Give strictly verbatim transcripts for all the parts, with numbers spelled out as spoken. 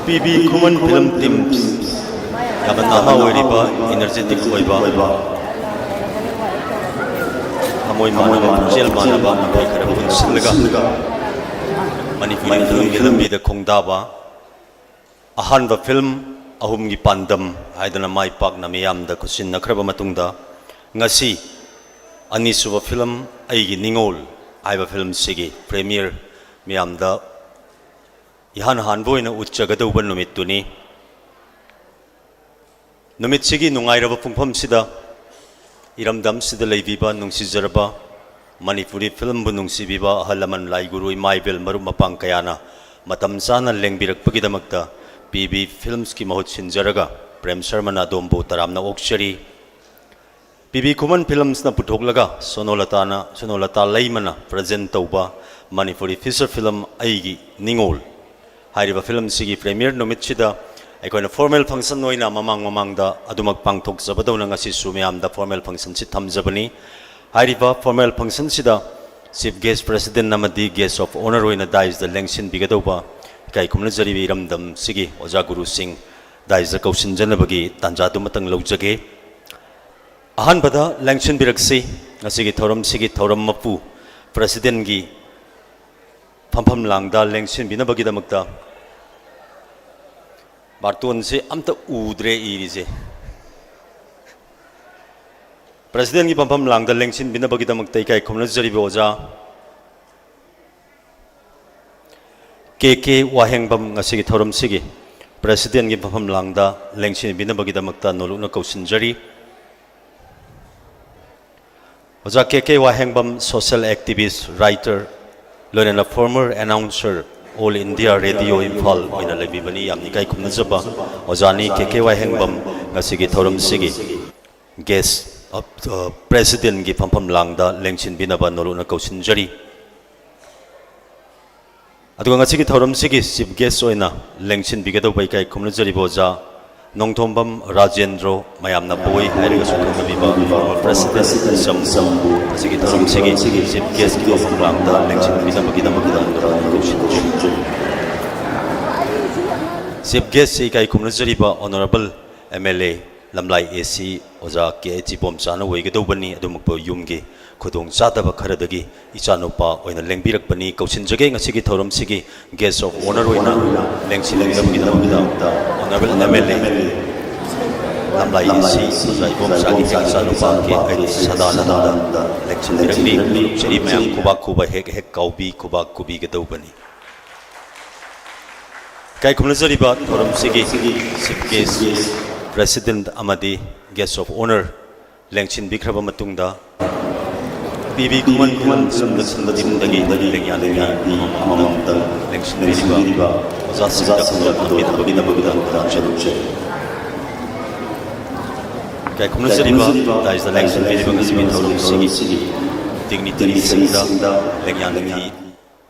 ꯄꯤ B ꯈꯨꯃꯟ film team, ꯌꯥꯝꯅ ꯅꯍꯥ ꯑꯣꯏꯔꯤꯕ, ꯏꯅꯔꯖꯦꯇꯤꯛ ꯑꯣꯏꯕ, ꯊꯃꯣꯏ ꯃꯥꯟꯅꯕ, ꯄꯨꯛꯆꯦꯜ ꯃꯥꯟꯅꯕ ꯃꯤꯑꯣꯏ ꯈꯔ ꯄꯨꯟꯁꯤꯜꯂꯒ ꯃꯅꯤꯄꯨꯔꯤ ꯐꯤꯂꯝꯒꯤ ꯂꯝꯕꯤꯗ ꯈꯣꯡꯗꯥꯕ, ꯑꯍꯥꯟꯕ ꯐꯤꯂꯝ ꯑꯍꯨꯝꯒꯤ ꯄꯥꯟꯗꯝ ꯍꯥꯏꯗꯅ ꯃꯥꯏ ꯄꯥꯛꯅ ꯃꯤꯌꯥꯝꯗ ꯈꯨꯠꯁꯤꯟꯅꯈ꯭ꯔꯕ ꯃꯇꯨꯡꯗ, ꯉꯁꯤ ꯑꯅꯤꯁꯨꯕ ꯐꯤꯂꯝ ꯑꯩꯒꯤ ꯅꯤꯉꯣꯜ ꯍꯥꯏꯕ ꯐꯤꯂꯝꯁꯤꯒꯤ ꯄ꯭ꯔꯦꯃꯤꯌꯔ ꯃꯤꯌꯥꯝꯗ ꯏꯍꯥꯟ ꯍꯥꯟꯕ ꯑꯣꯏꯅ ꯎꯠꯆꯒꯗꯧꯕ ꯅꯨꯃꯤꯠꯇꯨꯅꯤ꯫ ꯅꯨꯃꯤꯠꯁꯤꯒꯤ ꯅꯨꯡꯉꯥꯏꯔꯕ ꯄꯨꯡꯐꯝꯁꯤꯗ ꯏꯔꯝꯗꯝꯁꯤꯗ ꯂꯩꯕꯤꯕ ꯅꯨꯡꯁꯤꯖꯔꯕ ꯃꯅꯤꯄꯨꯔꯤ ꯐꯤꯂꯝꯕꯨ ꯅꯨꯡꯁꯤꯕꯤꯕ ꯑꯍꯜ ꯂꯃꯟ, ꯂꯥꯏꯒꯨꯔꯨ, ꯏꯃꯥ ꯏꯕꯦꯜ, ꯃꯔꯨꯞ ꯃꯄꯥꯡ ꯀꯌꯥꯅ ꯃꯇꯝ ꯆꯥꯅ ꯂꯦꯡꯕꯤꯔꯛꯄꯒꯤꯗꯃꯛꯇ ꯄꯤ ꯕꯤ ꯐꯤꯂꯝꯁꯀꯤ ꯃꯍꯨꯠ ꯁꯤꯟꯖꯔꯒ ꯄ꯭ꯔꯦꯝ ꯁꯔꯃꯅ ꯑꯗꯣꯝꯕꯨ ꯇꯔꯥꯝꯅ ꯑꯣꯛꯆꯔꯤ꯫ ꯄꯤ ꯕꯤ ꯈꯨꯃꯟ ꯐꯤꯂꯝꯁꯅ ꯄꯨꯊꯣꯛꯂꯒ ꯁꯣꯅꯣꯂꯇꯥꯅ, ꯁꯣꯅꯣꯂꯇꯥ ꯂꯩꯃꯅ ꯄ꯭ꯔꯖꯦꯟ ꯇꯧꯕ ꯃꯅꯤꯄꯨꯔꯤ ꯐꯤꯆꯔ ꯐꯤꯂꯝ ꯑꯩꯒꯤ ꯅꯤꯉꯣꯜ ꯍꯥꯏꯔꯤꯕ ꯐꯤꯂꯝꯁꯤꯒꯤ ꯄ꯭ꯔꯦꯃꯤꯌꯔ ꯅꯨꯃꯤꯠꯁꯤꯗ ꯑꯩꯈꯣꯏꯅ ꯐꯣꯔꯃꯦꯜ ꯐꯪꯁꯟ ꯑꯣꯏꯅ ꯃꯃꯥꯡ ꯃꯃꯥꯡꯗ ꯑꯗꯨꯃꯛ ꯄꯥꯡꯊꯣꯛꯆꯕꯗꯧꯅ ꯉꯁꯤꯁꯨ ꯃꯌꯥꯝꯗ ꯐꯣꯔꯃꯦꯜ ꯐꯪꯁꯟꯁꯤ ꯊꯝꯖꯕꯅꯤ꯫ ꯍꯥꯏꯔꯤꯕ ꯐꯣꯔꯃꯦꯜ ꯐꯪꯁꯟꯁꯤꯗ ꯆꯤꯐ ꯒꯦꯁ ꯄ꯭ꯔꯦꯁꯤꯗꯦꯟ ꯑꯃꯗꯤ ꯒꯦꯁ ꯑꯣꯐ ꯑꯣꯅꯔ ꯑꯣꯏꯅ ꯗꯥꯏꯁꯇ ꯂꯦꯡꯁꯤꯟꯕꯤꯒꯗꯧꯕ ꯏꯀꯥꯏ ꯈꯨꯝꯅꯖꯔꯤꯕ ꯏꯔꯝꯗꯝꯁꯤꯒꯤ ꯑꯣꯖꯥ ꯒꯨꯔꯨꯁꯤꯡ ꯗꯥꯏꯁꯇ ꯀꯧꯁꯤꯟꯖꯅꯕꯒꯤ ꯇꯥꯟꯖꯥꯗꯨꯃꯇꯪ ꯂꯧꯖꯒꯦ꯫ ꯑꯍꯥꯟꯕꯗ ꯂꯦꯡꯁꯤꯟꯕꯤꯔꯛꯁꯤ꯫ ꯉꯁꯤꯒꯤ ꯊꯧꯔꯝꯁꯤꯒꯤ ꯊꯧꯔꯝ ꯃꯄꯨ ꯄ꯭ꯔꯦꯁꯤꯗꯦꯟꯒꯤ ꯐꯝꯐꯝ ꯂꯥꯡꯗ ꯂꯦꯡꯁꯤꯟꯕꯤꯅꯕꯒꯤꯗꯃꯛꯇ ꯕꯥꯔꯇꯣꯟꯁꯦ ꯑꯝꯇ ꯎꯗ꯭ꯔꯦ ꯏꯔꯤꯁꯦ꯫ ꯄ꯭ꯔꯦꯁꯤꯗꯦꯟꯒꯤ ꯐꯝꯐꯝ ꯂꯥꯡꯗ ꯂꯦꯡꯁꯤꯟꯕꯤꯅꯕꯒꯤꯗꯃꯛꯇ ꯏꯀꯥꯏ ꯈꯨꯝꯅꯖꯔꯤꯕ ꯑꯣꯖꯥ ꯀꯦ ꯀꯦ ꯋꯥꯍꯦꯡꯕꯝ ꯉꯁꯤꯒꯤ ꯊꯧꯔꯝꯁꯤꯒꯤ ꯄ꯭ꯔꯦꯁꯤꯗꯦꯟꯒꯤ ꯐꯝꯐꯝ ꯂꯥꯡꯗ ꯂꯦꯡꯁꯤꯟꯕꯤꯅꯕꯒꯤꯗꯃꯛꯇ ꯅꯣꯂꯨꯛꯅ ꯀꯧꯁꯤꯟꯖꯔꯤ꯫ ꯑꯣꯖꯥ ꯀꯦ ꯀꯦ ꯋꯥꯍꯦꯡꯕꯝ, social activist, writer, ꯂꯣꯏꯅꯅ former announcer, All India Radio Imphal ꯑꯣꯏꯅ ꯂꯩꯕꯤꯕꯅꯤ꯫ ꯌꯥꯝꯅ ꯏꯀꯥꯏ ꯈꯨꯝꯅꯖꯕ ꯑꯣꯖꯥꯅꯤ ꯀꯦ ꯀꯦ ꯋꯥꯍꯦꯡꯕꯝ ꯉꯁꯤꯒꯤ ꯊꯧꯔꯝꯁꯤꯒꯤ ꯒꯦꯁ, ꯑ, ꯑ, ꯄ꯭ꯔꯦꯁꯤꯗꯦꯟꯒꯤ ꯐꯝꯐꯝ ꯂꯥꯡꯗ ꯂꯦꯡꯁꯤꯟꯕꯤꯅꯕ ꯅꯣꯂꯨꯛꯅ ꯀꯧꯁꯤꯟꯖꯔꯤ꯫ ꯑꯗꯨꯒ ꯉꯁꯤꯒꯤ ꯊꯧꯔꯝꯁꯤꯒꯤ ꯆꯤꯐ ꯒꯦꯁ ꯑꯣꯏꯅ ꯂꯦꯡꯁꯤꯟꯕꯤꯒꯗꯧꯕ ꯏꯀꯥꯏ ꯈꯨꯝꯅꯖꯔꯤꯕ ꯑꯣꯖꯥ ꯅꯣꯡꯊꯣꯝꯕꯝ ꯔꯥꯖꯦꯟꯗ꯭ꯔꯣ, ꯃꯌꯥꯝꯅ ꯕꯣꯏ ꯍꯥꯏꯔꯒꯁꯨ ꯈꯪꯅꯕꯤꯕ former president ꯁꯝꯕꯨ, ꯉꯁꯤꯒꯤ ꯊꯧꯔꯝꯁꯤꯒꯤ ꯆꯤꯐ ꯒꯦꯁꯀꯤ ꯐꯝꯐꯝ ꯂꯥꯡꯗ ꯂꯦꯡꯁꯤꯟꯕꯤꯅꯕꯒꯤꯗꯃꯛꯇ ꯅꯣꯂꯨꯛꯅ ꯀꯧꯁꯤꯟꯖꯔꯤ꯫ ꯆꯤꯐ ꯒꯦꯁꯁꯤ ꯏꯀꯥꯏ ꯈꯨꯝꯅꯖꯔꯤꯕ ꯑꯣꯅꯔꯦꯕꯜ ꯑꯦꯝ ꯑꯦꯜ ꯑꯦ ꯂꯝꯂꯥꯏ ꯑꯦ ꯁꯤ ꯑꯣꯖꯥ ꯀꯦ ꯑꯩꯆ ꯏꯕꯣꯝꯆꯥꯅ ꯑꯣꯏꯒꯗꯧꯕꯅꯤ꯫ ꯑꯗꯨꯃꯛꯄꯨ ꯌꯨꯝꯒꯤ ꯈꯨꯗꯣꯡꯆꯥꯗꯕ ꯈꯔꯗꯒꯤ ꯏꯆꯥꯅꯨꯄꯥ ꯑꯣꯏꯅ ꯂꯦꯡꯕꯤꯔꯛꯄꯅꯤ꯫ ꯀꯧꯁꯤꯟꯖꯒꯦ ꯉꯁꯤꯒꯤ ꯊꯧꯔꯝꯁꯤꯒꯤ ꯒꯦꯁ ꯑꯣꯐ ꯑꯣꯅꯔ ꯑꯣꯏꯅ ꯂꯦꯡꯁꯤꯟꯕꯤꯅꯕꯒꯤꯗꯃꯛꯇ ꯑꯣꯅꯔꯦꯕꯜ ꯑꯦꯝ ꯑꯦꯜ ꯑꯦ ꯂꯝꯂꯥꯏ ꯑꯦ ꯁꯤ ꯑꯣꯖꯥ ꯏꯕꯣꯝꯆꯥꯒꯤ ꯏꯆꯥꯅꯨꯄꯥ ꯀꯦ ꯑꯩꯆ ꯁꯗꯥꯅꯟꯗ ꯂꯦꯡꯁꯤꯟꯕꯤꯔꯛꯂꯤ꯫ ꯈꯨꯔꯨꯝꯖꯔꯤ ꯃꯌꯥꯝ ꯈꯨꯕꯥꯛ ꯈꯨꯕ ꯍꯦꯛ ꯍꯦꯛ ꯀꯥꯎꯕꯤ ꯈꯨꯕꯥꯛ ꯈꯨꯕꯤꯒꯗꯧꯕꯅꯤ꯫ ꯏꯀꯥꯏ ꯈꯨꯝꯅꯖꯔꯤꯕ ꯊꯧꯔꯝꯁꯤꯒꯤ ꯆꯤꯐ ꯒꯦꯁ, ꯄ꯭ꯔꯦꯁꯤꯗꯦꯟꯠ ꯑꯃꯗꯤ ꯒꯦꯁ ꯑꯣꯐ ꯑꯣꯅꯔ ꯂꯦꯡꯁꯤꯟꯕꯤꯈ꯭ꯔꯕ ꯃꯇꯨꯡꯗ, ꯄꯤ ꯕꯤ ꯈꯨꯃꯟ ꯈꯨꯃꯟ ꯁꯨꯝꯅ ꯁꯨꯝꯅ ꯇꯤꯝꯗꯒꯤ ꯂꯦꯡꯌꯥꯟ ꯅꯨꯄꯤ ꯑꯃꯃꯝꯇꯪ ꯂꯦꯡꯁꯤꯟꯕꯤꯔꯤꯕ ꯑꯣꯖꯥꯁꯤꯡꯗ ꯈꯨꯗꯣꯜ ꯇꯝꯕꯤꯅꯕꯒꯤꯗꯃꯛꯇ ꯈꯨꯔꯨꯝꯖꯔꯤ꯫ ꯏꯀꯥꯏ ꯈꯨꯝꯅꯖꯔꯤꯕ ꯗꯥꯏꯁꯇ ꯂꯦꯡꯁꯤꯟꯕꯤꯔꯤꯕ ꯉꯁꯤꯒꯤ ꯊꯧꯔꯝꯁꯤꯒꯤ ꯗꯤꯒꯅꯤꯇꯔꯤꯁꯤꯡꯗ ꯂꯦꯡꯌꯥꯟ ꯅꯨꯄꯤ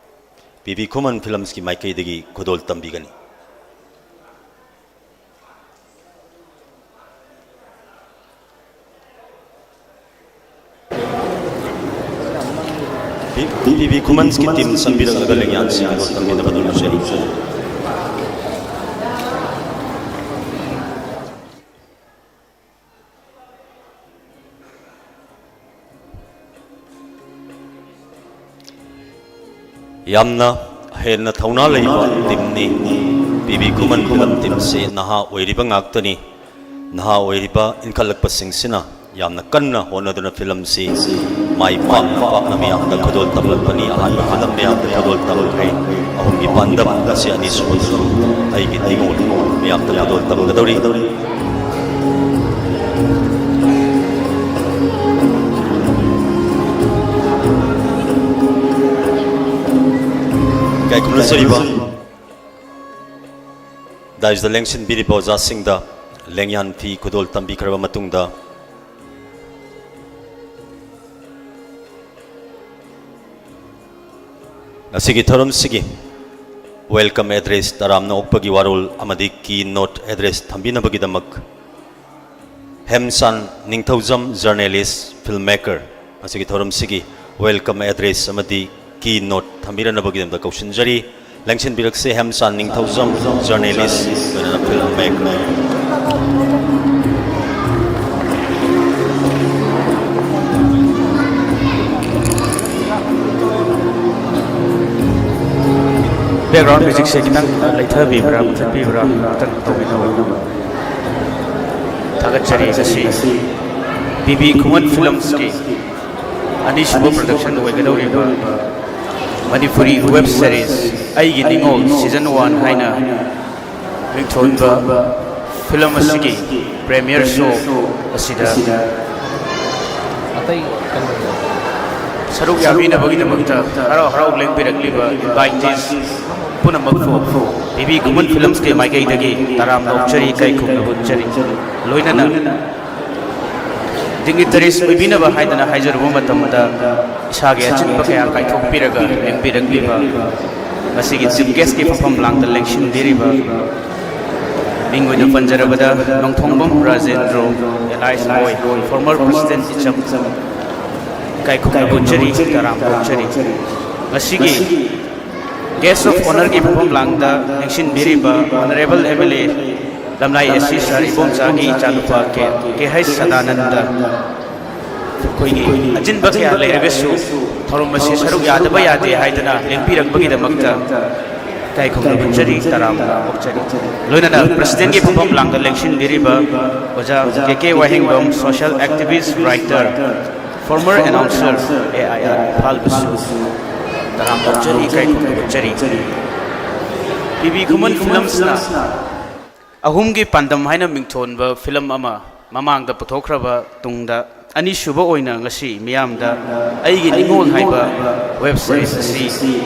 ꯄꯤ ꯕꯤ ꯈꯨꯃꯟ ꯐꯤꯂꯝꯁꯀꯤ ꯃꯥꯏꯀꯩꯗꯒꯤ ꯈꯨꯗꯣꯜ ꯇꯝꯕꯤꯒꯅꯤ꯫ ꯄꯤ-, ꯄꯤ ꯕꯤ ꯈꯨꯃꯟꯁꯀꯤ ꯇꯤꯝ ꯆꯪꯕꯤꯔꯛꯂꯒ ꯂꯦꯡꯌꯥꯟꯁꯤꯡ ꯈꯨꯗꯣꯜ ꯇꯝꯕꯤꯅꯕ ꯅꯤꯡꯁꯤꯡꯖꯔꯤ꯫ ꯌꯥꯝꯅ ꯍꯦꯟꯅ ꯊꯧꯅꯥ ꯂꯩꯕ ꯇꯤꯝꯅꯤ꯫ ꯄꯤ ꯕꯤ ꯈꯨꯃꯟ ꯈꯨꯃꯟ ꯇꯤꯝꯁꯤ ꯅꯍꯥ ꯑꯣꯏꯔꯤꯕ ꯉꯥꯛꯇꯅꯤ꯫ ꯅꯍꯥ ꯑꯣꯏꯔꯤꯕ ꯏꯟꯈꯠꯂꯛꯄꯁꯤꯡꯁꯤꯅ ꯌꯥꯝꯅ ꯀꯟꯅ ꯍꯣꯠꯅꯗꯨꯅ ꯐꯤꯂꯝꯁꯤ ꯃꯥꯏ ꯄꯥꯛꯅ ꯄꯥꯛꯅ ꯃꯤꯌꯥꯝꯗ ꯈꯨꯗꯣꯜ ꯇꯝꯂꯛꯄꯅꯤ꯫ ꯑꯍꯥꯟꯕ ꯐꯤꯂꯝ ꯃꯌꯥꯝꯗ ꯈꯨꯗꯣꯜ ꯇꯝꯈ꯭ꯔꯦ꯫ ꯑꯍꯨꯝꯒꯤ ꯄꯥꯟꯗꯝ ꯉꯁꯤ ꯑꯅꯤꯁꯨꯕꯗꯁꯨ ꯑꯩꯒꯤ ꯅꯤꯉꯣꯜ ꯃꯌꯥꯝꯗ ꯈꯨꯗꯣꯜ ꯇꯝꯒꯗꯧꯔꯤ꯫ ꯏꯀꯥꯏ ꯈꯨꯝꯅꯖꯔꯤꯕ ꯗꯥꯏꯁꯇ ꯂꯦꯡꯁꯤꯟꯕꯤꯔꯤꯕ ꯑꯣꯖꯥꯁꯤꯡꯗ ꯂꯦꯡꯌꯥꯟ ꯐꯤ ꯈꯨꯗꯣꯜ ꯇꯝꯕꯤꯈ꯭ꯔꯕ ꯃꯇꯨꯡꯗ, ꯉꯁꯤꯒꯤ ꯊꯧꯔꯝꯁꯤꯒꯤ ꯋꯦꯜꯀꯝ ꯑꯦꯗ꯭ꯔꯦꯁ, ꯇꯔꯥꯝꯅ ꯑꯣꯛꯄꯒꯤ ꯋꯥꯔꯣꯜ ꯑꯃꯗꯤ ꯀꯤ ꯅꯣꯠ ꯑꯦꯗ꯭ꯔꯦꯁ ꯊꯝꯕꯤꯅꯕꯒꯤꯗꯃꯛ ꯍꯦꯝꯆꯥꯟ ꯅꯤꯡꯊꯧꯖꯝ, ꯖꯔꯅꯦꯂꯤꯁ, ꯐꯤꯜꯝ ꯃꯦꯀꯔ, ꯉꯁꯤꯒꯤ ꯊꯧꯔꯝꯁꯤꯒꯤ ꯋꯦꯜꯀꯝ ꯑꯦꯗ꯭ꯔꯦꯁ ꯑꯃꯗꯤ ꯀꯤ ꯅꯣꯠ ꯊꯝꯕꯤꯔꯅꯕꯒꯤꯗꯃꯛꯇ ꯀꯧꯁꯤꯟꯖꯔꯤ꯫ ꯂꯦꯡꯁꯤꯟꯕꯤꯔꯛꯁꯤ ꯍꯦꯝꯆꯥꯟ ꯅꯤꯡꯊꯧꯖꯝ, journalist, ꯂꯣꯏꯅꯅ film maker꯫ Background musicꯁꯦ ꯈꯤꯇꯪ ꯂꯩꯊꯕꯤꯕ꯭ꯔꯥ, ꯃꯨꯊꯠꯄꯤꯕ꯭ꯔꯥ, ꯈꯤꯇꯪ ꯇꯧꯕꯤꯅꯕ꯫ ꯊꯥꯒꯠꯆꯔꯤ꯫ ꯉꯁꯤ ꯕꯤ ꯕꯤ ꯈꯨꯃꯟ Filmsꯀꯤ ꯑꯅꯤꯁꯨꯕ production ꯑꯣꯏꯒꯗꯧꯔꯤꯕ ꯃꯅꯤꯄꯨꯔꯤ web series ꯑꯩꯒꯤ ꯅꯤꯉꯣꯜ season one ꯍꯥꯏꯅ ꯃꯤꯡꯊꯣꯟꯕ film ꯑꯁꯤꯒꯤ premiere show ꯑꯁꯤꯗ ꯑꯇꯩ ꯀꯩꯅꯣ ꯁꯔꯨꯛ ꯌꯥꯕꯤꯅꯕꯒꯤꯗꯃꯛꯇ ꯍꯔꯥꯎ ꯍꯔꯥꯎ ꯂꯦꯡꯕꯤꯔꯛꯂꯤꯕ invitees ꯄꯨꯝꯅꯃꯛꯄꯨ ꯕꯤ ꯕꯤ ꯈꯨꯃꯟ Filmsꯀꯤ ꯃꯥꯏꯀꯩꯗꯒꯤ ꯇꯔꯥꯝꯅ ꯑꯣꯛꯆꯔꯤ, ꯀꯥꯏꯈꯨꯝꯅ ꯍꯨꯟꯖꯔꯤ꯫ ꯂꯣꯏꯅꯅ dignitaries ꯑꯣꯏꯕꯤꯅꯕ ꯍꯥꯏꯗꯅ ꯍꯥꯏꯖꯔꯨꯕ ꯃꯇꯝꯗ ꯏꯁꯥꯒꯤ ꯑꯆꯤꯟꯕ ꯀꯌꯥ ꯀꯥꯏꯊꯣꯛꯄꯤꯔꯒ ꯂꯦꯡꯕꯤꯔꯛꯂꯤꯕ ꯉꯁꯤꯒꯤ chief guestꯀꯤ ꯐꯝꯐꯝ ꯂꯥꯡꯗ ꯂꯦꯡꯁꯤꯟꯕꯤꯔꯤꯕ ꯃꯤꯡ ꯑꯣꯏꯅ ꯄꯟꯖꯔꯕꯗ ꯅꯣꯡꯊꯣꯡꯕꯝ ꯔꯥꯖꯦꯟꯗ꯭ꯔꯣ, alias ꯕꯣꯏ, former president ꯏꯆꯝ, ꯏꯀꯥꯏ ꯈꯨꯝꯅꯕ ꯎꯠꯆꯔꯤ, ꯇꯔꯥꯝꯅ ꯑꯣꯛꯆꯔꯤ꯫ ꯉꯁꯤꯒꯤ guest of honourꯒꯤ ꯐꯝꯐꯝ ꯂꯥꯡꯗ ꯂꯦꯡꯁꯤꯟꯕꯤꯔꯤꯕ Honourable M L A Lamlai A C Sir ꯏꯕꯣꯝꯆꯥꯒꯤ ꯏꯆꯥꯅꯨꯄꯥ ꯀꯦ, ꯀꯦ ꯍꯩꯆ ꯁꯗꯥꯅꯟꯗ, ꯑꯩꯈꯣꯏꯒꯤ ꯑꯆꯤꯟꯕ ꯀꯌꯥ ꯂꯩꯔꯒꯁꯨ ꯊꯧꯔꯝ ꯑꯁꯤ ꯁꯔꯨꯛ ꯌꯥꯗꯕ ꯌꯥꯗꯦ ꯍꯥꯏꯗꯅ ꯂꯦꯡꯕꯤꯔꯛꯄꯒꯤꯗꯃꯛꯇ ꯏꯀꯥꯏ ꯈꯨꯝꯅꯕ ꯎꯠꯆꯔꯤ, ꯇꯔꯥꯝꯅ ꯑꯣꯛꯆꯔꯤ꯫ ꯂꯣꯏꯅꯅ presidentꯀꯤ ꯐꯝꯐꯝ ꯂꯥꯡꯗ ꯂꯦꯡꯁꯤꯟꯕꯤꯔꯤꯕ ꯑꯣꯖꯥ ꯀꯦ ꯀꯦ ꯋꯥꯍꯦꯡꯕꯝ, social activist, writer, former announcer, A I R ꯏꯝꯐꯥꯜꯕꯨꯁꯨ ꯇꯔꯥꯝꯅ ꯑꯣꯛꯆꯔꯤ, ꯏꯀꯥꯏ ꯈꯨꯝꯅꯕ ꯎꯠꯆꯔꯤ꯫ ꯕꯤ ꯕꯤ ꯈꯨꯃꯟ Filmsꯅ ꯑꯍꯨꯝꯒꯤ ꯄꯥꯟꯗꯝ ꯍꯥꯏꯅ ꯃꯤꯡꯊꯣꯟꯕ film ꯑꯃ ꯃꯃꯥꯡꯗ ꯄꯨꯊꯣꯛꯈ꯭ꯔꯕ ꯇꯨꯡꯗ, ꯑꯅꯤꯁꯨꯕ ꯑꯣꯏꯅ ꯉꯁꯤ ꯃꯤꯌꯥꯝꯗ ꯑꯩꯒꯤ ꯅꯤꯉꯣꯜ ꯍꯥꯏꯕ web series ꯑꯁꯤ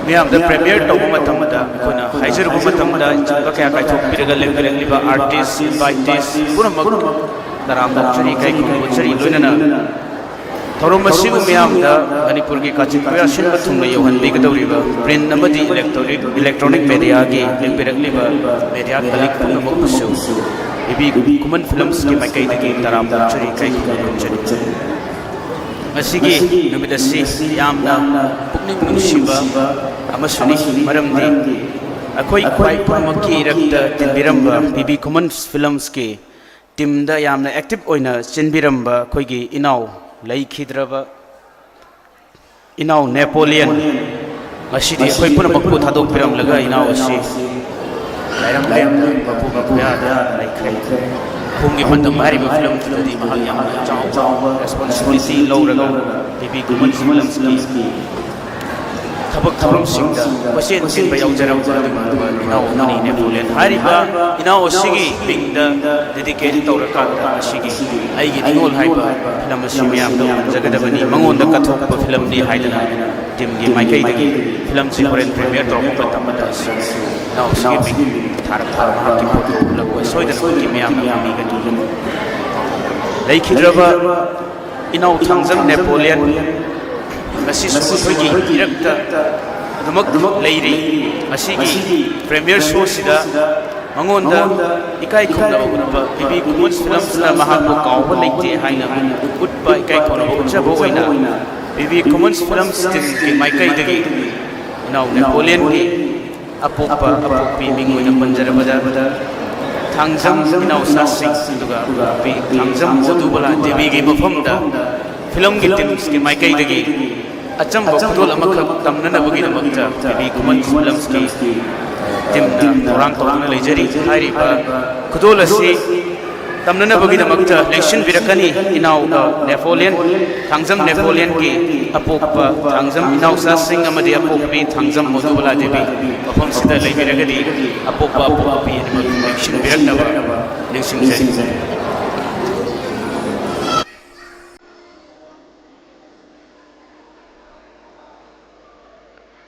ꯃꯤꯌꯥꯝꯗ premiere ꯇꯧꯕ ꯃꯇꯝꯗ ꯑꯩꯈꯣꯏꯅ ꯍꯥꯏꯖꯔꯨꯕ ꯃꯇꯝꯗ ꯏꯆꯤꯟꯕ ꯀꯌꯥ ꯀꯥꯏꯊꯣꯛꯄꯤꯔꯒ ꯂꯦꯡꯕꯤꯔꯛꯂꯤꯕ artist, invitees ꯄꯨꯝꯅꯃꯛ ꯇꯔꯥꯝꯅ ꯑꯣꯛꯆꯔꯤ, ꯏꯀꯥꯏ ꯈꯨꯝꯅꯕ ꯎꯠꯆꯔꯤ꯫ ꯂꯣꯏꯅꯅ ꯊꯧꯔꯝ ꯑꯁꯤꯕꯨ ꯃꯤꯌꯥꯝꯗ ꯃꯅꯤꯄꯨꯔꯒꯤ ꯀꯥꯆꯤꯟ ꯀꯣꯏꯌꯥ ꯁꯤꯟꯕ ꯊꯨꯡꯅ ꯌꯧꯍꯟꯕꯤꯒꯗꯧꯔꯤꯕ print ꯑꯃꯗꯤ electronic, electronic mediaꯒꯤ ꯂꯦꯡꯕꯤꯔꯛꯂꯤꯕ media colleague ꯄꯨꯝꯅꯃꯛꯄꯨꯁꯨ ꯕꯤ ꯕꯤ ꯈꯨꯃꯟ Filmsꯀꯤ ꯃꯥꯏꯀꯩꯗꯒꯤ ꯇꯔꯥꯝꯅ ꯑꯣꯛꯆꯔꯤ, ꯏꯀꯥꯏ ꯈꯨꯝꯅꯕ ꯎꯠꯆꯔꯤ꯫ ꯉꯁꯤꯒꯤ ꯅꯨꯃꯤꯠ ꯑꯁꯤ ꯌꯥꯝꯅ ꯄꯨꯛꯅꯤꯡ ꯅꯨꯡꯁꯤꯕ ꯑꯃꯁꯨꯅꯤ, ꯃꯔꯝꯗꯤ ꯑꯩꯈꯣꯏ ꯈ꯭ꯋꯥꯏ ꯄꯨꯝꯅꯃꯛꯀꯤ ꯏꯔꯛꯇ ꯇꯤꯟꯕꯤꯔꯝꯕ ꯄꯤ ꯕꯤ ꯈꯨꯃꯟ ꯐꯤꯂꯝꯁꯀꯤ ꯇꯤꯝꯗ ꯌꯥꯝꯅ ꯑꯦꯛꯇꯤꯚ ꯑꯣꯏꯅ ꯆꯦꯟꯕꯤꯔꯝꯕ ꯑꯩꯈꯣꯏꯒꯤ ꯏꯅꯥꯎ, ꯂꯩꯈꯤꯗ꯭ꯔꯕ ꯏꯅꯥꯎ ꯅꯦꯄꯣꯂꯤꯌꯟ, ꯉꯁꯤꯗꯤ ꯑꯩꯈꯣꯏ ꯄꯨꯝꯅꯃꯛꯄꯨ ꯊꯥꯗꯣꯛꯄꯤꯔꯝꯂꯒ ꯏꯅꯥꯎ ꯑꯁꯤ ꯂꯥꯏꯔꯝ ꯂꯥꯏꯔꯝ ꯃꯄꯨ ꯃꯄꯨꯌꯥꯗ ꯂꯩꯈ꯭ꯔꯦ꯫ ꯈꯣꯡꯒꯤ ꯄꯥꯟꯗꯝ ꯍꯥꯏꯔꯤꯕ ꯐꯤꯂꯝꯁꯤꯗꯗꯤ ꯃꯍꯥꯛ ꯌꯥꯝꯅ ꯆꯥꯎꯕ ꯔꯦꯁꯄꯣꯟꯁꯤꯕꯤꯂꯤꯇꯤ ꯂꯧꯔꯒ ꯄꯤ ꯕꯤ ꯈꯨꯃꯟ ꯐꯤꯂꯝꯁꯀꯤ ꯊꯕꯛ ꯊꯧꯔꯝꯁꯤꯡꯗ ꯀꯣꯏꯆꯦꯟ ꯆꯦꯟꯕ ꯌꯥꯎꯖꯔꯝꯕ ꯑꯗꯨꯒꯨꯝꯂꯕ ꯏꯅꯥꯎ ꯑꯃꯅꯤ ꯅꯦꯄꯣꯂꯤꯌꯟ꯫ ꯍꯥꯏꯔꯤꯕ ꯏꯅꯥꯎ ꯑꯁꯤꯒꯤ ꯃꯤꯡꯗ ꯗꯦꯗꯤꯀꯦꯠ ꯇꯧꯔꯀꯥꯟꯗ ꯉꯁꯤꯒꯤ ꯑꯩꯒꯤ ꯅꯤꯉꯣꯜ ꯍꯥꯏꯕ ꯐꯤꯂꯝ ꯑꯁꯤ ꯃꯌꯥꯝꯗ ꯎꯍꯟꯖꯒꯗꯕꯅꯤ꯫ ꯃꯉꯣꯟꯗ ꯀꯠꯊꯣꯛꯄ ꯐꯤꯂꯝꯅꯤ ꯍꯥꯏꯗꯅ ꯇꯤꯝꯒꯤ ꯃꯥꯏꯀꯩꯗꯒꯤ ꯐꯤꯂꯝꯁꯤ ꯍꯣꯔꯦꯟ ꯄ꯭ꯔꯤꯃꯤꯌꯔ ꯇꯧꯔꯛꯄ ꯃꯇꯝꯗ ꯑꯁꯤ ꯏꯅꯥꯎ ꯑꯁꯤꯒꯤ ꯃꯤꯡ ꯊꯥꯔꯛꯄ ꯃꯍꯥꯛꯀꯤ ꯐꯣꯇꯣ ꯎꯠꯂꯛꯄ ꯁꯣꯏꯗꯅꯃꯛꯀꯤ ꯃꯌꯥꯝꯅ ꯌꯦꯡꯕꯤꯒꯅꯤ꯫ ꯂꯩꯈꯤꯗ꯭ꯔꯕ ꯏꯅꯥꯎ ꯊꯥꯡꯖꯝ ꯅꯦꯄꯣꯂꯤꯌꯟ ꯉꯁꯤꯁꯨ ꯑꯩꯈꯣꯏꯒꯤ ꯏꯔꯛꯇ ꯑꯗꯨꯃꯛ ꯂꯩꯔꯤ꯫ ꯉꯁꯤꯒꯤ ꯄ꯭ꯔꯤꯃꯤꯌꯔ ꯁꯣꯁꯤꯗ ꯃꯉꯣꯟꯗ ꯏꯀꯥꯏ ꯈꯨꯝꯅꯕ ꯎꯠꯄ ꯄꯤ ꯕꯤ ꯈꯨꯃꯟ ꯐꯤꯂꯝꯁꯅ ꯃꯍꯥꯛꯄꯨ ꯀꯥꯎꯕ ꯂꯩꯇꯦ ꯍꯥꯏꯅ ꯎꯠꯄ ꯏꯀꯥꯏ ꯈꯨꯝꯅꯕ ꯎꯠꯆꯕ ꯑꯣꯏꯅ ꯄꯤ ꯕꯤ ꯈꯨꯃꯟ ꯐꯤꯂꯝꯁ ꯇꯤꯝꯒꯤ ꯃꯥꯏꯀꯩꯗꯒꯤ ꯏꯅꯥꯎ ꯅꯦꯄꯣꯂꯤꯌꯟꯒꯤ ꯑꯄꯣꯛꯄ ꯑꯄꯣꯛꯄꯤ ꯃꯤꯡ ꯑꯣꯏꯅ ꯄꯟꯖꯔꯕꯗ ꯊꯥꯡꯖꯝ ꯏꯅꯥꯎꯆꯥꯁꯤꯡ ꯑꯗꯨꯒ ꯑꯄꯣꯛꯄꯤ ꯊꯥꯡꯖꯝ ꯃꯣꯗꯨꯕꯂꯥ ꯗꯦꯕꯤꯒꯤ ꯃꯐꯝꯗ ꯐꯤꯂꯝꯒꯤ ꯇꯤꯝꯁꯀꯤ ꯃꯥꯏꯀꯩꯗꯒꯤ ꯑꯆꯝꯕ ꯈꯨꯗꯣꯜ ꯑꯃꯈꯛ ꯇꯝꯅꯅꯕꯒꯤꯗꯃꯛꯇ ꯄꯤ ꯕꯤ ꯈꯨꯃꯟ ꯐꯤꯂꯝꯁꯀꯤ ꯇꯤꯝꯅ ꯊꯧꯔꯥꯡ ꯇꯧꯗꯨꯅ ꯂꯩꯖꯔꯤ꯫ ꯍꯥꯏꯔꯤꯕ ꯈꯨꯗꯣꯜ ꯑꯁꯤ ꯇꯝꯅꯅꯕꯒꯤꯗꯃꯛꯇ ꯂꯦꯡꯁꯤꯟꯕꯤꯔꯛꯀꯅꯤ ꯏꯅꯥꯎ ꯅꯦꯄꯣꯂꯤꯌꯟ, ꯊꯥꯡꯖꯝ ꯅꯦꯄꯣꯂꯤꯌꯟꯒꯤ ꯑꯄꯣꯛꯄ ꯊꯥꯡꯖꯝ ꯏꯅꯥꯎꯆꯥꯁꯤꯡ ꯑꯃꯗꯤ ꯑꯄꯣꯛꯄꯤ ꯊꯥꯡꯖꯝ ꯃꯣꯗꯨꯕꯂꯥ ꯗꯦꯕꯤ ꯃꯐꯝꯁꯤꯗ ꯂꯩꯕꯤꯔꯒꯗꯤ ꯑꯄꯣꯛꯄ ꯑꯄꯣꯛꯄꯤ ꯑꯅꯤꯃꯛ ꯂꯦꯡꯁꯤꯟꯕꯤꯔꯛꯅꯕ ꯅꯤꯡꯁꯤꯡꯖꯔꯤ꯫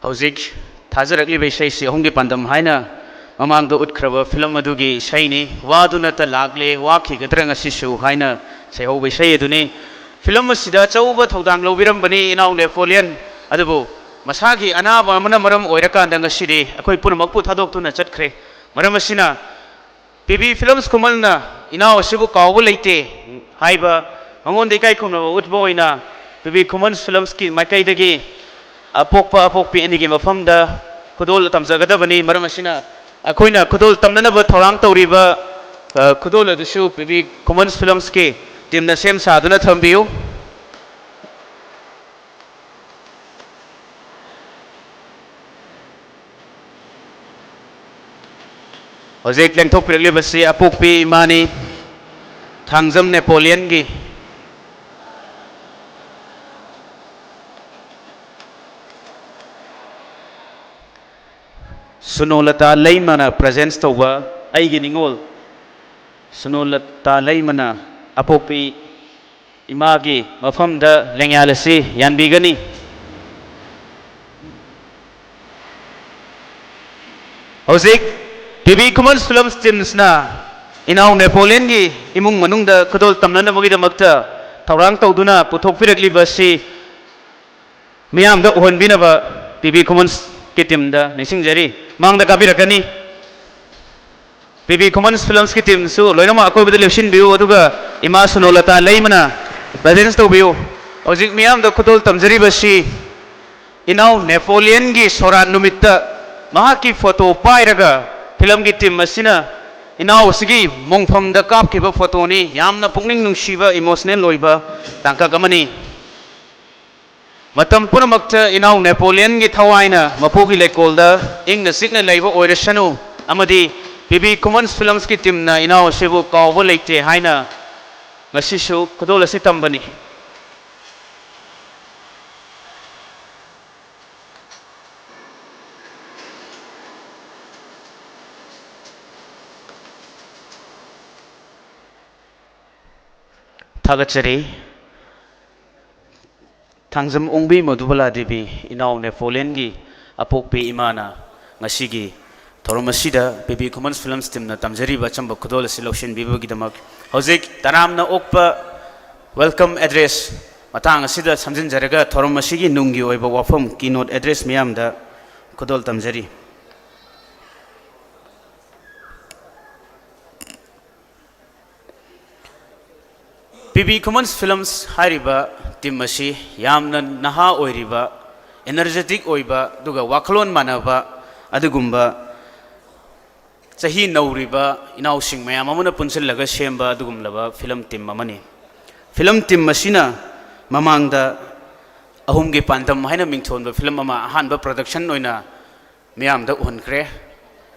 ꯍꯧꯖꯤꯛ ꯊꯥꯖꯔꯛꯂꯤꯕ ꯏꯁꯩꯁꯤ ꯑꯍꯨꯝꯒꯤ ꯄꯥꯟꯗꯝ ꯍꯥꯏꯅ ꯃꯃꯥꯡꯗ ꯎꯠꯈ꯭ꯔꯕ ꯐꯤꯂꯝ ꯑꯗꯨꯒꯤ ꯏꯁꯩꯅꯤ꯫ "ꯋꯥꯗꯨꯅꯇ ꯂꯥꯛꯂꯦ, ꯋꯥꯈꯤꯒꯗ꯭ꯔꯥ ꯉꯁꯤꯁꯨ" ꯍꯥꯏꯅ ꯁꯩꯍꯧꯕ ꯏꯁꯩ ꯑꯗꯨꯅꯤ꯫ ꯐꯤꯂꯝ ꯑꯁꯤꯗ ꯑꯆꯧꯕ ꯊꯧꯗꯥꯡ ꯂꯧꯕꯤꯔꯝꯕꯅꯤ ꯏꯅꯥꯎ ꯅꯦꯄꯣꯂꯤꯌꯟ꯫ ꯑꯗꯨꯕꯨ ꯃꯁꯥꯒꯤ ꯑꯅꯥꯕ ꯑꯃꯅ ꯃꯔꯝ ꯑꯣꯏꯔꯀꯥꯟꯗ ꯉꯁꯤꯗꯤ ꯑꯩꯈꯣꯏ ꯄꯨꯝꯅꯃꯛꯄꯨ ꯊꯥꯗꯣꯛꯇꯨꯅ ꯆꯠꯈ꯭ꯔꯦ꯫ ꯃꯔꯝ ꯑꯁꯤꯅ ꯄꯤ ꯕꯤ ꯐꯤꯂꯝꯁ ꯈꯨꯃꯟꯅ ꯏꯅꯥꯎ ꯑꯁꯤꯕꯨ ꯀꯥꯎꯕ ꯂꯩꯇꯦ ꯍꯥꯏꯕ ꯃꯉꯣꯟꯗ ꯏꯀꯥꯏ ꯈꯨꯝꯅꯕ ꯎꯠꯄ ꯑꯣꯏꯅ ꯄꯤ ꯕꯤ ꯈꯨꯃꯟ ꯐꯤꯂꯝꯁꯀꯤ ꯃꯥꯏꯀꯩꯗꯒꯤ ꯑꯄꯣꯛꯄ ꯑꯄꯣꯛꯄꯤ ꯑꯅꯤꯒꯤ ꯃꯐꯝꯗ ꯈꯨꯗꯣꯜ ꯇꯝꯖꯒꯗꯕꯅꯤ꯫ ꯃꯔꯝ ꯑꯁꯤꯅ, ꯑꯩꯈꯣꯏꯅ ꯈꯨꯗꯣꯜ ꯇꯝꯅꯅꯕ ꯊꯧꯔꯥꯡ ꯇꯧꯔꯤꯕ, ꯑ, ꯈꯨꯗꯣꯜ ꯑꯗꯨꯁꯨ ꯄꯤ ꯕꯤ ꯈꯨꯃꯟ ꯐꯤꯂꯝꯁꯀꯤ ꯇꯤꯝꯅ ꯁꯦꯝ ꯁꯥꯗꯨꯅ ꯊꯝꯕꯤꯌꯨ꯫ ꯍꯧꯖꯤꯛ ꯂꯦꯡꯊꯣꯛꯄꯤꯔꯛꯂꯤꯕꯁꯤ ꯑꯄꯣꯛꯄꯤ ꯏꯃꯥꯅꯤ, ꯊꯥꯡꯖꯝ ꯅꯦꯄꯣꯂꯤꯌꯟꯒꯤ꯫ ꯁꯨꯅꯣꯂꯇꯥ ꯂꯩꯃꯅ ꯄ꯭ꯔꯖꯦꯟꯁ ꯇꯧꯕ ꯑꯩꯒꯤ ꯅꯤꯡꯉꯣꯜ꯫ ꯁꯨꯅꯣꯂꯇꯥ ꯂꯩꯃꯅ ꯑꯄꯣꯛꯄꯤ ꯏꯃꯥꯒꯤ ꯃꯐꯝꯗ ꯂꯦꯡꯌꯥꯜ ꯑꯁꯤ ꯌꯥꯟꯕꯤꯒꯅꯤ꯫ ꯍꯧꯖꯤꯛ ꯄꯤ ꯕꯤ ꯈꯨꯃꯟ ꯐꯤꯂꯝꯁ ꯇꯤꯝꯁꯅ ꯏꯅꯥꯎ ꯅꯦꯄꯣꯂꯤꯌꯟꯒꯤ ꯏꯃꯨꯡ ꯃꯅꯨꯡꯗ ꯈꯨꯗꯣꯜ ꯇꯝꯅꯅꯕꯒꯤꯗꯃꯛꯇ ꯊꯧꯔꯥꯡ ꯇꯧꯗꯨꯅ ꯄꯨꯊꯣꯛꯄꯤꯔꯛꯂꯤꯕ ꯑꯁꯤ ꯃꯤꯌꯥꯝꯗ ꯎꯍꯟꯕꯤꯅꯕ ꯄꯤ ꯕꯤ ꯈꯨꯃꯟꯁꯀꯤ ꯇꯤꯝꯗ ꯅꯤꯡꯁꯤꯡꯖꯔꯤ꯫ ꯃꯥꯡꯗ ꯀꯥꯕꯤꯔꯛꯀꯅꯤ꯫ ꯄꯤ ꯕꯤ ꯈꯨꯃꯟꯁ ꯐꯤꯂꯝꯁꯀꯤ ꯇꯤꯝꯁꯨ ꯂꯣꯏꯅꯃꯛ ꯑꯀꯣꯏꯕꯗ ꯂꯦꯞꯁꯤꯟꯕꯤꯌꯨ, ꯑꯗꯨꯒ ꯏꯃꯥ ꯁꯨꯅꯣꯂꯇꯥ ꯂꯩꯃꯅ ꯄ꯭ꯔꯖꯦꯟꯁ ꯇꯧꯕꯤꯌꯨ꯫ ꯍꯧꯖꯤꯛ ꯃꯤꯌꯥꯝꯗ ꯈꯨꯗꯣꯜ ꯇꯝꯖꯔꯤꯕꯁꯤ ꯏꯅꯥꯎ ꯅꯦꯄꯣꯂꯤꯌꯟꯒꯤ ꯁꯣꯔꯥꯠ ꯅꯨꯃꯤꯠꯇ ꯃꯍꯥꯛꯀꯤ ꯐꯣꯇꯣ ꯄꯥꯏꯔꯒ ꯐꯤꯂꯝꯒꯤ ꯇꯤꯝ ꯑꯁꯤꯅ ꯏꯅꯥꯎ ꯑꯁꯤꯒꯤ ꯃꯣꯡꯐꯝꯗ ꯀꯥꯞꯈꯤꯕ ꯐꯣꯇꯣꯅꯤ꯫ ꯌꯥꯝꯅ ꯄꯨꯛꯅꯤꯡ ꯅꯨꯡꯁꯤꯕ, ꯏꯃꯣꯁꯅꯦꯜ ꯑꯣꯏꯕ ꯇꯥꯡꯀꯛ ꯑꯃꯅꯤ꯫ ꯃꯇꯝ ꯄꯨꯝꯅꯃꯛꯇ ꯏꯅꯥꯎ ꯅꯦꯄꯣꯂꯤꯌꯟꯒꯤ ꯊꯋꯥꯏꯅ ꯃꯄꯨꯒꯤ ꯂꯩꯀꯣꯜꯗ ꯏꯪꯅ ꯆꯤꯛꯅ ꯂꯩꯕ ꯑꯣꯏꯔꯁꯅꯨ, ꯑꯃꯗꯤ ꯄꯤ ꯕꯤ ꯈꯨꯃꯟꯁ ꯐꯤꯂꯝꯁꯀꯤ ꯇꯤꯝꯅ ꯏꯅꯥꯎ ꯑꯁꯤꯕꯨ ꯀꯥꯎꯕ ꯂꯩꯇꯦ ꯍꯥꯏꯅ ꯉꯁꯤꯁꯨ ꯈꯨꯗꯣꯜ ꯑꯁꯤ ꯇꯝꯕꯅꯤ꯫ ꯊꯥꯒꯠꯆꯔꯤ꯫ ꯊꯥꯡꯖꯝ ꯑꯣꯡꯕꯤ ꯃꯙꯨꯕꯂꯥ ꯗꯦꯕꯤ, ꯏꯅꯥꯎ ꯅꯦꯄꯣꯂꯤꯌꯟꯒꯤ ꯑꯄꯣꯛꯄꯤ ꯏꯃꯥꯅ ꯉꯁꯤꯒꯤ ꯊꯧꯔꯝ ꯑꯁꯤꯗ ꯄꯤ ꯕꯤ ꯈꯨꯃꯟꯁ ꯐꯤꯂꯝꯁ ꯇꯤꯝꯅ ꯇꯝꯖꯔꯤꯕ ꯑꯆꯝꯕ ꯈꯨꯗꯣꯜ ꯑꯁꯤ ꯂꯧꯁꯤꯟꯕꯤꯕꯒꯤꯗꯃꯛ ꯍꯧꯖꯤꯛ ꯇꯔꯥꯝꯅ ꯑꯣꯛꯄ ꯋꯦꯜꯀꯝ ꯑꯦꯗ꯭ꯔꯦꯁ ꯃꯇꯥꯡ ꯑꯁꯤꯗ ꯁꯝꯖꯤꯟꯖꯔꯒ ꯊꯧꯔꯝ ꯑꯁꯤꯒꯤ ꯅꯨꯡꯒꯤ ꯑꯣꯏꯕ ꯋꯥꯐꯝ, ꯀꯤꯅꯣꯠ ꯑꯦꯗ꯭ꯔꯦꯁ ꯃꯤꯌꯥꯝꯗ ꯈꯨꯗꯣꯜ ꯇꯝꯖꯔꯤ꯫ ꯕꯤ ꯕꯤ ꯈꯨꯃꯟꯁ ꯐꯤꯂꯝꯁ ꯍꯥꯏꯔꯤꯕ ꯇꯤꯝ ꯑꯁꯤ ꯌꯥꯝꯅ ꯅꯍꯥ ꯑꯣꯏꯔꯤꯕ, ꯑꯦꯅꯔꯖꯦꯇꯤꯛ ꯑꯣꯏꯕ, ꯑꯗꯨꯒ ꯋꯥꯈꯜꯂꯣꯟ ꯃꯥꯟꯅꯕ ꯑꯗꯨꯒꯨꯝꯕ ꯆꯍꯤ ꯅꯧꯔꯤꯕ ꯏꯅꯥꯎꯁꯤꯡ ꯃꯌꯥꯝ ꯑꯃꯅ ꯄꯨꯟꯁꯤꯜꯂꯒ ꯁꯦꯝꯕ ꯑꯗꯨꯒꯨꯝꯂꯕ ꯐꯤꯂꯝ ꯇꯤꯝ ꯑꯃꯅꯤ꯫ ꯐꯤꯂꯝ ꯇꯤꯝ ꯑꯁꯤꯅ ꯃꯃꯥꯡꯗ ꯑꯍꯨꯝꯒꯤ ꯄꯥꯟꯗꯝ ꯍꯥꯏꯅ ꯃꯤꯡꯊꯣꯟꯕ ꯐꯤꯂꯝ ꯑꯃ ꯑꯍꯥꯟꯕ ꯄ꯭ꯔꯗꯛꯁꯟ ꯑꯣꯏꯅ ꯃꯤꯌꯥꯝꯗ ꯎꯍꯟꯈ꯭ꯔꯦ꯫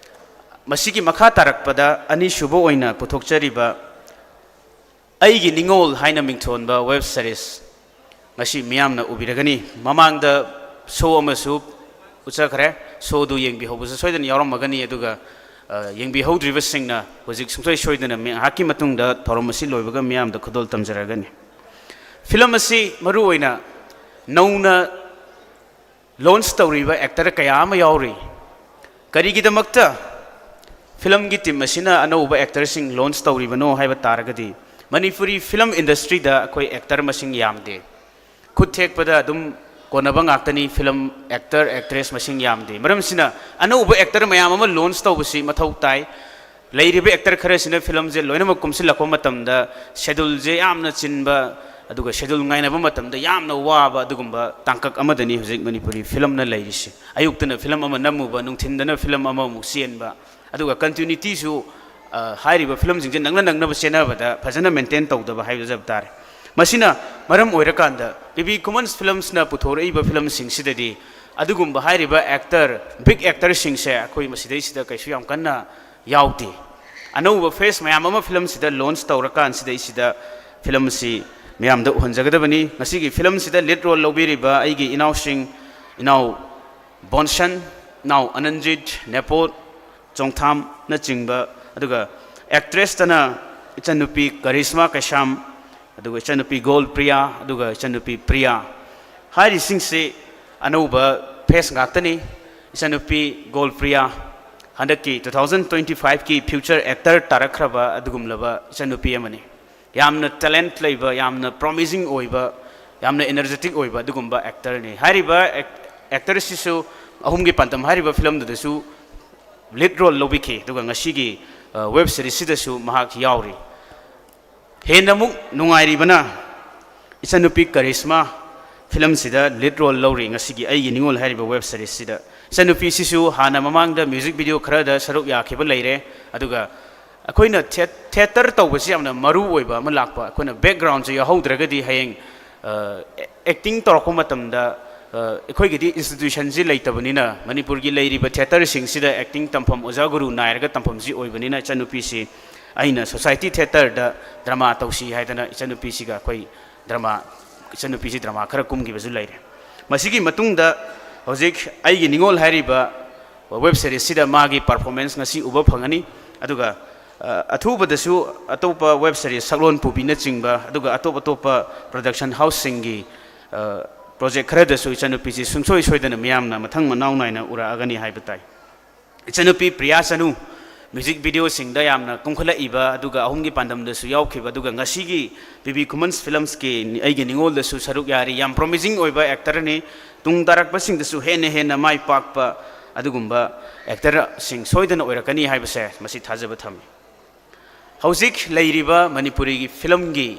ꯃꯁꯤꯒꯤ ꯃꯈꯥ ꯇꯥꯔꯛꯄꯗ ꯑꯅꯤꯁꯨꯕ ꯑꯣꯏꯅ ꯄꯨꯊꯣꯛꯆꯔꯤꯕ ꯑꯩꯒꯤ ꯅꯤꯡꯉꯣꯜ ꯍꯥꯏꯅ ꯃꯤꯡꯊꯣꯟꯕ ꯋꯦꯕ ꯁꯤꯔꯤꯁ ꯉꯁꯤ ꯃꯤꯌꯥꯝꯅ ꯎꯕꯤꯔꯒꯅꯤ꯫ ꯃꯃꯥꯡꯗ ꯁꯣ ꯑꯃꯁꯨ ꯎꯠꯆꯈ꯭ꯔꯦ꯫ ꯁꯣꯗꯨ ꯌꯦꯡꯕꯤꯍꯧꯕꯁꯨ ꯁꯣꯏꯗꯅ ꯌꯥꯎꯔꯝꯃꯒꯅꯤ꯫ ꯑꯗꯨꯒ, ꯑ, ꯌꯦꯡꯕꯤꯍꯧꯗ꯭ꯔꯤꯕꯁꯤꯡꯅ ꯍꯧꯖꯤꯛ ꯁꯨꯡꯁꯣꯏ ꯁꯣꯏꯗꯅ ꯉꯥꯏꯍꯥꯛꯀꯤ ꯃꯇꯨꯡꯗ ꯊꯧꯔꯝ ꯑꯁꯤ ꯂꯣꯏꯕꯒ ꯃꯤꯌꯥꯝꯗ ꯈꯨꯗꯣꯜ ꯇꯝꯖꯔꯒꯅꯤ꯫ ꯐꯤꯂꯝ ꯑꯁꯤ ꯃꯔꯨꯑꯣꯏꯅ ꯅꯧꯅ ꯂꯣꯟꯆ ꯇꯧꯔꯤꯕ ꯑꯦꯛꯇꯔ ꯀꯌꯥ ꯑꯃ ꯌꯥꯎꯔꯤ꯫ ꯀꯔꯤꯒꯤꯗꯃꯛꯇ ꯐꯤꯂꯝꯒꯤ ꯇꯤꯝ ꯑꯁꯤꯅ ꯑꯅꯧꯕ ꯑꯦꯛꯇꯔꯁꯤꯡ ꯂꯣꯟꯆ ꯇꯧꯔꯤꯕꯅꯣ ꯍꯥꯏꯕ ꯇꯥꯔꯒꯗꯤ, ꯃꯅꯤꯄꯨꯔꯤ ꯐꯤꯂꯝ ꯏꯟꯗꯁꯇ꯭ꯔꯤꯗ ꯑꯩꯈꯣꯏ ꯑꯦꯛꯇꯔ ꯃꯁꯤꯡ ꯌꯥꯝꯗꯦ꯫ ꯈꯨꯠ ꯊꯦꯛꯄꯗ ꯑꯗꯨꯝ ꯀꯣꯟꯅꯕ ꯉꯥꯛꯇꯅꯤ꯫ ꯐꯤꯂꯝ ꯑꯦꯛꯇꯔ, ꯑꯦꯛꯇ꯭ꯔꯦꯁ ꯃꯁꯤꯡ ꯌꯥꯝꯗꯦ꯫ ꯃꯔꯝꯁꯤꯅ ꯑꯅꯧꯕ ꯑꯦꯛꯇꯔ ꯃꯌꯥꯝ ꯑꯃ ꯂꯣꯟꯆ ꯇꯧꯕꯁꯤ ꯃꯊꯧ ꯇꯥꯏ꯫ ꯂꯩꯔꯤꯕ ꯑꯦꯛꯇꯔ ꯈꯔꯁꯤꯅ ꯐꯤꯂꯝꯁꯦ ꯂꯣꯏꯅꯃꯛ ꯀꯨꯝꯁꯤꯜꯂꯛꯄ ꯃꯇꯝꯗ ꯁꯦꯗꯨꯜꯁꯦ ꯌꯥꯝꯅ ꯆꯤꯟꯕ, ꯑꯗꯨꯒ ꯁꯦꯗꯨꯜ ꯉꯥꯏꯅꯕ ꯃꯇꯝꯗ ꯌꯥꯝꯅ ꯋꯥꯕ ꯑꯗꯨꯒꯨꯝꯕ ꯇꯥꯡꯀꯛ ꯑꯃꯗꯅꯤ ꯍꯧꯖꯤꯛ ꯃꯅꯤꯄꯨꯔꯤ ꯐꯤꯂꯝꯅ ꯂꯩꯔꯤꯁꯦ꯫ ꯑꯌꯨꯛꯇꯅ ꯐꯤꯂꯝ ꯑꯃ ꯅꯝꯃꯨꯕ, ꯅꯨꯡꯊꯤꯟꯗꯅ ꯐꯤꯂꯝ ꯑꯃꯃꯨꯛ ꯆꯦꯟꯕ, ꯑꯗꯨꯒ ꯀꯟꯇꯤꯅ꯭ꯌꯨꯇꯤꯁꯨ, ꯑ, ꯍꯥꯏꯔꯤꯕ ꯐꯤꯂꯝꯁꯤꯡꯁꯦ ꯅꯪꯅ ꯅꯪꯅꯕ ꯆꯦꯟꯅꯕꯗ ꯐꯖꯅ ꯃꯦꯟꯇꯦꯟ ꯇꯧꯗꯕ ꯍꯥꯏꯖꯕ ꯇꯥꯔꯦ꯫ ꯃꯁꯤꯅ ꯃꯔꯝ ꯑꯣꯏꯔꯀꯥꯟꯗ ꯕꯤ ꯕꯤ ꯈꯨꯃꯟꯁ ꯐꯤꯂꯝꯁꯅ ꯄꯨꯊꯣꯔꯛꯏꯕ ꯐꯤꯂꯝꯁꯤꯡꯁꯤꯗꯗꯤ ꯑꯗꯨꯒꯨꯝꯕ ꯍꯥꯏꯔꯤꯕ ꯑꯦꯛꯇꯔ, ꯕꯤꯒ ꯑꯦꯛꯇꯔꯁꯤꯡꯁꯦ ꯑꯩꯈꯣꯏ ꯃꯁꯤꯗꯩꯁꯤꯗ ꯀꯩꯁꯨ ꯌꯥꯝ ꯀꯟꯅ ꯌꯥꯎꯗꯦ꯫ ꯑꯅꯧꯕ ꯐꯦꯁ ꯃꯌꯥꯝ ꯑꯃ ꯐꯤꯂꯝꯁꯤꯗ ꯂꯣꯟꯆ ꯇꯧꯔꯀꯥꯟꯁꯤꯗꯩꯁꯤꯗ ꯐꯤꯂꯝ ꯑꯁꯤ ꯃꯤꯌꯥꯝꯗ ꯎꯍꯟꯖꯒꯗꯕꯅꯤ꯫ ꯉꯁꯤꯒꯤ ꯐꯤꯂꯝꯁꯤꯗ ꯂꯤꯗ ꯔꯣꯜ ꯂꯧꯕꯤꯔꯤꯕ ꯑꯩꯒꯤ ꯏꯅꯥꯎꯁꯤꯡ, ꯏꯅꯥꯎ ꯕꯣꯟꯁꯟ, ꯏꯅꯥꯎ ꯑꯅꯟꯖꯤꯠ, ꯅꯦꯄꯣꯠ ꯆꯣꯡꯊꯥꯝꯅꯆꯤꯡꯕ, ꯑꯗꯨꯒ ꯑꯦꯛꯇ꯭ꯔꯦꯁꯇꯅ ꯏꯆꯟꯅꯨꯄꯤ ꯀꯔꯤꯁꯃꯥ ꯀꯩꯁꯥꯝ, ꯑꯗꯨꯒ ꯏꯆꯟꯅꯨꯄꯤ ꯒꯣꯜ ꯄ꯭ꯔꯤꯌꯥ, ꯑꯗꯨꯒ ꯏꯆꯟꯅꯨꯄꯤ ꯄ꯭ꯔꯤꯌꯥ꯫ ꯍꯥꯏꯔꯤꯁꯤꯡꯁꯤ ꯑꯅꯧꯕ ꯐꯦꯁ ꯉꯥꯛꯇꯅꯤ꯫ ꯏꯆꯟꯅꯨꯄꯤ ꯒꯣꯜ ꯄ꯭ꯔꯤꯌꯥ ꯍꯟꯗꯛꯀꯤ two thousand twenty five ꯀꯤ ꯐ꯭ꯌꯨꯆꯔ ꯑꯦꯛꯇꯔ ꯇꯥꯔꯛꯈ꯭ꯔꯕ ꯑꯗꯨꯒꯨꯝꯂꯕ ꯏꯆꯟꯅꯨꯄꯤ ꯑꯃꯅꯤ꯫ ꯌꯥꯝꯅ ꯇꯦꯂꯦꯟꯠ ꯂꯩꯕ, ꯌꯥꯝꯅ ꯄ꯭ꯔꯣꯃꯤꯁꯤꯡ ꯑꯣꯏꯕ, ꯌꯥꯝꯅ ꯑꯦꯅꯔꯖꯦꯇꯤꯛ ꯑꯣꯏꯕ ꯑꯗꯨꯒꯨꯝꯕ ꯑꯦꯛꯇꯔꯅꯤ꯫ ꯍꯥꯏꯔꯤꯕ ꯑꯦꯛ-, ꯑꯦꯛꯇꯔꯁꯤꯁꯨ ꯑꯍꯨꯝꯒꯤ ꯄꯥꯟꯗꯝ ꯍꯥꯏꯔꯤꯕ ꯐꯤꯂꯝꯗꯨꯗꯁꯨ ꯂꯤꯗ ꯔꯣꯜ ꯂꯧꯕꯤꯈꯤ, ꯑꯗꯨꯒ ꯉꯁꯤꯒꯤ, ꯑ, ꯋꯦꯕ ꯁꯤꯔꯤꯁꯁꯤꯗꯁꯨ ꯃꯍꯥꯛ ꯌꯥꯎꯔꯤ꯫ ꯍꯦꯟꯅ ꯑꯃꯨꯛ ꯅꯨꯡꯉꯥꯏꯔꯤꯕꯅ ꯏꯆꯟꯅꯨꯄꯤ ꯀꯔꯤꯁꯃꯥ ꯐꯤꯂꯝꯁꯤꯗ ꯂꯤꯗ ꯔꯣꯜ ꯂꯧꯔꯤ꯫ ꯉꯁꯤꯒꯤ ꯑꯩꯒꯤ ꯅꯤꯉꯣꯜ ꯍꯥꯏꯔꯤꯕ ꯋꯦꯕ ꯁꯦꯔꯤꯁꯁꯤꯗ ꯏꯆꯟꯅꯨꯄꯤꯁꯤꯁꯨ ꯍꯥꯟꯅ ꯃꯃꯥꯡꯗ ꯃ꯭ꯌꯨꯖꯤꯛ ꯚꯤꯗꯤꯑꯣ ꯈꯔꯗ ꯁꯔꯨꯛ ꯌꯥꯈꯤꯕ ꯂꯩꯔꯦ꯫ ꯑꯗꯨꯒ ꯑꯩꯈꯣꯏꯅ ꯊꯦ- ꯊꯤꯌꯦꯇꯔ ꯇꯧꯕꯁꯤ ꯌꯥꯝꯅ ꯃꯔꯨ ꯑꯣꯏꯕ ꯑꯃ ꯂꯥꯛꯄ, ꯑꯩꯈꯣꯏꯅ ꯕꯦꯛꯒ꯭ꯔꯥꯎꯟꯁꯦ ꯌꯥꯎꯍꯧꯗ꯭ꯔꯒꯗꯤ ꯍꯌꯦꯡ ꯑꯦꯛꯇꯤꯡ ꯇꯧꯔꯛꯄ ꯃꯇꯝꯗ ꯑꯩꯈꯣꯏꯒꯤꯗꯤ ꯏꯟꯁꯇꯤꯇ꯭ꯌꯨꯁꯟꯁꯤ ꯂꯩꯇꯕꯅꯤꯅ, ꯃꯅꯤꯄꯨꯔꯒꯤ ꯂꯩꯔꯤꯕ ꯊꯤꯌꯦꯇꯔꯁꯤꯡꯁꯤꯗ ꯑꯦꯛꯇꯤꯡ ꯇꯝꯐꯝ, ꯑꯣꯖꯥ ꯒꯨꯔꯨ ꯅꯥꯏꯔꯒ ꯇꯝꯐꯝꯁꯤ ꯑꯣꯏꯕꯅꯤꯅ, ꯏꯆꯟꯅꯨꯄꯤꯁꯤ ꯑꯩꯅ ꯁꯣꯁꯥꯏꯇꯤ ꯊꯤꯌꯦꯇꯔꯗ ꯗ꯭ꯔꯃꯥ ꯇꯧꯁꯤ ꯍꯥꯏꯗꯅ ꯏꯆꯟꯅꯨꯄꯤꯁꯤꯒ ꯑꯩꯈꯣꯏ ꯗ꯭ꯔꯃꯥ, ꯏꯆꯟꯅꯨꯄꯤꯁꯤ ꯗ꯭ꯔꯃꯥ ꯈꯔ ꯀꯨꯝꯈꯤꯕꯁꯨ ꯂꯩꯔꯦ꯫ ꯃꯁꯤꯒꯤ ꯃꯇꯨꯡꯗ ꯍꯧꯖꯤꯛ ꯑꯩꯒꯤ ꯅꯤꯉꯣꯜ ꯍꯥꯏꯔꯤꯕ ꯋꯦꯕ ꯁꯦꯔꯤꯁꯁꯤꯗ ꯃꯥꯒꯤ ꯄꯔꯐꯣꯔꯃꯦꯟꯁ ꯉꯁꯤ ꯎꯕ ꯐꯪꯒꯅꯤ꯫ ꯑꯗꯨꯒ ꯑ, ꯑꯊꯨꯕꯗꯁꯨ ꯑꯇꯣꯞꯄ ꯋꯦꯕ ꯁꯦꯔꯤꯁ ꯁꯛꯂꯣꯟ ꯄꯨꯕꯤꯅꯆꯤꯡꯕ, ꯑꯗꯨꯒ ꯑꯇꯣꯞ ꯑꯇꯣꯞꯄ ꯄ꯭ꯔꯗꯛꯁꯟ ꯍꯥꯎꯁꯁꯤꯡꯒꯤ, ꯑ, ꯄ꯭ꯔꯣꯖꯦꯛ ꯈꯔꯗꯁꯨ ꯏꯆꯟꯅꯨꯄꯤꯁꯤ ꯁꯨꯡꯁꯣꯏ ꯁꯣꯏꯗꯅ ꯃꯤꯌꯥꯝꯅ ꯃꯊꯪ ꯃꯅꯥꯎ ꯅꯥꯏꯅ ꯎꯔꯛꯑꯒꯅꯤ ꯍꯥꯏꯕ ꯇꯥꯏ꯫ ꯏꯆꯟꯅꯨꯄꯤ ꯄ꯭ꯔꯤꯌꯥ ꯆꯅꯨ ꯃ꯭ꯌꯨꯖꯤꯛ ꯚꯤꯗꯤꯑꯣꯁꯤꯡꯗ ꯌꯥꯝꯅ ꯀꯨꯝꯈꯠꯂꯛꯏꯕ, ꯑꯗꯨꯒ ꯑꯍꯨꯝꯒꯤ ꯄꯥꯟꯗꯝꯗꯁꯨ ꯌꯥꯎꯈꯤꯕ, ꯑꯗꯨꯒ ꯉꯁꯤꯒꯤ ꯄꯤ ꯕꯤ ꯈꯨꯃꯟꯁ ꯐꯤꯂꯝꯁꯀꯤ ꯑꯩꯒꯤ ꯅꯤꯉꯣꯜꯗꯁꯨ ꯁꯔꯨꯛ ꯌꯥꯔꯤ꯫ ꯌꯥꯝ ꯄ꯭ꯔꯣꯃꯤꯁꯤꯡ ꯑꯣꯏꯕ ꯑꯦꯛꯇꯔꯅꯤ꯫ ꯇꯨꯡ ꯇꯥꯔꯛꯄꯁꯤꯡꯗꯁꯨ ꯍꯦꯟꯅ ꯍꯦꯟꯅ ꯃꯥꯏ ꯄꯥꯛꯄ ꯑꯗꯨꯒꯨꯝꯕ ꯑꯦꯛꯇꯔꯁꯤꯡ ꯁꯣꯏꯗꯅ ꯑꯣꯏꯔꯛꯀꯅꯤ ꯍꯥꯏꯕꯁꯦ ꯃꯁꯤ ꯊꯥꯖꯕ ꯊꯝꯃꯤ꯫ ꯍꯧꯖꯤꯛ ꯂꯩꯔꯤꯕ ꯃꯅꯤꯄꯨꯔꯤꯒꯤ ꯐꯤꯂꯝꯒꯤ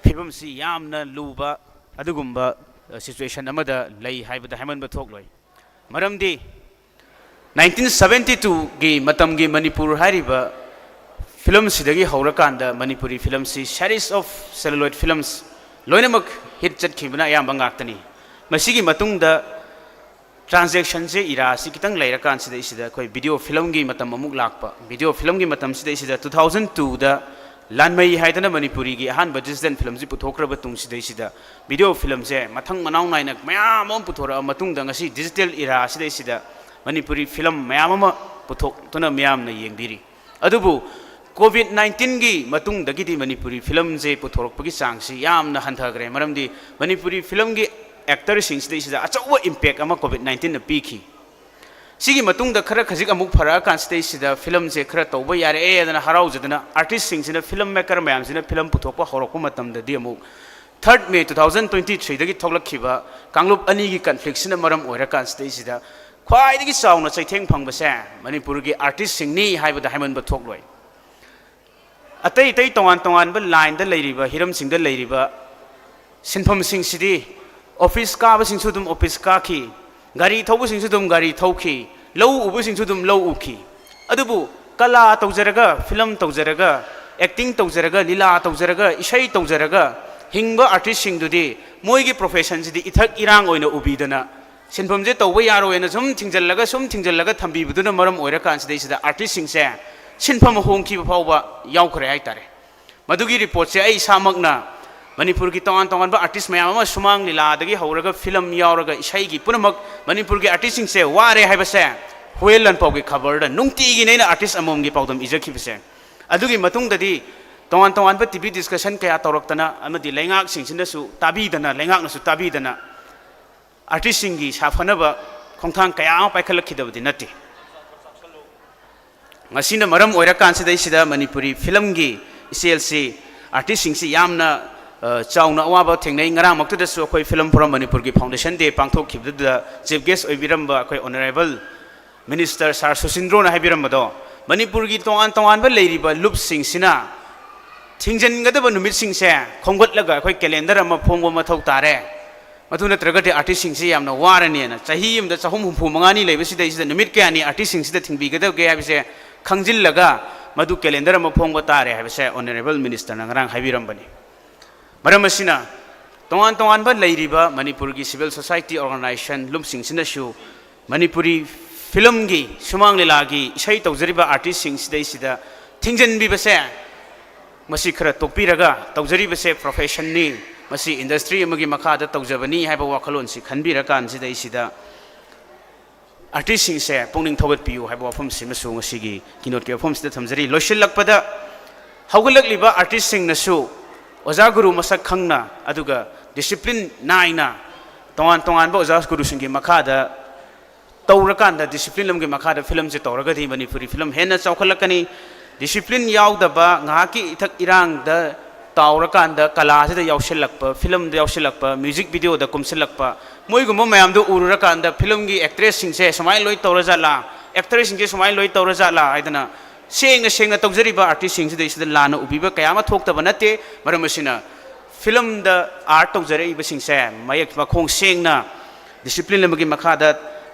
ꯐꯤꯕꯝꯁꯤ ꯌꯥꯝꯅ ꯂꯨꯕ ꯑꯗꯨꯒꯨꯝꯕ ꯁꯤꯆꯨꯋꯦꯁꯟ ꯑꯃꯗ ꯂꯩ ꯍꯥꯏꯕꯗ ꯍꯥꯏꯃꯟꯕ ꯊꯣꯛꯂꯣꯏ꯫ ꯃꯔꯝꯗꯤ ꯅꯥꯏꯟꯇꯤꯟ ꯁꯕꯦꯟꯇꯤ ꯇꯨꯒꯤ ꯃꯇꯝꯒꯤ ꯃꯅꯤꯄꯨꯔ ꯍꯥꯏꯔꯤꯕ ꯐꯤꯂꯝꯁꯤꯗꯒꯤ ꯍꯧꯔꯀꯥꯟꯗ Manipuri ꯐꯤꯂꯝꯁꯤ series of celluloid films ꯂꯣꯏꯅꯃꯛ ꯍꯤꯠ ꯆꯠꯈꯤꯕꯅ ꯑꯌꯥꯝꯕ ꯉꯥꯛꯇꯅꯤ꯫ ꯃꯁꯤꯒꯤ ꯃꯇꯨꯡꯗ ꯇ꯭ꯔꯥꯟꯖꯦꯛꯁꯟꯁꯦ, ꯏꯔꯥꯁꯤ ꯈꯤꯇꯪ ꯂꯩꯔꯀꯥꯟꯁꯤꯗꯩꯁꯤꯗ ꯑꯩꯈꯣꯏ ꯚꯤꯗꯤꯑꯣ ꯐꯤꯂꯝꯒꯤ ꯃꯇꯝ ꯑꯃꯨꯛ ꯂꯥꯛꯄ꯫ ꯚꯤꯗꯤꯑꯣ ꯐꯤꯂꯝꯒꯤ ꯃꯇꯝꯁꯤꯗꯩꯁꯤꯗ two thousand twoꯗ ꯂꯥꯟꯃꯩ ꯍꯥꯏꯗꯅ ꯃꯅꯤꯄꯨꯔꯤꯒꯤ ꯑꯍꯥꯟꯕ ꯗꯤꯖꯤꯇꯦꯜ ꯐꯤꯂꯝꯁꯤ ꯄꯨꯊꯣꯛꯈ꯭ꯔꯕ ꯇꯨꯡꯁꯤꯗꯩꯁꯤꯗ ꯚꯤꯗꯤꯑꯣ ꯐꯤꯂꯝꯁꯦ ꯃꯊꯪ ꯃꯅꯥꯎ ꯅꯥꯏꯅ ꯃꯌꯥꯝ ꯑꯃ ꯄꯨꯊꯣꯔꯛꯑ ꯃꯇꯨꯡꯗ ꯉꯁꯤ ꯗꯤꯖꯤꯇꯦꯜ ꯏꯔꯥ ꯑꯁꯤꯗꯩꯁꯤꯗ ꯃꯅꯤꯄꯨꯔꯤ ꯐꯤꯂꯝ ꯃꯌꯥꯝ ꯑꯃ ꯄꯨꯊꯣꯛꯇꯨꯅ ꯃꯤꯌꯥꯝꯅ ꯌꯦꯡꯕꯤꯔꯤ꯫ ꯑꯗꯨꯕꯨ ꯀꯣꯚꯤꯗ ꯅꯥꯏꯟꯇꯤꯟꯒꯤ ꯃꯇꯨꯡꯗꯒꯤꯗꯤ ꯃꯅꯤꯄꯨꯔꯤ ꯐꯤꯂꯝꯁꯦ ꯄꯨꯊꯣꯔꯛꯄꯒꯤ ꯆꯥꯡꯁꯤ ꯌꯥꯝꯅ ꯍꯟꯊꯈ꯭ꯔꯦ꯫ ꯃꯔꯝꯗꯤ ꯃꯅꯤꯄꯨꯔꯤ ꯐꯤꯂꯝꯒꯤ ꯑꯦꯛꯇꯔꯁꯤꯡꯁꯤꯗꯩꯁꯤꯗ ꯑꯆꯧꯕ ꯏꯝꯄꯦꯛ ꯑꯃ ꯀꯣꯚꯤꯗ ꯅꯥꯏꯟꯇꯤꯟꯅ ꯄꯤꯈꯤ꯫ ꯁꯤꯒꯤ ꯃꯇꯨꯡꯗ ꯈꯔ ꯈꯖꯤꯛ ꯑꯃꯨꯛ ꯐꯔꯛꯑꯀꯥꯟꯁꯤꯗꯩꯁꯤꯗ ꯐꯤꯂꯝꯁꯦ ꯈꯔ ꯇꯧꯕ ꯌꯥꯔꯛꯑꯦꯗꯅ ꯍꯔꯥꯎꯖꯗꯅ ꯑꯥꯔꯇꯤꯁꯁꯤꯡꯁꯤꯅ, ꯐꯤꯂꯝ ꯃꯦꯀꯔ ꯃꯌꯥꯝꯁꯤꯅ ꯐꯤꯂꯝ ꯄꯨꯊꯣꯛꯄ ꯍꯧꯔꯛꯄ ꯃꯇꯝꯗꯗꯤ ꯑꯃꯨꯛ ꯊꯥꯔꯗ ꯃꯦ two thousand twenty threeꯗꯒꯤ ꯊꯣꯛꯂꯛꯈꯤꯕ ꯀꯥꯡꯂꯨꯞ ꯑꯅꯤꯒꯤ ꯀꯟꯐ꯭ꯂꯤꯛꯁꯤꯅ ꯃꯔꯝ ꯑꯣꯏꯔꯀꯥꯟꯁꯤꯗꯩꯁꯤꯗ ꯈ꯭ꯋꯥꯏꯗꯒꯤ ꯆꯥꯎꯅ ꯆꯩꯊꯦꯡ ꯐꯪꯕꯁꯦ ꯃꯅꯤꯄꯨꯔꯒꯤ ꯑꯥꯔꯇꯤꯁꯁꯤꯡꯅꯤ ꯍꯥꯏꯕꯗ ꯍꯥꯏꯃꯟꯕ ꯊꯣꯛꯂꯣꯏ꯫ ꯑꯇꯩ ꯑꯇꯩ ꯇꯣꯉꯥꯟ ꯇꯣꯉꯥꯟꯕ ꯂꯥꯏꯟꯗ ꯂꯩꯔꯤꯕ, ꯍꯤꯔꯝꯁꯤꯡꯗ ꯂꯩꯔꯤꯕ ꯁꯤꯟꯐꯝꯁꯤꯡꯁꯤꯗꯤ ꯑꯣꯐꯤꯁ ꯀꯥꯕꯁꯤꯡꯁꯨ ꯑꯗꯨꯝ ꯑꯣꯐꯤꯁ ꯀꯥꯈꯤ, ꯒꯥꯔꯤ ꯊꯧꯕꯁꯤꯡꯁꯨ ꯑꯗꯨꯝ ꯒꯥꯔꯤ ꯊꯧꯈꯤ, ꯂꯧ ꯎꯕꯁꯤꯡꯁꯨ ꯑꯗꯨꯝ ꯂꯧ ꯎꯈꯤ꯫ ꯑꯗꯨꯕꯨ ꯀꯂꯥ ꯇꯧꯖꯔꯒ, ꯐꯤꯂꯝ ꯇꯧꯖꯔꯒ, ꯑꯦꯛꯇꯤꯡ ꯇꯧꯖꯔꯒ, ꯂꯤꯂꯥ ꯇꯧꯖꯔꯒ, ꯏꯁꯩ ꯇꯧꯖꯔꯒ ꯍꯤꯡꯕ ꯑꯥꯔꯇꯤꯁꯁꯤꯡꯗꯨꯗꯤ ꯃꯣꯏꯒꯤ ꯄ꯭ꯔꯣꯐꯦꯁꯟꯁꯤꯗꯤ ꯏꯊꯛ ꯏꯔꯥꯡ ꯑꯣꯏꯅ ꯎꯕꯤꯗꯅ ꯁꯤꯟꯐꯝꯁꯦ ꯇꯧꯕ ꯌꯥꯔꯣꯏꯅ ꯁꯨꯝ ꯊꯤꯡꯖꯤꯜꯂꯒ, ꯁꯨꯝ ꯊꯤꯡꯖꯤꯜꯂꯒ ꯊꯝꯕꯤꯕꯗꯨꯅ ꯃꯔꯝ ꯑꯣꯏꯔꯀꯥꯟꯁꯤꯗꯩꯁꯤꯗ ꯑꯥꯔꯇꯤꯁꯁꯤꯡꯁꯦ ꯁꯤꯟꯐꯝ ꯍꯣꯡꯈꯤꯕ ꯐꯥꯎꯕ ꯌꯥꯎꯈ꯭ꯔꯦ ꯍꯥꯏꯇꯥꯔꯦ꯫ ꯃꯗꯨꯒꯤ ꯔꯤꯄꯣꯔꯠꯁꯦ ꯑꯩ ꯏꯁꯥꯃꯛꯅ ꯃꯅꯤꯄꯨꯔꯒꯤ ꯇꯣꯉꯥꯟ ꯇꯣꯉꯥꯟꯕ ꯑꯥꯔꯇꯤꯁ ꯃꯌꯥꯝ ꯑꯃ, ꯁꯨꯃꯥꯡ ꯂꯤꯂꯥꯗꯒꯤ ꯍꯧꯔꯒ ꯐꯤꯂꯝ ꯌꯥꯎꯔꯒ ꯏꯁꯩꯒꯤ ꯄꯨꯝꯅꯃꯛ, ꯃꯅꯤꯄꯨꯔꯒꯤ ꯑꯥꯔꯇꯤꯁꯁꯤꯡꯁꯦ ꯋꯥꯔꯦ ꯍꯥꯏꯕꯁꯦ ꯍꯨꯌꯦꯟ ꯂꯥꯟꯄꯥꯎꯒꯤ ꯈꯕꯔꯗ ꯅꯨꯡꯇꯤꯒꯤꯅꯤ ꯑꯩꯅ ꯑꯥꯔꯇꯤꯁ ꯑꯃꯃꯝꯒꯤ ꯄꯥꯎꯗꯝ ꯏꯖꯈꯤꯕꯁꯦ꯫ ꯑꯗꯨꯒꯤ ꯃꯇꯨꯡꯗꯗꯤ ꯇꯣꯉꯥꯟ ꯇꯣꯉꯥꯟꯕ ꯇꯤ ꯚꯤ ꯗꯤꯁꯀꯁꯟ ꯀꯌꯥ ꯇꯧꯔꯛꯇꯅ ꯑꯃꯗꯤ ꯂꯩꯉꯥꯛꯁꯤꯡꯁꯤꯅꯁꯨ ꯇꯥꯕꯤꯗꯅ, ꯂꯩꯉꯥꯛꯅꯁꯨ ꯇꯥꯕꯤꯗꯅ ꯑꯥꯔꯇꯤꯁꯁꯤꯡꯒꯤ ꯁꯥꯐꯅꯕ ꯈꯣꯡꯊꯥꯡ ꯀꯌꯥ ꯑꯃ ꯄꯥꯏꯈꯠꯂꯛꯈꯤꯗꯕꯗꯤ ꯅꯠꯇꯦ꯫ ꯃꯁꯤꯅ ꯃꯔꯝ ꯑꯣꯏꯔꯀꯥꯟꯁꯤꯗꯩꯁꯤꯗ ꯃꯅꯤꯄꯨꯔꯤ ꯐꯤꯂꯝꯒꯤ ꯏꯆꯦꯜꯁꯤ, ꯑꯥꯔꯇꯤꯁꯁꯤꯡꯁꯤ ꯌꯥꯝꯅ, ꯑ, ꯆꯥꯎꯅ ꯑꯋꯥꯕ ꯊꯦꯡꯅꯩ꯫ ꯉꯔꯥꯡꯃꯛꯇꯗꯁꯨ ꯑꯩꯈꯣꯏ ꯐꯤꯂꯝ ꯐꯣꯔꯝ ꯃꯅꯤꯄꯨꯔꯒꯤ ꯐꯥꯎꯟꯗꯦꯁꯟ ꯗꯦ ꯄꯥꯡꯊꯣꯛꯈꯤꯕꯗꯨꯗ ꯆꯤꯐ ꯒꯦꯁ ꯑꯣꯏꯕꯤꯔꯝꯕ ꯑꯩꯈꯣꯏ ꯑꯣꯅꯔꯦꯕꯜ ꯃꯤꯅꯤꯁꯇꯔ ꯁꯥꯔ ꯁꯨꯁꯤꯟꯗ꯭ꯔꯣꯅ ꯍꯥꯏꯕꯤꯔꯝꯕꯗꯣ, ꯃꯅꯤꯄꯨꯔꯒꯤ ꯇꯣꯉꯥꯟ ꯇꯣꯉꯥꯟꯕ ꯂꯩꯔꯤꯕ ꯂꯨꯞꯁꯤꯡꯁꯤꯅ ꯊꯤꯡꯖꯤꯟꯒꯗꯕ ꯅꯨꯃꯤꯠꯁꯤꯡꯁꯦ ꯈꯣꯝꯒꯠꯂꯒ ꯑꯩꯈꯣꯏ ꯀꯦꯂꯦꯟꯗꯔ ꯑꯃ ꯐꯣꯡꯕ ꯃꯊꯧ ꯇꯥꯔꯦ꯫ ꯃꯗꯨ ꯅꯠꯇ꯭ꯔꯒꯗꯤ ꯑꯥꯔꯇꯤꯁꯁꯤꯡꯁꯤ ꯌꯥꯝꯅ ꯋꯥꯔꯅꯤꯅ, ꯆꯍꯤ ꯑꯃꯗ ꯆꯍꯨꯝ ꯍꯨꯝꯐꯨ ꯃꯉꯥꯅꯤ ꯂꯩꯕꯁꯤꯗꯩꯁꯤꯗ ꯅꯨꯃꯤꯠ ꯀꯌꯥꯅꯤ ꯑꯥꯔꯇꯤꯁꯁꯤꯡꯁꯤꯗ ꯊꯤꯡꯕꯤꯒꯗꯒꯦ ꯍꯥꯏꯕꯁꯦ ꯈꯪꯖꯤꯜꯂꯒ ꯃꯗꯨ ꯀꯦꯂꯦꯟꯗꯔ ꯑꯃ ꯐꯣꯡꯕ ꯇꯥꯔꯦ ꯍꯥꯏꯕꯁꯦ ꯑꯣꯅꯔꯦꯕꯜ ꯃꯤꯅꯤꯁꯇꯔꯅ ꯉꯔꯥꯡ ꯍꯥꯏꯕꯤꯔꯝꯕꯅꯤ꯫ ꯃꯔꯝ ꯑꯁꯤꯅ ꯇꯣꯉꯥꯟ ꯇꯣꯉꯥꯟꯕ ꯂꯩꯔꯤꯕ ꯃꯅꯤꯄꯨꯔꯒꯤ ꯁꯤꯚꯤꯜ ꯁꯣꯁꯥꯏꯇꯤ ꯑꯣꯔꯒꯅꯥꯏꯖꯦꯁꯟ ꯂꯨꯞꯁꯤꯡꯁꯤꯅꯁꯨ ꯃꯅꯤꯄꯨꯔꯤ ꯐꯤꯂꯝꯒꯤ, ꯁꯨꯃꯥꯡ ꯂꯤꯂꯥꯒꯤ ꯏꯁꯩ ꯇꯧꯖꯔꯤꯕ ꯑꯥꯔꯇꯤꯁꯁꯤꯡꯁꯤꯗꯩꯁꯤꯗ ꯊꯤꯡꯖꯤꯟꯕꯤꯕꯁꯦ, ꯃꯁꯤ ꯈꯔ ꯇꯣꯛꯄꯤꯔꯒ, ꯇꯧꯖꯔꯤꯕꯁꯦ ꯄ꯭ꯔꯣꯐꯦꯁꯟꯅꯤ, ꯃꯁꯤ ꯏꯟꯗꯁꯇ꯭ꯔꯤ ꯑꯃꯒꯤ ꯃꯈꯥꯗ ꯇꯧꯖꯕꯅꯤ ꯍꯥꯏꯕ ꯋꯥꯈꯜꯂꯣꯟꯁꯤ ꯈꯟꯕꯤꯔꯀꯥꯟꯁꯤꯗꯩꯁꯤꯗ ꯑꯥꯔꯇꯤꯁꯁꯤꯡꯁꯦ ꯄꯨꯛꯅꯤꯡ ꯊꯧꯒꯠꯄꯤꯌꯨ ꯍꯥꯏꯕ ꯋꯥꯐꯝꯁꯤꯃꯁꯨ ꯉꯁꯤꯒꯤ keynoteꯀꯤ ꯋꯥꯐꯝꯁꯤꯗ ꯊꯝꯖꯔꯤ꯫ ꯂꯣꯏꯁꯤꯜꯂꯛꯄꯗ, ꯍꯧꯒꯠꯂꯛꯂꯤꯕ ꯑꯥꯔꯇꯤꯁꯁꯤꯡꯅꯁꯨ ꯑꯣꯖꯥ ꯒꯨꯔꯨ ꯃꯁꯛ ꯈꯪꯅ, ꯑꯗꯨꯒ ꯗꯤꯁꯤꯄ꯭ꯂꯤꯟ ꯅꯥꯏꯅ ꯇꯣꯉꯥꯟ ꯇꯣꯉꯥꯟꯕ ꯑꯣꯖꯥ ꯒꯨꯔꯨꯁꯤꯡꯒꯤ ꯃꯈꯥꯗ ꯇꯧꯔꯀꯥꯟꯗ, ꯗꯤꯁꯤꯄ꯭ꯂꯤꯟ ꯑꯃꯒꯤ ꯃꯈꯥꯗ ꯐꯤꯂꯝꯁꯦ ꯇꯧꯔꯒꯗꯤ ꯃꯅꯤꯄꯨꯔꯤ ꯐꯤꯂꯝ ꯍꯦꯟꯅ ꯆꯥꯎꯈꯠꯂꯛꯀꯅꯤ꯫ ꯗꯤꯁꯤꯄ꯭ꯂꯤꯟ ꯌꯥꯎꯗꯕ, ꯉꯥꯏꯍꯥꯛꯀꯤ ꯏꯊꯛ ꯏꯔꯥꯡꯗ ꯇꯥꯎꯔꯀꯥꯟꯗ ꯀꯂꯥꯁꯤꯗ ꯌꯥꯎꯁꯤꯜꯂꯛꯄ, ꯐꯤꯂꯝꯗ ꯌꯥꯎꯁꯤꯜꯂꯛꯄ, ꯃ꯭ꯌꯨꯖꯤꯛ ꯚꯤꯗꯤꯑꯣꯗ ꯀꯨꯝꯁꯤꯜꯂꯛꯄ, ꯃꯣꯏꯒꯨꯝꯕ ꯃꯌꯥꯝꯗꯨ ꯎꯔꯨꯔꯀꯥꯟꯗ ꯐꯤꯂꯝꯒꯤ ꯑꯦꯛꯇ꯭ꯔꯦꯁꯁꯤꯡꯁꯦ ꯁꯨꯃꯥꯏꯅ ꯂꯣꯏ ꯇꯧꯔꯖꯥꯠꯂꯥ, ꯑꯦꯛꯇꯔꯁꯤꯡꯁꯦ ꯁꯨꯃꯥꯏꯅ ꯂꯣꯏ ꯇꯧꯔꯖꯥꯠꯂꯥ ꯍꯥꯏꯗꯅ ꯁꯦꯡꯅ ꯁꯦꯡꯅ ꯇꯧꯖꯔꯤꯕ ꯑꯥꯔꯇꯤꯁꯁꯤꯡꯁꯤꯗꯩꯁꯤꯗ ꯂꯥꯟꯅ ꯎꯕꯤꯕ ꯀꯌꯥ ꯑꯃ ꯊꯣꯛꯇꯕ ꯅꯠꯇꯦ꯫ ꯃꯔꯝ ꯑꯁꯤꯅ ꯐꯤꯂꯝꯗ ꯑꯥꯔꯠ ꯇꯧꯖꯔꯛꯏꯕꯁꯤꯡꯁꯦ ꯃꯌꯦꯛ ꯃꯈꯣꯡ ꯁꯦꯡꯅ ꯗꯤꯁꯤꯄ꯭ꯂꯤꯟ ꯑꯃꯒꯤ ꯃꯈꯥꯗ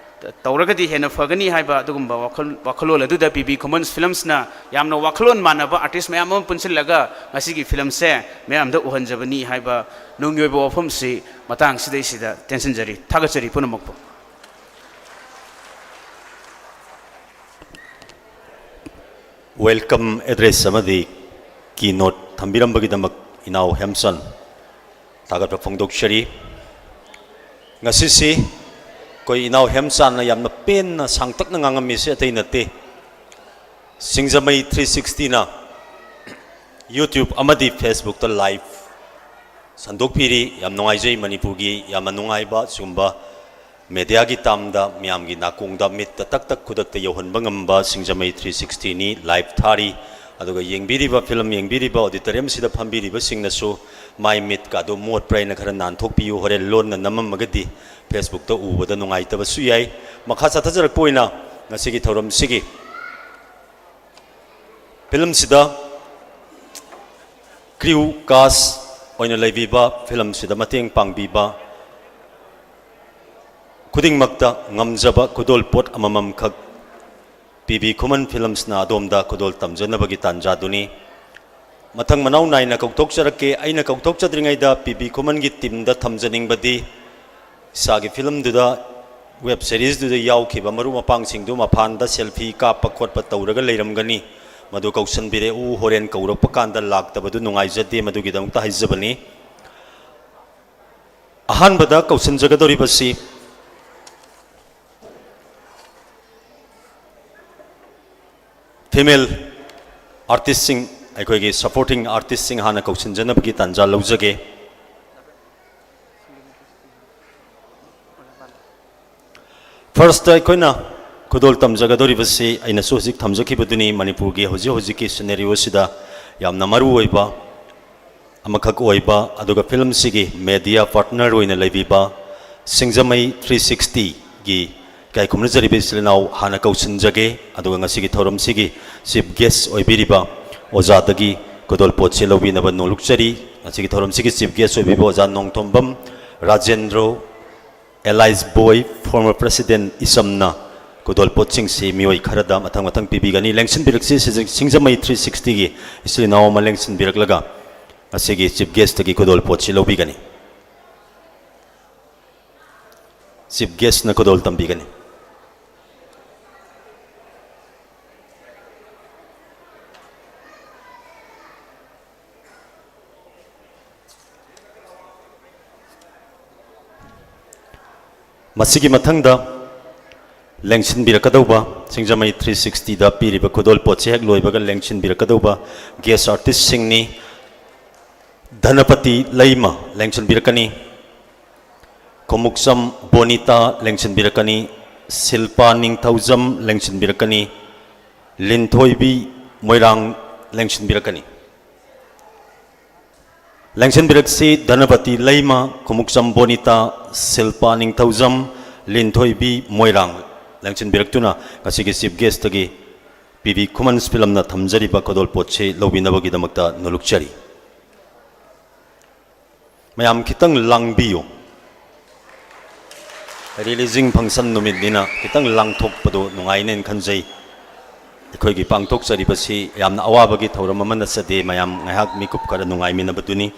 ꯇꯧꯔꯒꯗꯤ ꯍꯦꯟꯅ ꯐꯒꯅꯤ ꯍꯥꯏꯕ ꯑꯗꯨꯒꯨꯝꯕ ꯋꯥꯈꯜ, ꯋꯥꯈꯜꯂꯣꯟ ꯑꯗꯨꯗ ꯄꯤ ꯕꯤ ꯈꯨꯃꯟꯁ ꯐꯤꯂꯝꯁꯅ ꯌꯥꯝꯅ ꯋꯥꯈꯜꯂꯣꯟ ꯃꯥꯟꯅꯕ ꯑꯥꯔꯇꯤꯁ ꯃꯌꯥꯝ ꯑꯃ ꯄꯨꯟꯁꯤꯜꯂꯒ ꯉꯁꯤꯒꯤ ꯐꯤꯂꯝꯁꯦ ꯃꯌꯥꯝꯗ ꯎꯍꯟꯖꯕꯅꯤ ꯍꯥꯏꯕ ꯅꯨꯡꯒꯤ ꯑꯣꯏꯕ ꯋꯥꯐꯝꯁꯤ ꯃꯇꯥꯡꯁꯤꯗꯩꯁꯤꯗ ꯇꯦꯟꯁꯤꯟꯖꯔꯤ꯫ ꯊꯥꯒꯠꯆꯔꯤ ꯄꯨꯝꯅꯃꯛꯄꯨ꯫ Welcome address ꯑꯃꯗꯤ keynote ꯊꯝꯕꯤꯔꯝꯕꯒꯤꯗꯃꯛ ꯏꯅꯥꯎ ꯍꯦꯝꯆꯟ ꯊꯥꯒꯠꯄ ꯐꯣꯡꯗꯣꯛꯆꯔꯤ꯫ ꯉꯁꯤꯁꯤ ꯑꯩꯈꯣꯏ ꯏꯅꯥꯎ ꯍꯦꯝꯆꯥꯟꯅ ꯌꯥꯝꯅ ꯄꯦꯟꯅ ꯁꯥꯡꯇꯛꯅ ꯉꯥꯡꯉꯝꯃꯤꯁꯦ ꯑꯇꯩ ꯅꯠꯇꯦ, ꯁꯤꯡꯖꯃꯩ three sixtyꯅ YouTube ꯑꯃꯗꯤ Facebookꯇ live ꯁꯟꯗꯣꯛꯄꯤꯔꯤ꯫ ꯌꯥꯝ ꯅꯨꯡꯉꯥꯏꯖꯩ, ꯃꯅꯤꯄꯨꯔꯒꯤ ꯌꯥꯝꯅ ꯅꯨꯡꯉꯥꯏꯕ ꯁꯤꯒꯨꯝꯕ mediaꯒꯤ ꯇꯥꯝꯗ ꯃꯤꯌꯥꯝꯒꯤ ꯅꯥꯀꯣꯡꯗ ꯃꯤꯠꯇ ꯇꯛ ꯇꯛ ꯈꯨꯗꯛꯇ ꯌꯧꯍꯟꯕ ꯉꯝꯕ ꯁꯤꯡꯖꯃꯩ three sixtyꯅꯤ live ꯊꯥꯔꯤ꯫ ꯑꯗꯨꯒ ꯌꯦꯡꯕꯤꯔꯤꯕ, ꯐꯤꯂꯝ ꯌꯦꯡꯕꯤꯔꯤꯕ auditoriumꯁꯤꯗ ꯐꯝꯕꯤꯔꯤꯕꯁꯤꯡꯅꯁꯨ ꯃꯥꯏ ꯃꯤꯠꯀ ꯑꯗꯨ ꯃꯣꯠꯄ꯭ꯔꯥ ꯍꯥꯏꯅ ꯈꯔ ꯅꯥꯟꯊꯣꯛꯄꯤꯌꯨ꯫ ꯍꯣꯔꯦꯟ ꯂꯣꯟꯅ ꯅꯝꯃꯝꯃꯒꯗꯤ Facebookꯇ ꯎꯕꯗ ꯅꯨꯡꯉꯥꯏꯇꯕꯁꯨ ꯌꯥꯏ꯫ ꯃꯈꯥ ꯆꯠꯊꯖꯔꯛꯄ ꯑꯣꯏꯅ ꯉꯁꯤꯒꯤ ꯊꯧꯔꯝꯁꯤꯒꯤ ꯐꯤꯂꯝꯁꯤꯗ crew cast ꯑꯣꯏꯅ ꯂꯩꯕꯤꯕ, ꯐꯤꯂꯝꯁꯤꯗ ꯃꯇꯦꯡ ꯄꯥꯡꯕꯤꯕ ꯈꯨꯗꯤꯡꯃꯛꯇ ꯉꯝꯖꯕ ꯈꯨꯗꯣꯜꯄꯣꯠ ꯑꯃꯃꯝꯈꯛ ꯄꯤ ꯕꯤ ꯈꯨꯃꯟ ꯐꯤꯂꯝꯁꯅ ꯑꯗꯣꯝꯗ ꯈꯨꯗꯣꯜ ꯇꯝꯖꯅꯕꯒꯤ ꯇꯥꯟꯖꯥꯗꯨꯅꯤ꯫ ꯃꯊꯪ ꯃꯅꯥꯎ ꯅꯥꯏꯅ ꯀꯧꯊꯣꯛꯆꯔꯛꯀꯦ꯫ ꯑꯩꯅ ꯀꯧꯊꯣꯛꯆꯗ꯭ꯔꯤꯉꯩꯗ ꯄꯤ ꯕꯤ ꯈꯨꯃꯟꯒꯤ teamꯗ ꯊꯝꯖꯅꯤꯡꯕꯗꯤ, ꯏꯁꯥꯒꯤ ꯐꯤꯂꯝꯗꯨꯗ web seriesꯗꯨꯗ ꯌꯥꯎꯈꯤꯕ ꯃꯔꯨꯞ ꯃꯄꯥꯡꯁꯤꯡꯗꯨ ꯃꯄꯥꯟꯗ selfie ꯀꯥꯞꯄ ꯈꯣꯠꯄ ꯇꯧꯔꯒ ꯂꯩꯔꯝꯒꯅꯤ, ꯃꯗꯨ ꯀꯧꯁꯟꯕꯤꯔꯛꯎ꯫ ꯍꯣꯔꯦꯟ ꯀꯧꯔꯛꯄ ꯀꯥꯟꯗ ꯂꯥꯛꯇꯕꯗꯨ ꯅꯨꯡꯉꯥꯏꯖꯗꯦ, ꯃꯗꯨꯒꯤꯗꯃꯛꯇ ꯍꯥꯏꯖꯕꯅꯤ꯫ ꯑꯍꯥꯟꯕꯗ ꯀꯧꯁꯤꯟꯖꯒꯗꯧꯔꯤꯕꯁꯤ female artistꯁꯤꯡ, ꯑꯩꯈꯣꯏꯒꯤ supporting artistꯁꯤꯡ ꯍꯥꯟꯅ ꯀꯧꯁꯤꯟꯖꯅꯕꯒꯤ ꯇꯥꯟꯖꯥ ꯂꯧꯖꯒꯦ꯫ Firstꯇ ꯑꯩꯈꯣꯏꯅ ꯈꯨꯗꯣꯜ ꯇꯝꯖꯒꯗꯧꯔꯤꯕꯁꯤ ꯑꯩꯅꯁꯨ ꯍꯧꯖꯤꯛ ꯊꯝꯖꯈꯤꯕꯗꯨꯅꯤ, ꯃꯅꯤꯄꯨꯔꯒꯤ ꯍꯧꯖꯤꯛ ꯍꯧꯖꯤꯛꯀꯤ scenarioꯁꯤꯗ ꯌꯥꯝꯅ ꯃꯔꯨ ꯑꯣꯏꯕ ꯑꯃꯈꯛ ꯑꯣꯏꯕ, ꯑꯗꯨꯒ ꯐꯤꯂꯝꯁꯤꯒꯤ media partner ꯑꯣꯏꯅ ꯂꯩꯕꯤꯕ ꯁꯤꯡꯖꯃꯩ three sixtyꯒꯤ ꯏꯀꯥꯏ ꯈꯨꯝꯅꯖꯔꯤꯕ ꯏꯆꯤꯜ ꯏꯅꯥꯎ ꯍꯥꯟꯅ ꯀꯧꯁꯤꯟꯖꯒꯦ, ꯑꯗꯨꯒ ꯉꯁꯤꯒꯤ ꯊꯧꯔꯝꯁꯤꯒꯤ chief guest ꯑꯣꯏꯕꯤꯔꯤꯕ ꯑꯣꯖꯥꯗꯒꯤ ꯈꯨꯗꯣꯜꯄꯣꯠꯁꯤ ꯂꯧꯕꯤꯅꯕ ꯅꯣꯜꯂꯨꯛꯆꯔꯤ꯫ ꯉꯁꯤꯒꯤ ꯊꯧꯔꯝꯁꯤꯒꯤ chief guest ꯑꯣꯏꯕꯤꯕ ꯑꯣꯖꯥ ꯅꯣꯡꯊꯣꯝꯕꯝ ꯔꯥꯖꯦꯟꯗ꯭ꯔꯣ, alias ꯕꯣꯏ, former president ꯏꯆꯝꯅ ꯈꯨꯗꯣꯜꯄꯣꯠꯁꯤꯡꯁꯤ ꯃꯤꯑꯣꯏ ꯈꯔꯗ ꯃꯊꯪ ꯃꯊꯪ ꯄꯤꯕꯤꯒꯅꯤ꯫ ꯂꯦꯡꯁꯤꯟꯕꯤꯔꯛꯁꯤ ꯁꯤꯡꯖ-, ꯁꯤꯡꯖꯃꯩ three sixtyꯒꯤ ꯏꯆꯤꯜ ꯏꯅꯥꯎ ꯑꯃ ꯂꯦꯡꯁꯤꯟꯕꯤꯔꯛꯂꯒ ꯉꯁꯤꯒꯤ chief guestꯇꯒꯤ ꯈꯨꯗꯣꯜꯄꯣꯠꯁꯤ ꯂꯧꯕꯤꯒꯅꯤ꯫ Chief guestꯅ ꯈꯨꯗꯣꯜ ꯇꯝꯕꯤꯒꯅꯤ꯫ ꯃꯁꯤꯒꯤ ꯃꯊꯪꯗ ꯂꯦꯡꯁꯤꯟꯕꯤꯔꯛꯀꯗꯧꯕ, ꯁꯤꯡꯖꯃꯩ three sixtyꯗ ꯄꯤꯔꯤꯕ ꯈꯨꯗꯣꯜ ꯄꯣꯠꯁꯤ ꯍꯦꯛ ꯂꯣꯏꯕꯒ ꯂꯦꯡꯁꯤꯟꯕꯤꯔꯛꯀꯗꯧꯕ guest artistꯁꯤꯡꯅꯤ꯫ ꯙꯅꯄꯇꯤ ꯂꯩꯃ ꯂꯦꯡꯁꯤꯟꯕꯤꯔꯛꯀꯅꯤ, ꯈꯣꯃꯨꯛꯆꯝ ꯕꯣꯅꯤꯇꯥ ꯂꯦꯡꯁꯤꯟꯕꯤꯔꯛꯀꯅꯤ, ꯁꯤꯜꯄꯥ ꯅꯤꯡꯊꯧꯖꯝ ꯂꯦꯡꯁꯤꯟꯕꯤꯔꯛꯀꯅꯤ, ꯂꯤꯟꯊꯣꯏꯕꯤ ꯃꯣꯏꯔꯥꯡ ꯂꯦꯡꯁꯤꯟꯕꯤꯔꯛꯀꯅꯤ꯫ ꯂꯦꯡꯁꯤꯟꯕꯤꯔꯛꯁꯤ ꯙꯅꯄꯇꯤ ꯂꯩꯃ, ꯈꯣꯃꯨꯛꯆꯝ ꯕꯣꯅꯤꯇꯥ, ꯁꯤꯜꯄꯥ ꯅꯤꯡꯊꯧꯖꯝ, ꯂꯤꯟꯊꯣꯏꯕꯤ ꯃꯣꯏꯔꯥꯡ ꯂꯦꯡꯁꯤꯟꯕꯤꯔꯛꯇꯨꯅ ꯉꯁꯤꯒꯤ chief guestꯇꯒꯤ ꯄꯤ ꯕꯤ ꯈꯨꯃꯟꯁ ꯐꯤꯂꯝꯅ ꯊꯝꯖꯔꯤꯕ ꯈꯨꯗꯣꯜ ꯄꯣꯠꯁꯤ ꯂꯧꯕꯤꯅꯕꯒꯤꯗꯃꯛꯇ ꯅꯣꯜꯂꯨꯛꯆꯔꯤ꯫ ꯃꯌꯥꯝ ꯈꯤꯇꯪ ꯂꯥꯡꯕꯤꯌꯨ꯫ Releasing function ꯅꯨꯃꯤꯠꯅꯤꯅ ꯈꯤꯇꯪ ꯂꯥꯡꯊꯣꯛꯄꯗꯨ ꯅꯨꯡꯉꯥꯏꯅꯦꯅ ꯈꯟꯖꯩ꯫ ꯑꯩꯈꯣꯏꯒꯤ ꯄꯥꯡꯊꯣꯛꯆꯔꯤꯕꯁꯤ ꯌꯥꯝꯅ ꯑꯋꯥꯕꯒꯤ ꯊꯧꯔꯝ ꯑꯃ ꯅꯠꯆꯗꯦ, ꯃꯌꯥꯝ ꯉꯥꯏꯍꯥꯛ ꯃꯤꯀꯨꯞ ꯈꯔ ꯅꯨꯡꯉꯥꯏꯃꯤꯟꯅꯕꯗꯨꯅꯤ꯫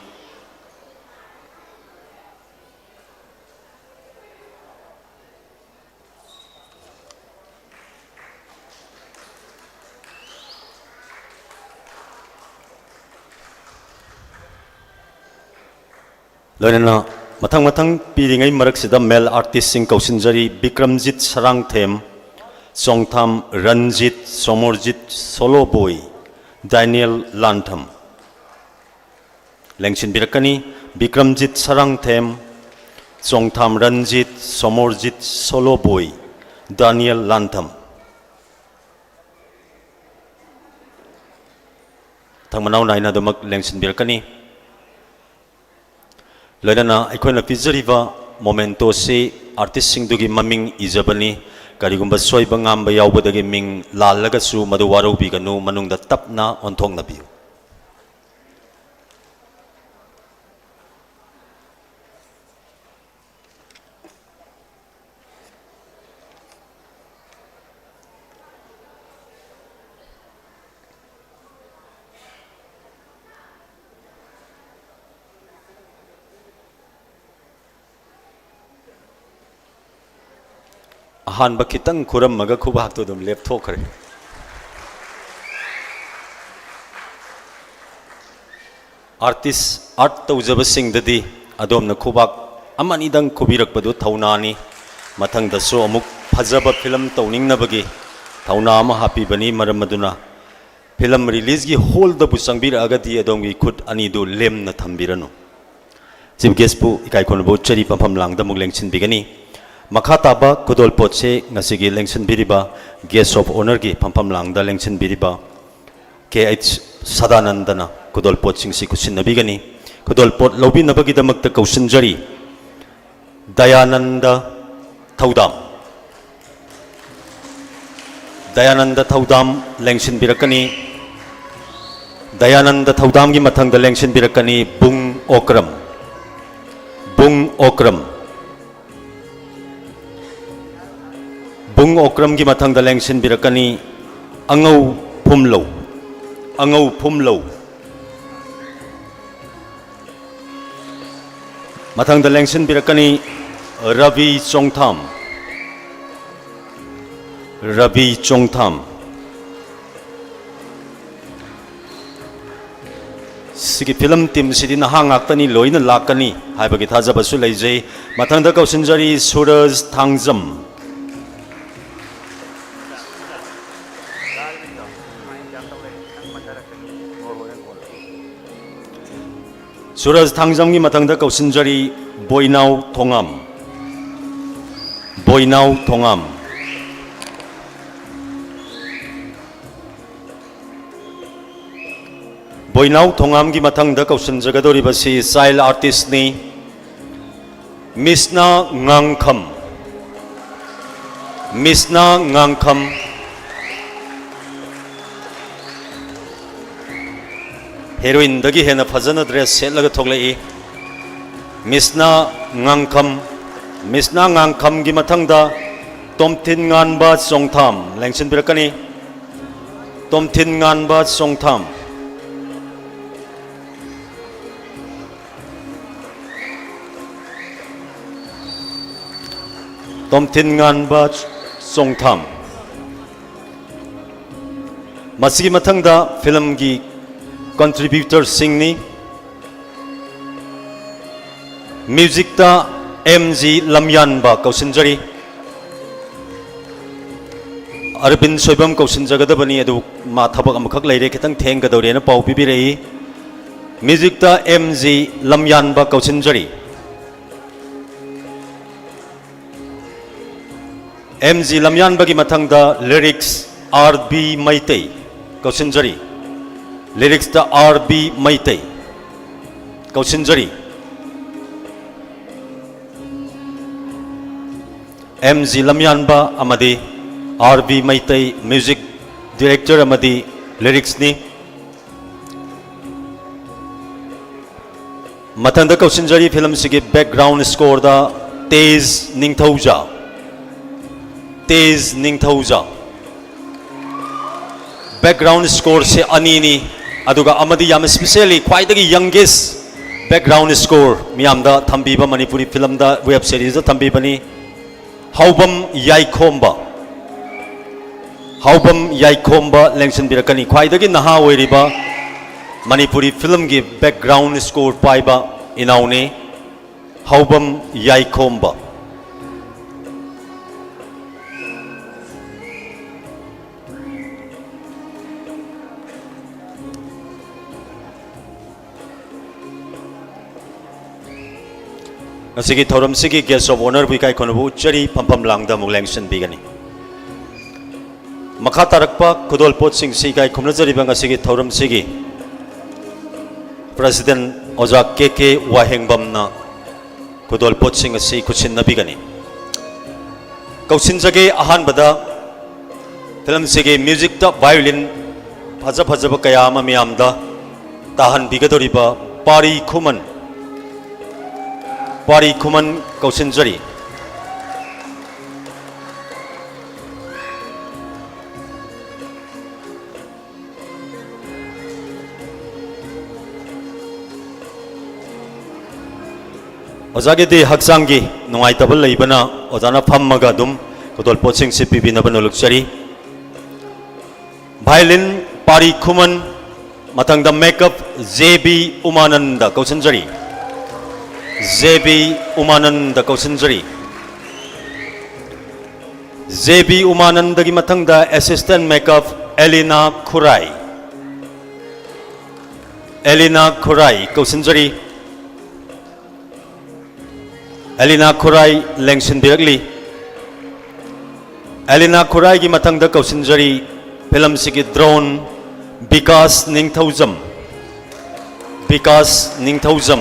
ꯂꯣꯏꯅꯅ ꯃꯊꯪ ꯃꯊꯪ ꯄꯤꯔꯤꯉꯩ ꯃꯔꯛꯁꯤꯗ male artistꯁꯤꯡ ꯀꯧꯁꯤꯟꯖꯔꯤ: ꯕꯤꯀ꯭ꯔꯝꯖꯤꯠ ꯁꯔꯥꯡꯊꯦꯝ, ꯆꯣꯡꯊꯥꯝ ꯔꯟꯖꯤꯠ, ꯁꯣꯃꯣꯔꯖꯤꯠ ꯁꯣꯂꯣꯕꯣꯏ, ꯗꯥꯅꯤꯌꯦꯜ ꯂꯥꯟꯊꯝ꯫ ꯂꯦꯡꯁꯤꯟꯕꯤꯔꯛꯀꯅꯤ: ꯕꯤꯀ꯭ꯔꯝꯖꯤꯠ ꯁꯔꯥꯡꯊꯦꯝ, ꯆꯣꯡꯊꯥꯝ ꯔꯟꯖꯤꯠ, ꯁꯣꯃꯣꯔꯖꯤꯠ ꯁꯣꯂꯣꯕꯣꯏ, ꯗꯥꯅꯤꯌꯦꯜ ꯂꯥꯟꯊꯝ꯫ ꯃꯊꯪ ꯃꯅꯥꯎ ꯅꯥꯏꯅ ꯑꯗꯨꯃꯛ ꯂꯦꯡꯁꯤꯟꯕꯤꯔꯛꯀꯅꯤ꯫ ꯂꯣꯏꯅꯅ ꯑꯩꯈꯣꯏꯅ ꯄꯤꯖꯔꯤꯕ ꯃꯣꯃꯦꯟꯇꯣꯁꯤ ꯑꯥꯔꯇꯤꯁꯁꯤꯡꯗꯨꯒꯤ ꯃꯃꯤꯡ ꯏꯖꯕꯅꯤ꯫ ꯀꯔꯤꯒꯨꯝꯕ ꯁꯣꯏꯕ ꯉꯥꯝꯕ ꯌꯥꯎꯕꯗꯒꯤ ꯃꯤꯡ ꯂꯥꯜꯂꯒꯁꯨ ꯃꯗꯨ ꯋꯥꯔꯧꯕꯤꯒꯅꯨ, ꯃꯅꯨꯡꯗ ꯇꯞꯅ ꯑꯣꯟꯊꯣꯛꯅꯕꯤꯌꯨ꯫ ꯑꯍꯥꯟꯕ ꯈꯤꯇꯪ ꯈꯨꯔꯝꯃꯒ ꯈꯨꯕꯥꯛꯇꯨ ꯑꯗꯨꯝ ꯂꯦꯞꯊꯣꯛꯈ꯭ꯔꯦ꯫ ꯑꯥꯔꯇꯤꯁ, ꯑꯥꯔꯠ ꯇꯧꯖꯕꯁꯤꯡꯗꯗꯤ ꯑꯗꯣꯝꯅ ꯈꯨꯕꯥꯛ ꯑꯃꯅꯤꯗꯪ ꯈꯨꯕꯤꯔꯛꯄꯗꯨ ꯊꯧꯅꯥꯅꯤ꯫ ꯃꯊꯪꯗꯁꯨ ꯑꯃꯨꯛ ꯐꯖꯕ ꯐꯤꯂꯝ ꯇꯧꯅꯤꯡꯅꯕꯒꯤ ꯊꯧꯅꯥ ꯑꯃ ꯍꯥꯞꯄꯤꯕꯅꯤ꯫ ꯃꯔꯝ ꯑꯗꯨꯅ ꯐꯤꯂꯝ ꯔꯤꯂꯤꯖꯒꯤ ꯍꯣꯜꯗꯕꯨ ꯆꯪꯕꯤꯔꯛꯑꯒꯗꯤ ꯑꯗꯣꯝꯒꯤ ꯈꯨꯠ ꯑꯅꯤꯗꯨ ꯂꯦꯝꯅ ꯊꯝꯕꯤꯔꯅꯨ꯫ ꯆꯤꯐ ꯒꯦꯁꯄꯨ ꯏꯀꯥꯏ ꯈꯨꯝꯅꯕ ꯎꯠꯆꯔꯤ ꯐꯝꯐꯝ ꯂꯥꯡꯗ ꯑꯃꯨꯛ ꯂꯦꯡꯁꯤꯟꯕꯤꯒꯅꯤ꯫ ꯃꯈꯥ ꯇꯥꯕ ꯈꯨꯗꯣꯜꯄꯣꯠꯁꯤ ꯉꯁꯤꯒꯤ ꯂꯦꯡꯁꯤꯟꯕꯤꯔꯤꯕ ꯒꯦꯁ ꯑꯣꯐ ꯑꯣꯅꯔꯒꯤ ꯐꯝꯐꯝ ꯂꯥꯡꯗ ꯂꯦꯡꯁꯤꯟꯕꯤꯔꯤꯕ ꯀꯦ ꯑꯩꯆ ꯁꯗꯥꯅꯟꯗꯅ ꯈꯨꯗꯣꯜꯄꯣꯠꯁꯤꯡꯁꯤ ꯈꯨꯠꯁꯤꯟꯅꯕꯤꯒꯅꯤ꯫ ꯈꯨꯗꯣꯜꯄꯣꯠ ꯂꯧꯕꯤꯅꯕꯒꯤꯗꯃꯛꯇ ꯀꯧꯁꯤꯟꯖꯔꯤ꯫ ꯗꯌꯥꯅꯟꯗ ꯊꯧꯗꯥꯝ꯫ ꯗꯌꯥꯅꯟꯗ ꯊꯧꯗꯥꯝ ꯂꯦꯡꯁꯤꯟꯕꯤꯔꯛꯀꯅꯤ꯫ ꯗꯌꯥꯅꯟꯗ ꯊꯧꯗꯥꯝꯒꯤ ꯃꯊꯪꯗ ꯂꯦꯡꯁꯤꯟꯕꯤꯔꯛꯀꯅꯤ ꯕꯨꯡ ꯑꯣꯀ꯭ꯔꯝ꯫ ꯕꯨꯡ ꯑꯣꯀ꯭ꯔꯝ꯫ ꯕꯨꯡ ꯑꯣꯀ꯭ꯔꯝꯒꯤ ꯃꯊꯪꯗ ꯂꯦꯡꯁꯤꯟꯕꯤꯔꯛꯀꯅꯤ ꯑꯉꯧ ꯐꯨꯝꯂꯧ꯫ ꯑꯉꯧ ꯐꯨꯝꯂꯧ꯫ ꯃꯊꯪꯗ ꯂꯦꯡꯁꯤꯟꯕꯤꯔꯛꯀꯅꯤ ꯔꯕꯤ ꯆꯣꯡꯊꯥꯝ꯫ ꯔꯕꯤ ꯆꯣꯡꯊꯥꯝ꯫ ꯁꯤꯒꯤ ꯐꯤꯂꯝ ꯇꯤꯝꯁꯤꯗꯤ ꯅꯍꯥ ꯉꯥꯛꯇꯅꯤ, ꯂꯣꯏꯅ ꯂꯥꯛꯀꯅꯤ ꯍꯥꯏꯕꯒꯤ ꯊꯥꯖꯕꯁꯨ ꯂꯩꯖꯩ꯫ ꯃꯊꯪꯗ ꯀꯧꯁꯤꯟꯖꯔꯤ ꯁꯨꯔꯖ ꯊꯥꯡꯖꯝ꯫ ꯁꯨꯔꯖ ꯊꯥꯡꯖꯝꯒꯤ ꯃꯊꯪꯗ ꯀꯧꯁꯤꯟꯖꯔꯤ ꯕꯣꯏꯅꯥꯎ ꯊꯣꯉꯥꯝ꯫ ꯕꯣꯏꯅꯥꯎ ꯊꯣꯉꯥꯝ꯫ ꯕꯣꯏꯅꯥꯎ ꯊꯣꯉꯥꯝꯒꯤ ꯃꯊꯪꯗ ꯀꯧꯁꯤꯟꯖꯒꯗꯧꯔꯤꯕꯁꯤ ꯆꯥꯏꯜ ꯑꯥꯔꯇꯤꯁꯅꯤ꯫ ꯃꯤꯁꯅꯥ ꯉꯥꯡꯈꯝ꯫ ꯃꯤꯁꯅꯥ ꯉꯥꯡꯈꯝ꯫ ꯍꯦꯔꯣꯏꯟꯗꯒꯤ ꯍꯦꯟꯅ ꯐꯖꯅ ꯗ꯭ꯔꯦꯁ ꯁꯦꯠꯂꯒ ꯊꯣꯛꯂꯛꯏ꯫ ꯃꯤꯁꯅꯥ ꯉꯥꯡꯈꯝ꯫ ꯃꯤꯁꯅꯥ ꯉꯥꯡꯈꯝꯒꯤ ꯃꯊꯪꯗ ꯇꯣꯝꯊꯤꯟ ꯉꯥꯟꯕ ꯆꯣꯡꯊꯥꯝ ꯂꯦꯡꯁꯤꯟꯕꯤꯔꯛꯀꯅꯤ꯫ ꯇꯣꯝꯊꯤꯟ ꯉꯥꯟꯕ ꯆꯣꯡꯊꯥꯝ꯫ ꯇꯣꯝꯊꯤꯟ ꯉꯥꯟꯕ ꯆꯣꯡꯊꯥꯝ꯫ ꯃꯁꯤꯒꯤ ꯃꯊꯪꯗ ꯐꯤꯂꯝꯒꯤ ꯀꯟꯇ꯭ꯔꯤꯕ꯭ꯌꯨꯇꯔꯁꯤꯡꯅꯤ꯫ ꯃ꯭ꯌꯨꯖꯤꯛꯇ ꯑꯦꯝ ꯖꯤ ꯂꯝꯌꯥꯟꯕ ꯀꯧꯁꯤꯟꯖꯔꯤ꯫ ꯑꯔꯕꯤꯟ ꯁꯣꯏꯕꯝ ꯀꯧꯁꯤꯟꯖꯒꯗꯕꯅꯤ, ꯑꯗꯨ ꯃꯥ ꯊꯕꯛ ꯑꯃꯈꯛ ꯂꯩꯔꯦ, ꯈꯤꯇꯪ ꯊꯦꯡꯒꯗꯧꯔꯦꯅ ꯄꯥꯎ ꯄꯤꯕꯤꯔꯛꯏ꯫ ꯃ꯭ꯌꯨꯖꯤꯛꯇ ꯑꯦꯝ ꯖꯤ ꯂꯝꯌꯥꯟꯕ ꯀꯧꯁꯤꯟꯖꯔꯤ꯫ ꯑꯦꯝ ꯖꯤ ꯂꯝꯌꯥꯟꯕꯒꯤ ꯃꯊꯪꯗ ꯂꯤꯔꯤꯛꯁ ꯑꯥꯔ ꯕꯤ ꯃꯩꯇꯩ ꯀꯧꯁꯤꯟꯖꯔꯤ꯫ ꯂꯤꯔꯤꯛꯁꯇ ꯑꯥꯔ ꯕꯤ ꯃꯩꯇꯩ ꯀꯧꯁꯤꯟꯖꯔꯤ꯫ ꯑꯦꯝ ꯖꯤ ꯂꯝꯌꯥꯟꯕ ꯑꯃꯗꯤ R B Meitei, music director ꯑꯃꯗꯤ ꯂꯤꯔꯤꯛꯁꯅꯤ꯫ ꯃꯊꯪꯗ ꯀꯧꯁꯤꯟꯖꯔꯤ ꯐꯤꯂꯝꯁꯤꯒꯤ ꯕꯦꯛꯒ꯭ꯔꯥꯎꯟ ꯁ꯭ꯀꯣꯔꯗ ꯇꯦꯖ ꯅꯤꯡꯊꯧꯖꯥ꯫ ꯇꯦꯖ ꯅꯤꯡꯊꯧꯖꯥ꯫ ꯕꯦꯛꯒ꯭ꯔꯥꯎꯟ ꯁ꯭ꯀꯣꯔꯁꯦ ꯑꯅꯤꯅꯤ, ꯑꯗꯨꯒ ꯑꯃꯗꯤ ꯌꯥꯝ ꯏꯁꯄꯤꯁꯦꯜꯂꯤ ꯈ꯭ꯋꯥꯏꯗꯒꯤ ꯌꯪꯒꯦꯁ ꯕꯦꯛꯒ꯭ꯔꯥꯎꯟ ꯁ꯭ꯀꯣꯔ ꯃꯤꯌꯥꯝꯗ ꯊꯝꯕꯤꯕ, ꯃꯅꯤꯄꯨꯔꯤ ꯐꯤꯂꯝꯗ, ꯋꯦꯕ ꯁꯤꯔꯤꯁꯇ ꯊꯝꯕꯤꯕꯅꯤ꯫ ꯍꯥꯎꯕꯝ ꯌꯥꯏꯈꯣꯝꯕ꯫ ꯍꯥꯎꯕꯝ ꯌꯥꯏꯈꯣꯝꯕ ꯂꯦꯡꯁꯤꯟꯕꯤꯔꯛꯀꯅꯤ꯫ ꯈ꯭ꯋꯥꯏꯗꯒꯤ ꯅꯍꯥ ꯑꯣꯏꯔꯤꯕ ꯃꯅꯤꯄꯨꯔꯤ ꯐꯤꯂꯝꯒꯤ ꯕꯦꯛꯒ꯭ꯔꯥꯎꯟ ꯁ꯭ꯀꯣꯔ ꯄꯥꯏꯕ ꯏꯅꯥꯎꯅꯤ ꯍꯥꯎꯕꯝ ꯌꯥꯏꯈꯣꯝꯕ꯫ ꯉꯁꯤꯒꯤ ꯊꯧꯔꯝꯁꯤꯒꯤ guest of honourꯕꯨ ꯏꯀꯥꯏ ꯈꯨꯝꯅꯕ ꯎꯠꯆꯔꯤ, ꯐꯝꯐꯝ ꯂꯥꯡꯗ ꯑꯃꯨꯛ ꯂꯦꯡꯁꯤꯟꯕꯤꯒꯅꯤ꯫ ꯃꯈꯥ ꯇꯥꯔꯛꯄ ꯈꯨꯗꯣꯜꯄꯣꯠꯁꯤꯡꯁꯤ ꯏꯀꯥꯏ ꯈꯨꯝꯅꯖꯔꯤꯕ ꯉꯁꯤꯒꯤ ꯊꯧꯔꯝꯁꯤꯒꯤ president ꯑꯣꯖꯥ ꯀꯦ ꯀꯦ ꯋꯥꯍꯦꯡꯕꯝꯅ ꯈꯨꯗꯣꯜꯄꯣꯠꯁꯤꯡ ꯑꯁꯤ ꯈꯨꯠꯁꯤꯟꯅꯕꯤꯒꯅꯤ꯫ ꯀꯧꯁꯤꯟꯖꯒꯦ ꯑꯍꯥꯟꯕꯗ ꯐꯤꯂꯝꯁꯤꯒꯤ ꯃ꯭ꯌꯨꯖꯤꯛꯇ ꯚꯥꯏꯑꯣꯂꯤꯟ ꯐꯖ ꯐꯖꯕ ꯀꯌꯥ ꯑꯃ ꯃꯤꯌꯥꯝꯗ ꯇꯥꯍꯟꯕꯤꯒꯗꯧꯔꯤꯕ ꯄꯥꯔꯤ ꯈꯨꯃꯟ, ꯄꯥꯔꯤ ꯈꯨꯃꯟ ꯀꯧꯁꯤꯟꯖꯔꯤ꯫ ꯑꯣꯖꯥꯒꯤꯗꯤ ꯍꯛꯆꯥꯡꯒꯤ ꯅꯨꯡꯉꯥꯏꯇꯕ ꯂꯩꯕꯅ ꯑꯣꯖꯥꯅ ꯐꯝꯃꯒ ꯑꯗꯨꯝ ꯈꯨꯗꯣꯜꯄꯣꯠꯁꯤꯡꯁꯤ ꯄꯤꯕꯤꯅꯕ ꯅꯣꯜꯂꯛꯆꯔꯤ꯫ ꯚꯥꯏꯂꯤꯟ ꯄꯥꯔꯤ ꯈꯨꯃꯟ, ꯃꯊꯪꯗ ꯃꯦꯀꯞ ꯖꯦ ꯕꯤ ꯎꯃꯥꯅꯟꯗ ꯀꯧꯁꯤꯟꯖꯔꯤ꯫ ꯖꯦ ꯕꯤ ꯎꯃꯥꯅꯟꯗ ꯀꯧꯁꯤꯟꯖꯔꯤ꯫ ꯖꯦ ꯕꯤ ꯎꯃꯥꯅꯟꯗꯒꯤ ꯃꯊꯪꯗ ꯑꯦꯁꯤꯁꯇꯦꯟ ꯃꯦꯀꯞ ꯑꯦꯂꯤꯅꯥ ꯈꯨꯔꯥꯏ꯫ ꯑꯦꯂꯤꯅꯥ ꯈꯨꯔꯥꯏ ꯀꯧꯁꯤꯟꯖꯔꯤ꯫ ꯑꯦꯂꯤꯅꯥ ꯈꯨꯔꯥꯏ ꯂꯦꯡꯁꯤꯟꯕꯤꯔꯛꯂꯤ꯫ ꯑꯦꯂꯤꯅꯥ ꯈꯨꯔꯥꯏꯒꯤ ꯃꯊꯪꯗ ꯀꯧꯁꯤꯟꯖꯔꯤ ꯐꯤꯂꯝꯁꯤꯒꯤ ꯗ꯭ꯔꯣꯟ ꯕꯤꯀꯥꯁ ꯅꯤꯡꯊꯧꯖꯝ꯫ ꯕꯤꯀꯥꯁ ꯅꯤꯡꯊꯧꯖꯝ꯫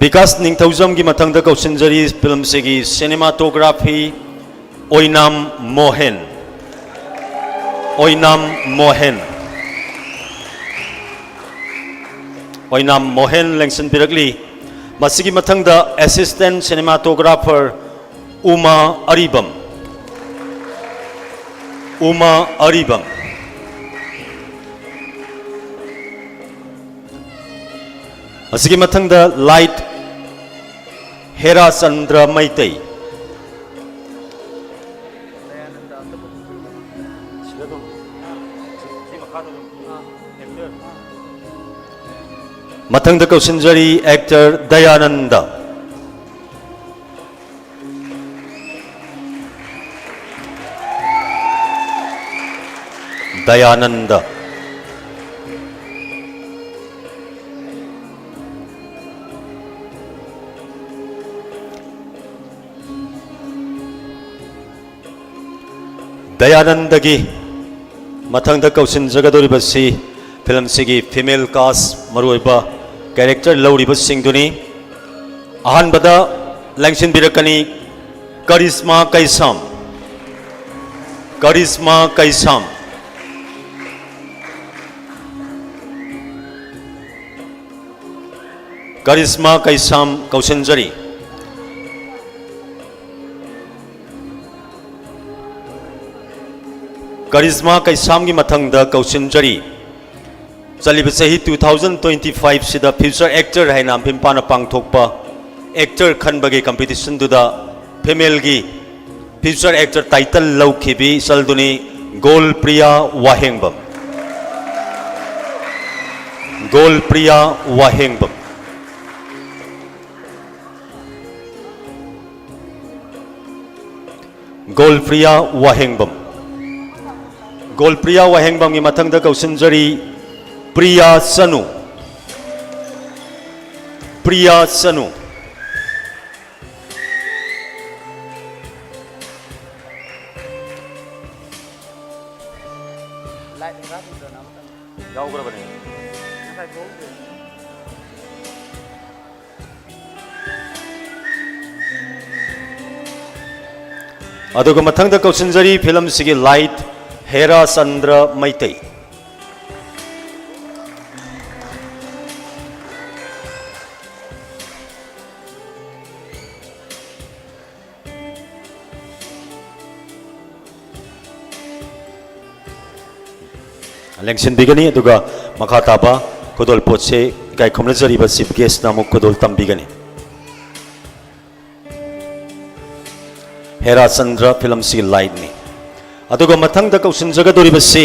ꯕꯤꯀꯥꯁ ꯅꯤꯡꯊꯧꯖꯝꯒꯤ ꯃꯊꯪꯗ ꯀꯧꯁꯤꯟꯖꯔꯤ ꯐꯤꯂꯝꯁꯤꯒꯤ ꯁꯤꯅꯦꯃꯥꯇꯣꯒ꯭ꯔꯥꯐꯤ ꯑꯣꯏꯅꯥꯝ ꯃꯣꯍꯦꯟ꯫ ꯑꯣꯏꯅꯥꯝ ꯃꯣꯍꯦꯟ꯫ ꯑꯣꯏꯅꯥꯝ ꯃꯣꯍꯦꯟ ꯂꯦꯡꯁꯤꯟꯕꯤꯔꯛꯂꯤ꯫ ꯃꯁꯤꯒꯤ ꯃꯊꯪꯗ ꯑꯦꯁꯤꯁꯇꯦꯟ ꯁꯤꯅꯦꯃꯥꯇꯣꯒ꯭ꯔꯥꯐꯔ ꯎꯃꯥ ꯑꯔꯤꯕꯝ꯫ ꯎꯃꯥ ꯑꯔꯤꯕꯝ꯫ ꯑꯁꯤꯒꯤ ꯃꯊꯪꯗ ꯂꯥꯏꯠ ꯍꯦꯔꯥꯆꯟꯗ꯭ꯔ ꯃꯩꯇꯩ꯫ ꯃꯊꯪꯗ ꯀꯧꯁꯤꯟꯖꯔꯤ ꯑꯦꯛꯇꯔ ꯗꯌꯥꯅꯟꯗ꯫ ꯗꯌꯥꯅꯟꯗ꯫ ꯗꯌꯥꯅꯟꯗꯒꯤ ꯃꯊꯪꯗ ꯀꯧꯁꯤꯟꯖꯒꯗꯧꯔꯤꯕꯁꯤ ꯐꯤꯂꯝꯁꯤꯒꯤ female cast ꯃꯔꯨꯑꯣꯏꯕ character ꯂꯧꯔꯤꯕꯁꯤꯡꯗꯨꯅꯤ꯫ ꯑꯍꯥꯟꯕꯗ ꯂꯦꯡꯁꯤꯟꯕꯤꯔꯛꯀꯅꯤ ꯀꯔꯤꯁꯃꯥ ꯀꯩꯁꯥꯝ꯫ ꯀꯔꯤꯁꯃꯥ ꯀꯩꯁꯥꯝ꯫ ꯀꯔꯤꯁꯃꯥ ꯀꯩꯁꯥꯝ ꯀꯧꯁꯤꯟꯖꯔꯤ꯫ ꯀꯔꯤꯁꯃꯥ ꯀꯩꯁꯥꯝꯒꯤ ꯃꯊꯪꯗ ꯀꯧꯁꯤꯟꯖꯔꯤ꯫ ꯆꯠꯂꯤꯕ ꯆꯍꯤ two thousand twenty five ꯁꯤꯗ Future Actor ꯍꯥꯏꯅ ꯐꯤꯝꯄꯥꯅ ꯄꯥꯡꯊꯣꯛꯄ actor ꯈꯟꯕꯒꯤ competition ꯗꯨꯗ female ꯒꯤ Future Actor title ꯂꯧꯈꯤꯕꯤ ꯏꯆꯜꯗꯨꯅꯤ ꯒꯣꯜꯄ꯭ꯔꯤꯌꯥ ꯋꯥꯍꯦꯡꯕꯝ꯫ ꯒꯣꯜꯄ꯭ꯔꯤꯌꯥ ꯋꯥꯍꯦꯡꯕꯝ꯫ ꯒꯣꯜꯄ꯭ꯔꯤꯌꯥ ꯋꯥꯍꯦꯡꯕꯝ꯫ ꯒꯣꯜꯄ꯭ꯔꯤꯌꯥ ꯋꯥꯍꯦꯡꯕꯝꯒꯤ ꯃꯊꯪꯗ ꯀꯧꯁꯤꯟꯖꯔꯤ ꯄ꯭ꯔꯤꯌꯥ ꯆꯅꯨ꯫ ꯄ꯭ꯔꯤꯌꯥ ꯆꯅꯨ꯫ ꯌꯥꯎꯈ꯭ꯔꯕꯅꯦ꯫ ꯑꯗꯨꯒ ꯃꯊꯪꯗ ꯀꯧꯁꯤꯟꯖꯔꯤ ꯐꯤꯂꯝꯁꯤꯒꯤ light ꯍꯦꯔꯥ ꯆꯟꯗ꯭ꯔ ꯃꯩꯇꯩ꯫ ꯂꯦꯡꯁꯤꯟꯕꯤꯒꯅꯤ꯫ ꯑꯗꯨꯒ ꯃꯈꯥ ꯇꯥꯕ ꯈꯨꯗꯣꯜ ꯄꯣꯠꯁꯦ ꯏꯀꯥꯏ ꯈꯨꯝꯅꯖꯔꯤꯕ chief guest ꯅ ꯑꯃꯨꯛ ꯈꯨꯗꯣꯜ ꯇꯝꯕꯤꯒꯅꯤ꯫ ꯍꯦꯔꯥ ꯆꯟꯗ꯭ꯔ ꯐꯤꯂꯝꯁꯤꯒꯤ light ꯅꯤ꯫ ꯑꯗꯨꯒ ꯃꯊꯪꯗ ꯀꯧꯁꯤꯟꯖꯒꯗꯧꯔꯤꯕꯁꯤ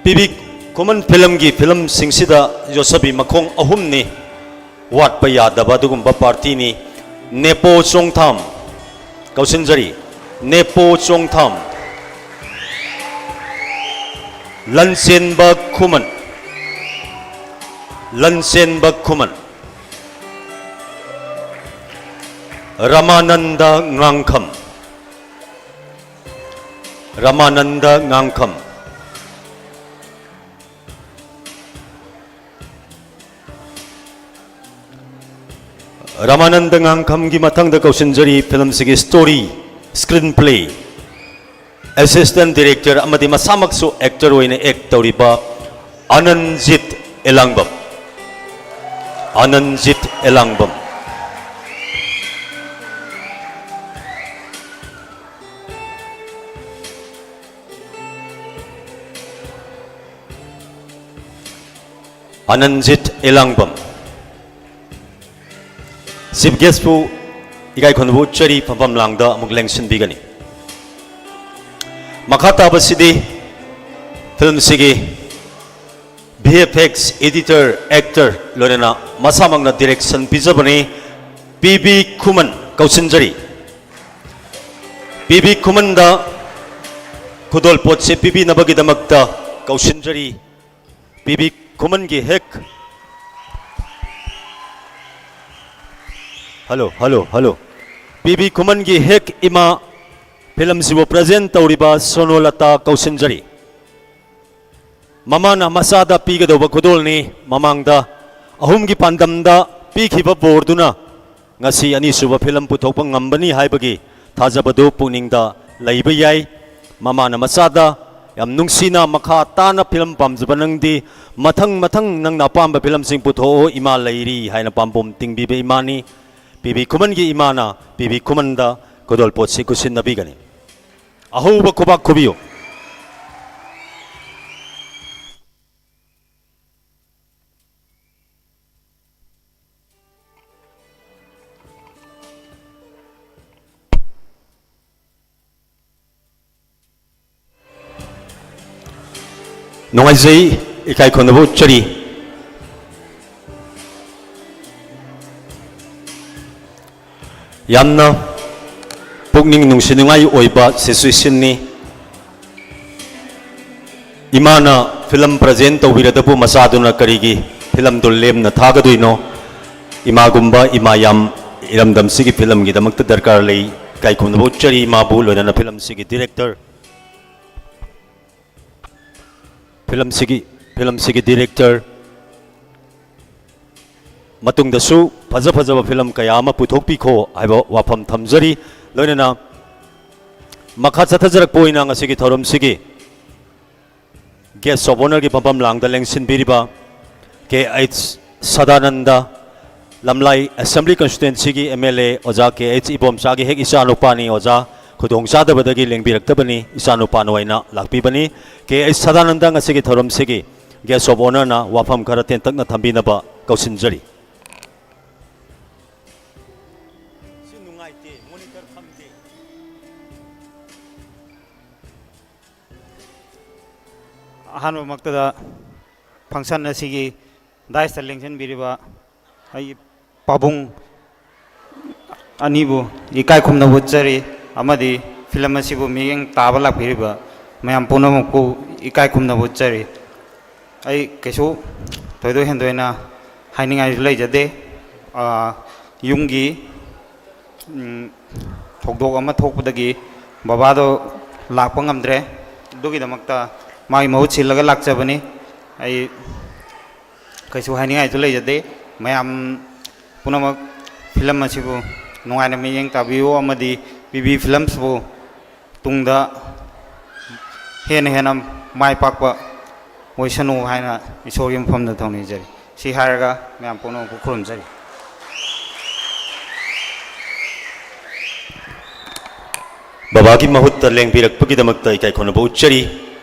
ꯄꯤꯕꯤ ꯈꯨꯃꯟ ꯐꯤꯂꯝꯒꯤ ꯐꯤꯂꯝꯁꯤꯡꯁꯤꯗ ꯌꯣꯠꯁꯕꯤ ꯃꯈꯣꯡ ꯑꯍꯨꯝꯅꯤ꯫ ꯋꯥꯠꯄ ꯌꯥꯗꯕ ꯑꯗꯨꯒꯨꯝꯕ party ꯅꯤ꯫ ꯅꯦꯄꯣ ꯆꯣꯡꯊꯥꯝ ꯀꯧꯁꯤꯟꯖꯔꯤ꯫ ꯅꯦꯄꯣ ꯆꯣꯡꯊꯥꯝ꯫ ꯂꯟꯆꯦꯟꯕ ꯈꯨꯃꯟ꯫ ꯂꯟꯆꯦꯟꯕ ꯈꯨꯃꯟ꯫ ꯔꯃꯥꯅꯟꯗ ꯉꯥꯡꯈꯝ꯫ ꯔꯃꯥꯅꯟꯗ ꯉꯥꯡꯈꯝ꯫ ꯔꯥꯃꯥꯅꯟꯗ ꯉꯥꯡꯈꯝꯒꯤ ꯃꯊꯪꯗ ꯀꯧꯁꯤꯟꯖꯔꯤ ꯐꯤꯂꯝꯁꯤꯒꯤ story, screenplay, assistant director ꯑꯃꯗꯤ ꯃꯁꯥꯃꯛꯁꯨ actor ꯑꯣꯏꯅ act ꯇꯧꯔꯤꯕ ꯑꯅꯟꯖꯤꯠ ꯑꯦꯂꯥꯡꯕꯝ꯫ ꯑꯅꯟꯖꯤꯠ ꯑꯦꯂꯥꯡꯕꯝ꯫ ꯑꯅꯟꯖꯤꯠ ꯑꯦꯂꯥꯡꯕꯝ꯫ Chief guestꯄꯨ ꯏꯀꯥꯏ ꯈꯨꯝꯅꯕ ꯎꯠꯆꯔꯤ, ꯐꯝꯐꯝ ꯂꯥꯡꯗ ꯑꯃꯨꯛ ꯂꯦꯡꯁꯤꯟꯕꯤꯒꯅꯤ꯫ ꯃꯈꯥ ꯇꯥꯕꯁꯤꯗꯤ ꯐꯤꯂꯝꯁꯤꯒꯤ V F X editor, actor, ꯂꯣꯏꯅꯅ ꯃꯁꯥꯃꯛꯅ direction ꯄꯤꯖꯕꯅꯤ꯫ ꯄꯤ ꯕꯤ ꯈꯨꯃꯟ ꯀꯧꯁꯤꯟꯖꯔꯤ꯫ ꯄꯤ ꯕꯤ ꯈꯨꯃꯟꯗ ꯈꯨꯗꯣꯜꯄꯣꯠꯁꯦ ꯄꯤꯕꯤꯅꯕꯒꯤꯗꯃꯛꯇ ꯀꯧꯁꯤꯟꯖꯔꯤ꯫ ꯄꯤ ꯕꯤ ꯈꯨꯃꯟꯒꯤ ꯍꯦꯛ, hello, hello, hello, P B ꯈꯨꯃꯟꯒꯤ ꯍꯦꯛ ꯏꯃꯥ ꯐꯤꯂꯝꯁꯤꯕꯨ present ꯇꯧꯔꯤꯕ ꯁꯣꯅꯣꯂꯇꯥ ꯀꯧꯁꯤꯟꯖꯔꯤ꯫ ꯃꯃꯥꯅ ꯃꯆꯥꯗ ꯄꯤꯒꯗꯧꯕ ꯈꯨꯗꯣꯜꯅꯤ꯫ ꯃꯃꯥꯡꯗ ꯑꯍꯨꯝꯒꯤ ꯄꯥꯟꯗꯝꯗ ꯄꯤꯈꯤꯕ ꯕꯣꯔꯗꯨꯅ ꯉꯁꯤ ꯑꯅꯤꯁꯨꯕ ꯐꯤꯂꯝ ꯄꯨꯊꯣꯛꯄ ꯉꯝꯕꯅꯤ ꯍꯥꯏꯕꯒꯤ ꯊꯥꯖꯕꯗꯨ ꯄꯨꯛꯅꯤꯡꯗ ꯂꯩꯕ ꯌꯥꯏ꯫ ꯃꯃꯥꯅ ꯃꯆꯥꯗ ꯌꯥꯝ ꯅꯨꯡꯁꯤꯅ, "ꯃꯈꯥ ꯇꯥꯅ ꯐꯤꯂꯝ ꯄꯥꯝꯖꯕ ꯅꯪꯗꯤ ꯃꯊꯪ ꯃꯊꯪ ꯅꯪꯅ ꯑꯄꯥꯝꯕ ꯐꯤꯂꯝꯁꯤꯡ ꯄꯨꯊꯣꯛꯑꯣ, ꯏꯃꯥ ꯂꯩꯔꯤ" ꯍꯥꯏꯅ ꯄꯥꯝꯕꯣꯝ ꯇꯤꯡꯕꯤꯕ ꯏꯃꯥꯅꯤ꯫ ꯄꯤ ꯕꯤ ꯈꯨꯃꯟꯒꯤ ꯏꯃꯥꯅ ꯄꯤ ꯕꯤ ꯈꯨꯃꯟꯗ ꯈꯨꯗꯣꯜꯄꯣꯠꯁꯤ ꯈꯨꯠꯁꯤꯟꯅꯕꯤꯒꯅꯤ꯫ ꯑꯍꯧꯕ ꯈꯨꯕꯥꯛ ꯈꯨꯕꯤꯌꯨ꯫ ꯅꯨꯡꯉꯥꯏꯖꯩ, ꯏꯀꯥꯏ ꯈꯨꯝꯅꯕ ꯎꯠꯆꯔꯤ꯫ ꯌꯥꯝꯅ ꯄꯨꯛꯅꯤꯡ ꯅꯨꯡꯁꯤꯅꯤꯡꯉꯥꯏ ꯑꯣꯏꯕ situationꯅꯤ꯫ ꯏꯃꯥꯅ ꯐꯤꯂꯝ present ꯇꯧꯕꯤꯔꯗꯕꯨ ꯃꯆꯥꯗꯨꯅ ꯀꯔꯤꯒꯤ ꯐꯤꯂꯝꯗꯨ ꯂꯦꯝꯅ ꯊꯥꯒꯗꯣꯏꯅꯣ? ꯏꯃꯥꯒꯨꯝꯕ ꯏꯃꯥ ꯌꯥꯝ ꯏꯔꯝꯗꯝꯁꯤꯒꯤ ꯐꯤꯂꯝꯒꯤꯗꯃꯛꯇ ꯗꯔꯀꯥꯔ ꯂꯩ꯫ ꯏꯀꯥꯏ ꯈꯨꯝꯅꯕ ꯎꯠꯆꯔꯤ ꯏꯃꯥꯕꯨ, ꯂꯣꯏꯅꯅ ꯐꯤꯂꯝꯁꯤꯒꯤ director, ꯐꯤꯂꯝꯁꯤꯒꯤ, ꯐꯤꯂꯝꯁꯤꯒꯤ director, ꯃꯇꯨꯡꯗꯁꯨ ꯐꯖ ꯐꯖꯕ ꯐꯤꯂꯝ ꯀꯌꯥ ꯑꯃ ꯄꯨꯊꯣꯛꯄꯤꯈꯣ ꯍꯥꯏꯕ ꯋꯥꯐꯝ ꯊꯝꯖꯔꯤ꯫ ꯂꯣꯏꯅꯅ ꯃꯈꯥ ꯆꯠꯊꯖꯔꯛꯄ ꯑꯣꯏꯅ ꯉꯁꯤꯒꯤ ꯊꯧꯔꯝꯁꯤꯒꯤ Guest of Honourꯒꯤ ꯐꯝꯐꯝ ꯂꯥꯡꯗ ꯂꯦꯡꯁꯤꯟꯕꯤꯔꯤꯕ K H Sadananda, Lamlai Assembly Constituencyꯒꯤ M L A Oja K H ꯏꯕꯣꯝꯆꯥꯒꯤ ꯍꯦꯛ ꯏꯆꯥꯅꯨꯄꯥꯅꯤ꯫ ꯑꯣꯖꯥ, ꯈꯨꯗꯣꯡꯆꯥꯗꯕꯗꯒꯤ ꯂꯦꯡꯕꯤꯔꯛꯇꯕꯅꯤ, ꯏꯆꯥꯅꯨꯄꯥꯅ ꯑꯣꯏꯅ ꯂꯥꯛꯄꯤꯕꯅꯤ꯫ ꯀꯦ ꯑꯩꯆ ꯁꯗꯥꯅꯟꯗ ꯉꯁꯤꯒꯤ ꯊꯧꯔꯝꯁꯤꯒꯤ Guest of Honourꯅ ꯋꯥꯐꯝ ꯈꯔ ꯇꯦꯟꯇꯛꯅ ꯊꯝꯕꯤꯅꯕ ꯀꯧꯁꯤꯟꯖꯔꯤ꯫ ꯁꯤ ꯅꯨꯡꯉꯥꯏꯇꯦ, monitor ꯊꯝꯗꯦ꯫ ꯑꯍꯥꯟꯕꯃꯛꯇꯗ function ꯑꯁꯤꯒꯤ daisꯇ ꯂꯦꯡꯁꯤꯟꯕꯤꯔꯤꯕ ꯑꯩ ꯄꯥꯕꯨꯡ ꯑꯅꯤꯕꯨ ꯏꯀꯥꯏ ꯈꯨꯝꯅꯕ ꯎꯠꯆꯔꯤ, ꯑꯃꯗꯤ ꯐꯤꯂꯝ ꯑꯁꯤꯕꯨ ꯃꯤꯠꯌꯦꯡ ꯇꯥꯕ ꯂꯥꯛꯄꯤꯔꯤꯕ ꯃꯌꯥꯝ ꯄꯨꯝꯅꯃꯛꯄꯨ ꯏꯀꯥꯏ ꯈꯨꯝꯅꯕ ꯎꯠꯆꯔꯤ꯫ ꯑꯩ ꯀꯩꯁꯨ ꯊꯣꯏꯗꯣꯛ ꯍꯦꯟꯗꯣꯛꯅ ꯍꯥꯏꯅꯤꯡꯉꯥꯏꯁꯨ ꯂꯩꯖꯗꯦ꯫ ꯑꯥ, ꯌꯨꯝꯒꯤ, ꯎꯝ, ꯊꯧꯗꯣꯛ ꯑꯃ ꯊꯣꯛꯄꯗꯒꯤ ꯕꯕꯥꯗꯣ ꯂꯥꯛꯄ ꯉꯝꯗ꯭ꯔꯦ꯫ ꯑꯗꯨꯒꯤꯗꯃꯛꯇ ꯃꯥꯒꯤ ꯃꯍꯨꯠ ꯁꯤꯜꯂꯒ ꯂꯥꯛꯆꯕꯅꯤ꯫ ꯑꯩ ꯀꯩꯁꯨ ꯍꯥꯏꯅꯤꯡꯉꯥꯏꯁꯨ ꯂꯩꯖꯗꯦ꯫ ꯃꯌꯥꯝ ꯄꯨꯝꯅꯃꯛ ꯐꯤꯂꯝ ꯑꯁꯤꯕꯨ ꯅꯨꯡꯉꯥꯏꯅ ꯃꯤꯠꯌꯦꯡ ꯇꯥꯕꯤꯌꯨ ꯑꯃꯗꯤ ꯄꯤ ꯕꯤ ꯐꯤꯂꯝꯁꯕꯨ ꯇꯨꯡꯗ ꯍꯦꯟꯅ ꯍꯦꯟꯅ ꯃꯥꯏ ꯄꯥꯛꯄ ꯑꯣꯏꯁꯅꯨ ꯍꯥꯏꯅ ꯏꯁꯣꯔꯒꯤ ꯃꯐꯝꯗ ꯊꯧꯅꯤꯖꯔꯤ꯫ ꯁꯤ ꯍꯥꯏꯔꯒ ꯃꯌꯥꯝ ꯄꯨꯝꯅꯃꯛꯄꯨ ꯈꯨꯔꯨꯝꯖꯔꯤ꯫ ꯕꯕꯥꯒꯤ ꯃꯍꯨꯠꯇ ꯂꯦꯡꯕꯤꯔꯛꯄꯒꯤꯗꯃꯛꯇ ꯏꯀꯥꯏ ꯈꯨꯝꯅꯕ ꯎꯠꯆꯔꯤ꯫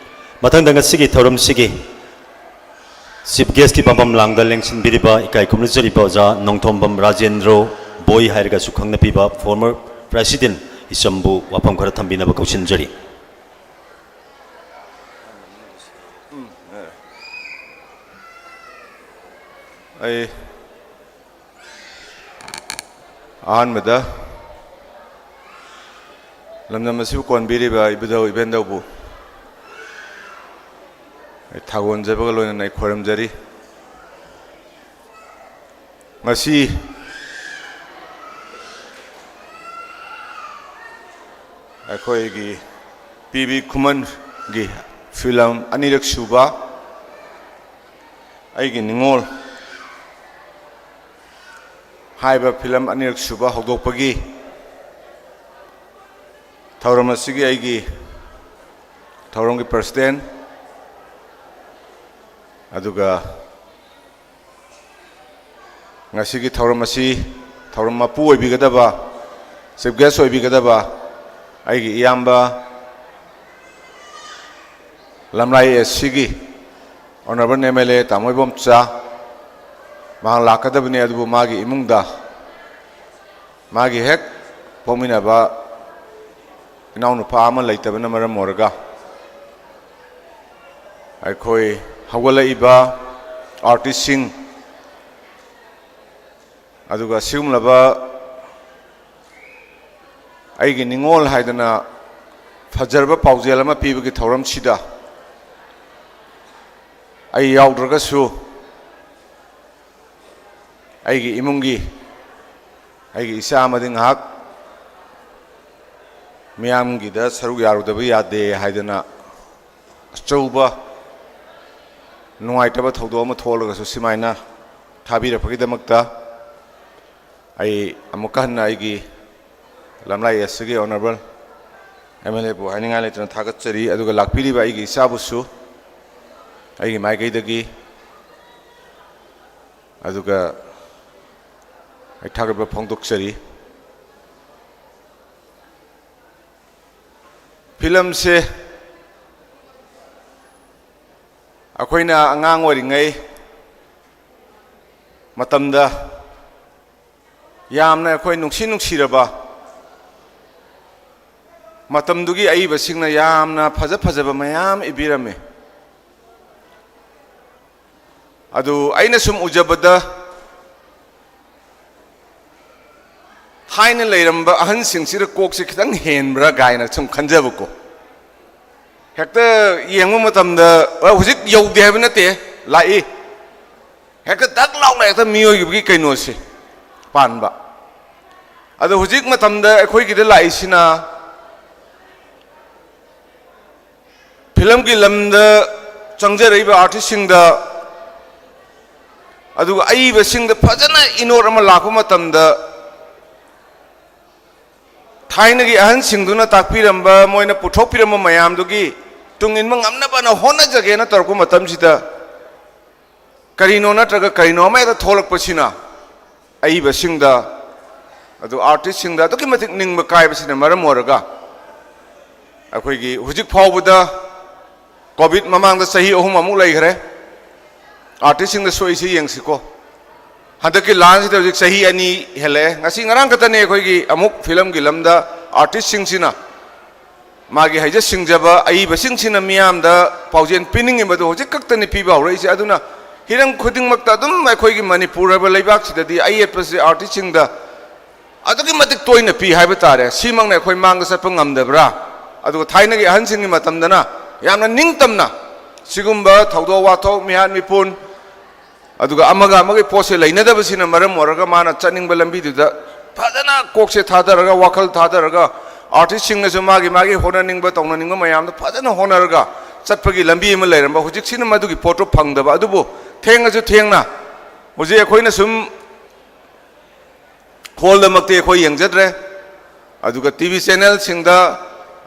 ꯃꯊꯪꯗ ꯉꯁꯤꯒꯤ ꯊꯧꯔꯝꯁꯤꯒꯤ Chief Guestꯀꯤ ꯐꯝꯐꯝ ꯂꯥꯡꯗ ꯂꯦꯡꯁꯤꯟꯕꯤꯔꯤꯕ ꯏꯀꯥꯏ ꯈꯨꯝꯅꯖꯔꯤꯕ ꯑꯣꯖꯥ ꯅꯣꯡꯊꯣꯝꯕꯝ ꯔꯥꯖꯦꯟꯗ꯭ꯔꯣ ꯕꯣꯏ ꯍꯥꯏꯔꯒꯁꯨ ꯈꯪꯅꯕꯤꯕ former President ꯏꯆꯝꯕꯨ ꯋꯥꯐꯝ ꯈꯔ ꯊꯝꯕꯤꯅꯕ ꯀꯧꯁꯤꯟꯖꯔꯤ꯫ ꯑꯩ ꯑꯍꯥꯟꯕꯗ ꯂꯝꯗꯝ ꯑꯁꯤꯕꯨ ꯀꯣꯟꯕꯤꯔꯤꯕ ꯏꯕꯨꯙꯧ ꯏꯕꯦꯟꯗꯧꯕꯨ ꯑꯩ ꯊꯥꯒꯣꯟꯖꯕꯒ ꯂꯣꯏꯅꯅ ꯑꯩ ꯈꯣꯏꯔꯝꯖꯔꯤ꯫ ꯉꯁꯤ ꯑꯩꯈꯣꯏꯒꯤ ꯄꯤ ꯕꯤ ꯈꯨꯃꯟꯒꯤ ꯐꯤꯂꯝ ꯑꯅꯤꯔꯛ ꯁꯨꯕ ꯑꯩꯒꯤ ꯅꯤꯡꯉꯣꯜ ꯍꯥꯏꯕ ꯐꯤꯂꯝ ꯑꯅꯤꯔꯛ ꯁꯨꯕ ꯍꯧꯗꯣꯛꯄꯒꯤ ꯊꯧꯔꯝ ꯑꯁꯤꯒꯤ ꯑꯩꯒꯤ ꯊꯧꯔꯝꯒꯤ ꯄ꯭ꯔꯁꯤꯗꯦꯟ, ꯑꯗꯨꯒ ꯉꯁꯤꯒꯤ ꯊꯧꯔꯝ ꯑꯁꯤ ꯊꯧꯔꯝ ꯃꯄꯨ ꯑꯣꯏꯕꯤꯒꯗꯕ, ꯆꯤꯐ ꯒꯦꯁ ꯑꯣꯏꯕꯤꯒꯗꯕ ꯑꯩꯒꯤ ꯏꯌꯥꯝꯕ ꯂꯝꯂꯥꯏ ꯑꯦꯁ ꯁꯤꯒꯤ ꯑꯣꯅꯔꯦꯕꯜ ꯑꯦꯝ ꯑꯦꯜ ꯑꯦ ꯇꯥꯃꯣ ꯏꯕꯣꯝꯆꯥ, ꯃꯍꯥꯛ ꯂꯥꯛꯀꯗꯕꯅꯤ, ꯑꯗꯨꯕꯨ ꯃꯥꯒꯤ ꯏꯃꯨꯡꯗ ꯃꯥꯒꯤ ꯍꯦꯛ ꯄꯣꯛꯃꯤꯟꯅꯕ ꯏꯅꯥꯎꯅꯨꯄꯥ ꯑꯃ ꯂꯩꯇꯕꯅ ꯃꯔꯝ ꯑꯣꯏꯔꯒ, ꯑꯩꯈꯣꯏ ꯍꯧꯒꯠꯂꯛꯏꯕ ꯑꯥꯔꯇꯤꯁꯁꯤꯡ, ꯑꯗꯨꯒ ꯁꯤꯒꯨꯝꯂꯕ ꯑꯩꯒꯤ ꯅꯤꯡꯉꯣꯜ ꯍꯥꯏꯗꯅ ꯐꯖꯔꯕ ꯄꯥꯎꯖꯦꯜ ꯑꯃ ꯄꯤꯕꯒꯤ ꯊꯧꯔꯝꯁꯤꯗ ꯑꯩ ꯌꯥꯎꯗ꯭ꯔꯒꯁꯨ, ꯑꯩꯒꯤ ꯏꯃꯨꯡꯒꯤ, ꯑꯩꯒꯤ ꯏꯆꯥ ꯑꯃꯗꯤ ꯉꯥꯏꯍꯥꯛ ꯃꯤꯌꯥꯝꯒꯤꯗ ꯁꯔꯨꯛ ꯌꯥꯔꯨꯗꯕ ꯌꯥꯗꯦ ꯍꯥꯏꯗꯅ ꯑꯆꯧꯕ ꯅꯨꯡꯉꯥꯏꯇꯕ ꯊꯧꯗꯣꯛ ꯑꯃ ꯊꯣꯛꯂꯒꯁꯨ ꯁꯨꯃꯥꯏꯅ ꯊꯥꯕꯤꯔꯛꯄꯒꯤꯗꯃꯛꯇ ꯑꯩ ꯑꯃꯨꯛꯀ ꯍꯟꯅ ꯑꯩꯒꯤ ꯂꯝꯂꯥꯏ ꯑꯦꯁ ꯁꯤꯒꯤ ꯑꯣꯅꯔꯦꯕꯜ ꯑꯦꯝ ꯑꯦꯜ ꯑꯦꯕꯨ ꯍꯥꯏꯅꯤꯡꯉꯥꯏ ꯂꯩꯇꯅ ꯊꯥꯒꯠꯆꯔꯤ, ꯑꯗꯨꯒ ꯂꯥꯛꯄꯤꯔꯤꯕ ꯑꯩꯒꯤ ꯏꯆꯥꯕꯨꯁꯨ ꯑꯩꯒꯤ ꯃꯥꯏꯀꯩꯗꯒꯤ ꯑꯗꯨꯒ ꯑꯩ ꯊꯥꯒꯠꯄ ꯐꯣꯡꯗꯣꯛꯆꯔꯤ꯫ ꯐꯤꯂꯝꯁꯦ ꯑꯩꯈꯣꯏꯅ ꯑꯉꯥꯡ ꯑꯣꯏꯔꯤꯉꯩ ꯃꯇꯝꯗ ꯌꯥꯝꯅ ꯑꯩꯈꯣꯏ ꯅꯨꯡꯁꯤ ꯅꯨꯡꯁꯤꯔꯕ, ꯃꯇꯝꯗꯨꯒꯤ ꯑꯏꯕꯁꯤꯡꯅ ꯌꯥꯝꯅ ꯐꯖ ꯐꯖꯕ ꯃꯌꯥꯝ ꯏꯕꯤꯔꯝꯃꯤ꯫ ꯑꯗꯨ ꯑꯩꯅ ꯁꯨꯝ ꯎꯖꯕꯗ, ꯊꯥꯏꯅ ꯂꯩꯔꯝꯕ ꯑꯍꯟꯁꯤꯡꯁꯤꯗ ꯀꯣꯛꯁꯦ ꯈꯤꯇꯪ ꯍꯦꯟꯕ꯭ꯔꯥ ꯀꯥꯏꯅ ꯁꯨꯝ ꯈꯟꯖꯕꯀꯣ꯫ ꯍꯦꯛꯇ ꯌꯦꯡꯕ ꯃꯇꯝꯗ, ꯑ, ꯍꯧꯖꯤꯛ ꯌꯧꯗꯦ ꯍꯥꯏꯕ ꯅꯠꯇꯦ, ꯂꯥꯛꯏ꯫ ꯍꯦꯛꯇ ꯗꯛ ꯂꯥꯎꯅ ꯍꯦꯛꯇ ꯃꯤꯑꯣꯏꯕꯒꯤ ꯀꯩꯅꯣꯁꯦ ꯄꯥꯟꯕ꯫ ꯑꯗꯣ ꯍꯧꯖꯤꯛ ꯃꯇꯝꯗ ꯑꯩꯈꯣꯏꯒꯤꯗ ꯂꯥꯛꯏꯁꯤꯅ ꯐꯤꯂꯝꯒꯤ ꯂꯝꯗ ꯆꯪꯖꯔꯛꯏꯕ ꯑꯥꯔꯇꯤꯁꯁꯤꯡꯗ ꯑꯗꯨꯒ ꯑꯏꯕꯁꯤꯡꯗ ꯐꯖꯅ ꯏꯅꯣꯠ ꯑꯃ ꯂꯥꯛꯄ ꯃꯇꯝꯗ, ꯊꯥꯏꯅꯒꯤ ꯑꯍꯟꯁꯤꯡꯗꯨꯅ ꯇꯥꯛꯄꯤꯔꯝꯕ, ꯃꯣꯏꯅ ꯄꯨꯊꯣꯛꯄꯤꯔꯝꯕ ꯃꯌꯥꯝꯗꯨꯒꯤ ꯇꯨꯡ ꯏꯟꯕ ꯉꯝꯅꯕꯅ ꯍꯣꯠꯅꯖꯒꯦꯅ ꯇꯧꯔꯛꯄ ꯃꯇꯝꯁꯤꯗ, ꯀꯔꯤꯅꯣ ꯅꯠꯇ꯭ꯔꯒ ꯀꯔꯤꯅꯣ ꯑꯃ ꯍꯦꯛꯇ ꯊꯣꯛꯂꯛꯄꯁꯤꯅ ꯑꯏꯕꯁꯤꯡꯗ, ꯑꯗꯨ ꯑꯥꯔꯇꯤꯁꯁꯤꯡꯗ ꯑꯗꯨꯛꯀꯤ ꯃꯇꯤꯛ ꯅꯤꯡꯕ ꯀꯥꯏꯕꯁꯤꯅ ꯃꯔꯝ ꯑꯣꯏꯔꯒ, ꯑꯩꯈꯣꯏꯒꯤ ꯍꯧꯖꯤꯛ ꯐꯥꯎꯕꯗ, ꯀꯣꯚꯤꯗ ꯃꯃꯥꯡꯗ ꯆꯍꯤ ꯑꯍꯨꯝ ꯑꯃꯨꯛ ꯂꯩꯈ꯭ꯔꯦ, ꯑꯥꯔꯇꯤꯁꯁꯤꯡꯗ ꯁꯣꯛꯏꯁꯤ ꯌꯦꯡꯁꯤꯀꯣ꯫ ꯍꯟꯗꯛꯀꯤ ꯂꯥꯟꯁꯤꯗ ꯍꯧꯖꯤꯛ ꯆꯍꯤ ꯑꯅꯤ ꯍꯦꯜꯂꯛꯑꯦ꯫ ꯉꯁꯤ ꯉꯔꯥꯡ ꯈꯛꯇꯅꯦ ꯑꯩꯈꯣꯏꯒꯤ ꯑꯃꯨꯛ ꯐꯤꯂꯝꯒꯤ ꯂꯝꯗ ꯑꯥꯔꯇꯤꯁꯁꯤꯡꯁꯤꯅ, ꯃꯥꯒꯤ ꯍꯩꯖ ꯁꯤꯡꯖꯕ ꯑꯏꯕꯁꯤꯡꯁꯤꯅ ꯃꯤꯌꯥꯝꯗ ꯄꯥꯎꯖꯦꯜ ꯄꯤꯅꯤꯡꯉꯤꯕꯗꯨ ꯍꯧꯖꯤꯛ ꯈꯛꯇꯅꯤ ꯄꯤꯕ ꯍꯧꯔꯛꯏꯁꯦ꯫ ꯑꯗꯨꯅ ꯍꯤꯔꯝ ꯈꯨꯗꯤꯡꯃꯛꯇ ꯑꯗꯨꯝ ꯑꯩꯈꯣꯏꯒꯤ ꯃꯅꯤꯄꯨꯔ ꯍꯥꯏꯕ ꯂꯩꯕꯥꯛꯁꯤꯗꯗꯤ ꯑꯌꯦꯠꯄꯁꯦ ꯑꯥꯔꯇꯤꯁꯁꯤꯡꯗ ꯑꯗꯨꯛꯀꯤ ꯃꯇꯤꯛ ꯇꯣꯏꯅ ꯄꯤ ꯍꯥꯏꯕ ꯇꯥꯔꯦ꯫ ꯁꯤꯃꯛꯅ ꯑꯩꯈꯣꯏ ꯃꯥꯡꯗ ꯆꯠꯄ ꯉꯝꯗꯕ꯭ꯔꯥ? ꯑꯗꯨꯒ ꯊꯥꯏꯅꯒꯤ ꯑꯍꯟꯁꯤꯡꯒꯤ ꯃꯇꯝꯗꯅ ꯌꯥꯝꯅ ꯅꯤꯡꯇꯝꯅ ꯁꯤꯒꯨꯝꯕ ꯊꯧꯗꯣꯛ ꯋꯥꯊꯣꯛ, ꯃꯤꯍꯥꯠ ꯃꯤꯄꯨꯟ, ꯑꯗꯨꯒ ꯑꯃꯒ ꯑꯃꯒꯤ ꯄꯣꯠꯁꯦ ꯂꯩꯅꯗꯕꯁꯤꯅ ꯃꯔꯝ ꯑꯣꯏꯔꯒ ꯃꯥꯅ ꯆꯠꯅꯤꯡꯕ ꯂꯝꯕꯤꯗꯨꯗ ꯐꯖꯅ ꯀꯣꯛꯁꯦ ꯊꯥꯗꯔꯒ, ꯋꯥꯈꯜ ꯊꯥꯗꯔꯒ, ꯑꯥꯔꯇꯤꯁꯁꯤꯡꯅꯁꯨ ꯃꯥꯒꯤ ꯃꯥꯒꯤ ꯍꯣꯠꯅꯅꯤꯡꯕ ꯇꯧꯅꯅꯤꯡꯕ ꯃꯌꯥꯝꯗꯣ ꯐꯖꯅ ꯍꯣꯠꯅꯔꯒ ꯆꯠꯄꯒꯤ ꯂꯝꯕꯤ ꯑꯃ ꯂꯩꯔꯝꯕ꯫ ꯍꯧꯖꯤꯛꯁꯤꯅ ꯃꯗꯨꯒꯤ ꯄꯣꯠꯇꯣ ꯐꯪꯗꯕ꯫ ꯑꯗꯨꯕꯨ ꯊꯦꯡꯉꯁꯨ ꯊꯦꯡꯅ ꯍꯧꯖꯤꯛ ꯑꯩꯈꯣꯏꯅ ꯁꯨꯝ ꯍꯣꯜꯗꯃꯛꯇꯤ ꯑꯩꯈꯣꯏ ꯌꯦꯡꯖꯗ꯭ꯔꯦ꯫ ꯑꯗꯨꯒ ꯇꯤ ꯚꯤ ꯆꯦꯅꯦꯜꯁꯤꯡꯗ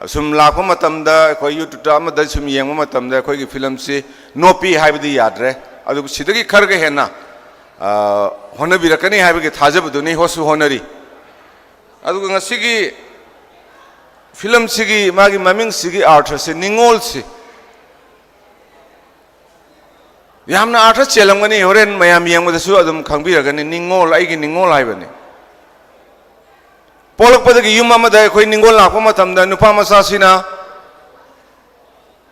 ꯁꯨꯝ ꯂꯥꯛꯄ ꯃꯇꯝꯗ, ꯑꯩꯈꯣꯏ ꯌꯨꯇ꯭ꯌꯨꯕꯇ ꯑꯃꯗ ꯁꯨꯝ ꯌꯦꯡꯕ ꯃꯇꯝꯗ, ꯑꯩꯈꯣꯏꯒꯤ ꯐꯤꯂꯝꯁꯤ ꯅꯣꯞꯄꯤ ꯍꯥꯏꯕꯗꯤ ꯌꯥꯗ꯭ꯔꯦ꯫ ꯑꯗꯨꯕꯨ ꯁꯤꯗꯒꯤ ꯈꯔꯒ ꯍꯦꯟꯅ, ꯑ, ꯍꯣꯠꯅꯕꯤꯔꯛꯀꯅꯤ ꯍꯥꯏꯕꯒꯤ ꯊꯥꯖꯕꯗꯨꯅꯤ, ꯍꯣꯠꯁꯨ ꯍꯣꯠꯅꯔꯤ꯫ ꯑꯗꯨꯒ ꯉꯁꯤꯒꯤ ꯐꯤꯂꯝꯁꯤꯒꯤ ꯃꯥꯒꯤ ꯃꯃꯤꯡꯁꯤꯒꯤ ꯑꯥꯔꯊꯁꯤ, ꯅꯤꯡꯉꯣꯜꯁꯤ, ꯌꯥꯝꯅ ꯑꯥꯔꯊ ꯆꯦꯜꯂꯝꯒꯅꯤ꯫ ꯍꯣꯔꯦꯟ ꯃꯌꯥꯝ ꯌꯦꯡꯕꯗꯁꯨ ꯑꯗꯨꯝ ꯈꯪꯕꯤꯔꯒꯅꯤ꯫ ꯅꯤꯡꯉꯣꯜ, ꯑꯩꯒꯤ ꯅꯤꯡꯉꯣꯜ ꯍꯥꯏꯕꯅꯤ꯫ ꯄꯣꯛꯂꯛꯄꯗꯒꯤ ꯌꯨꯝ ꯑꯃꯗ ꯑꯩꯈꯣꯏ ꯅꯤꯡꯉꯣꯜ ꯂꯥꯛꯄ ꯃꯇꯝꯗ, ꯅꯨꯄꯥ ꯃꯆꯥꯁꯤꯅ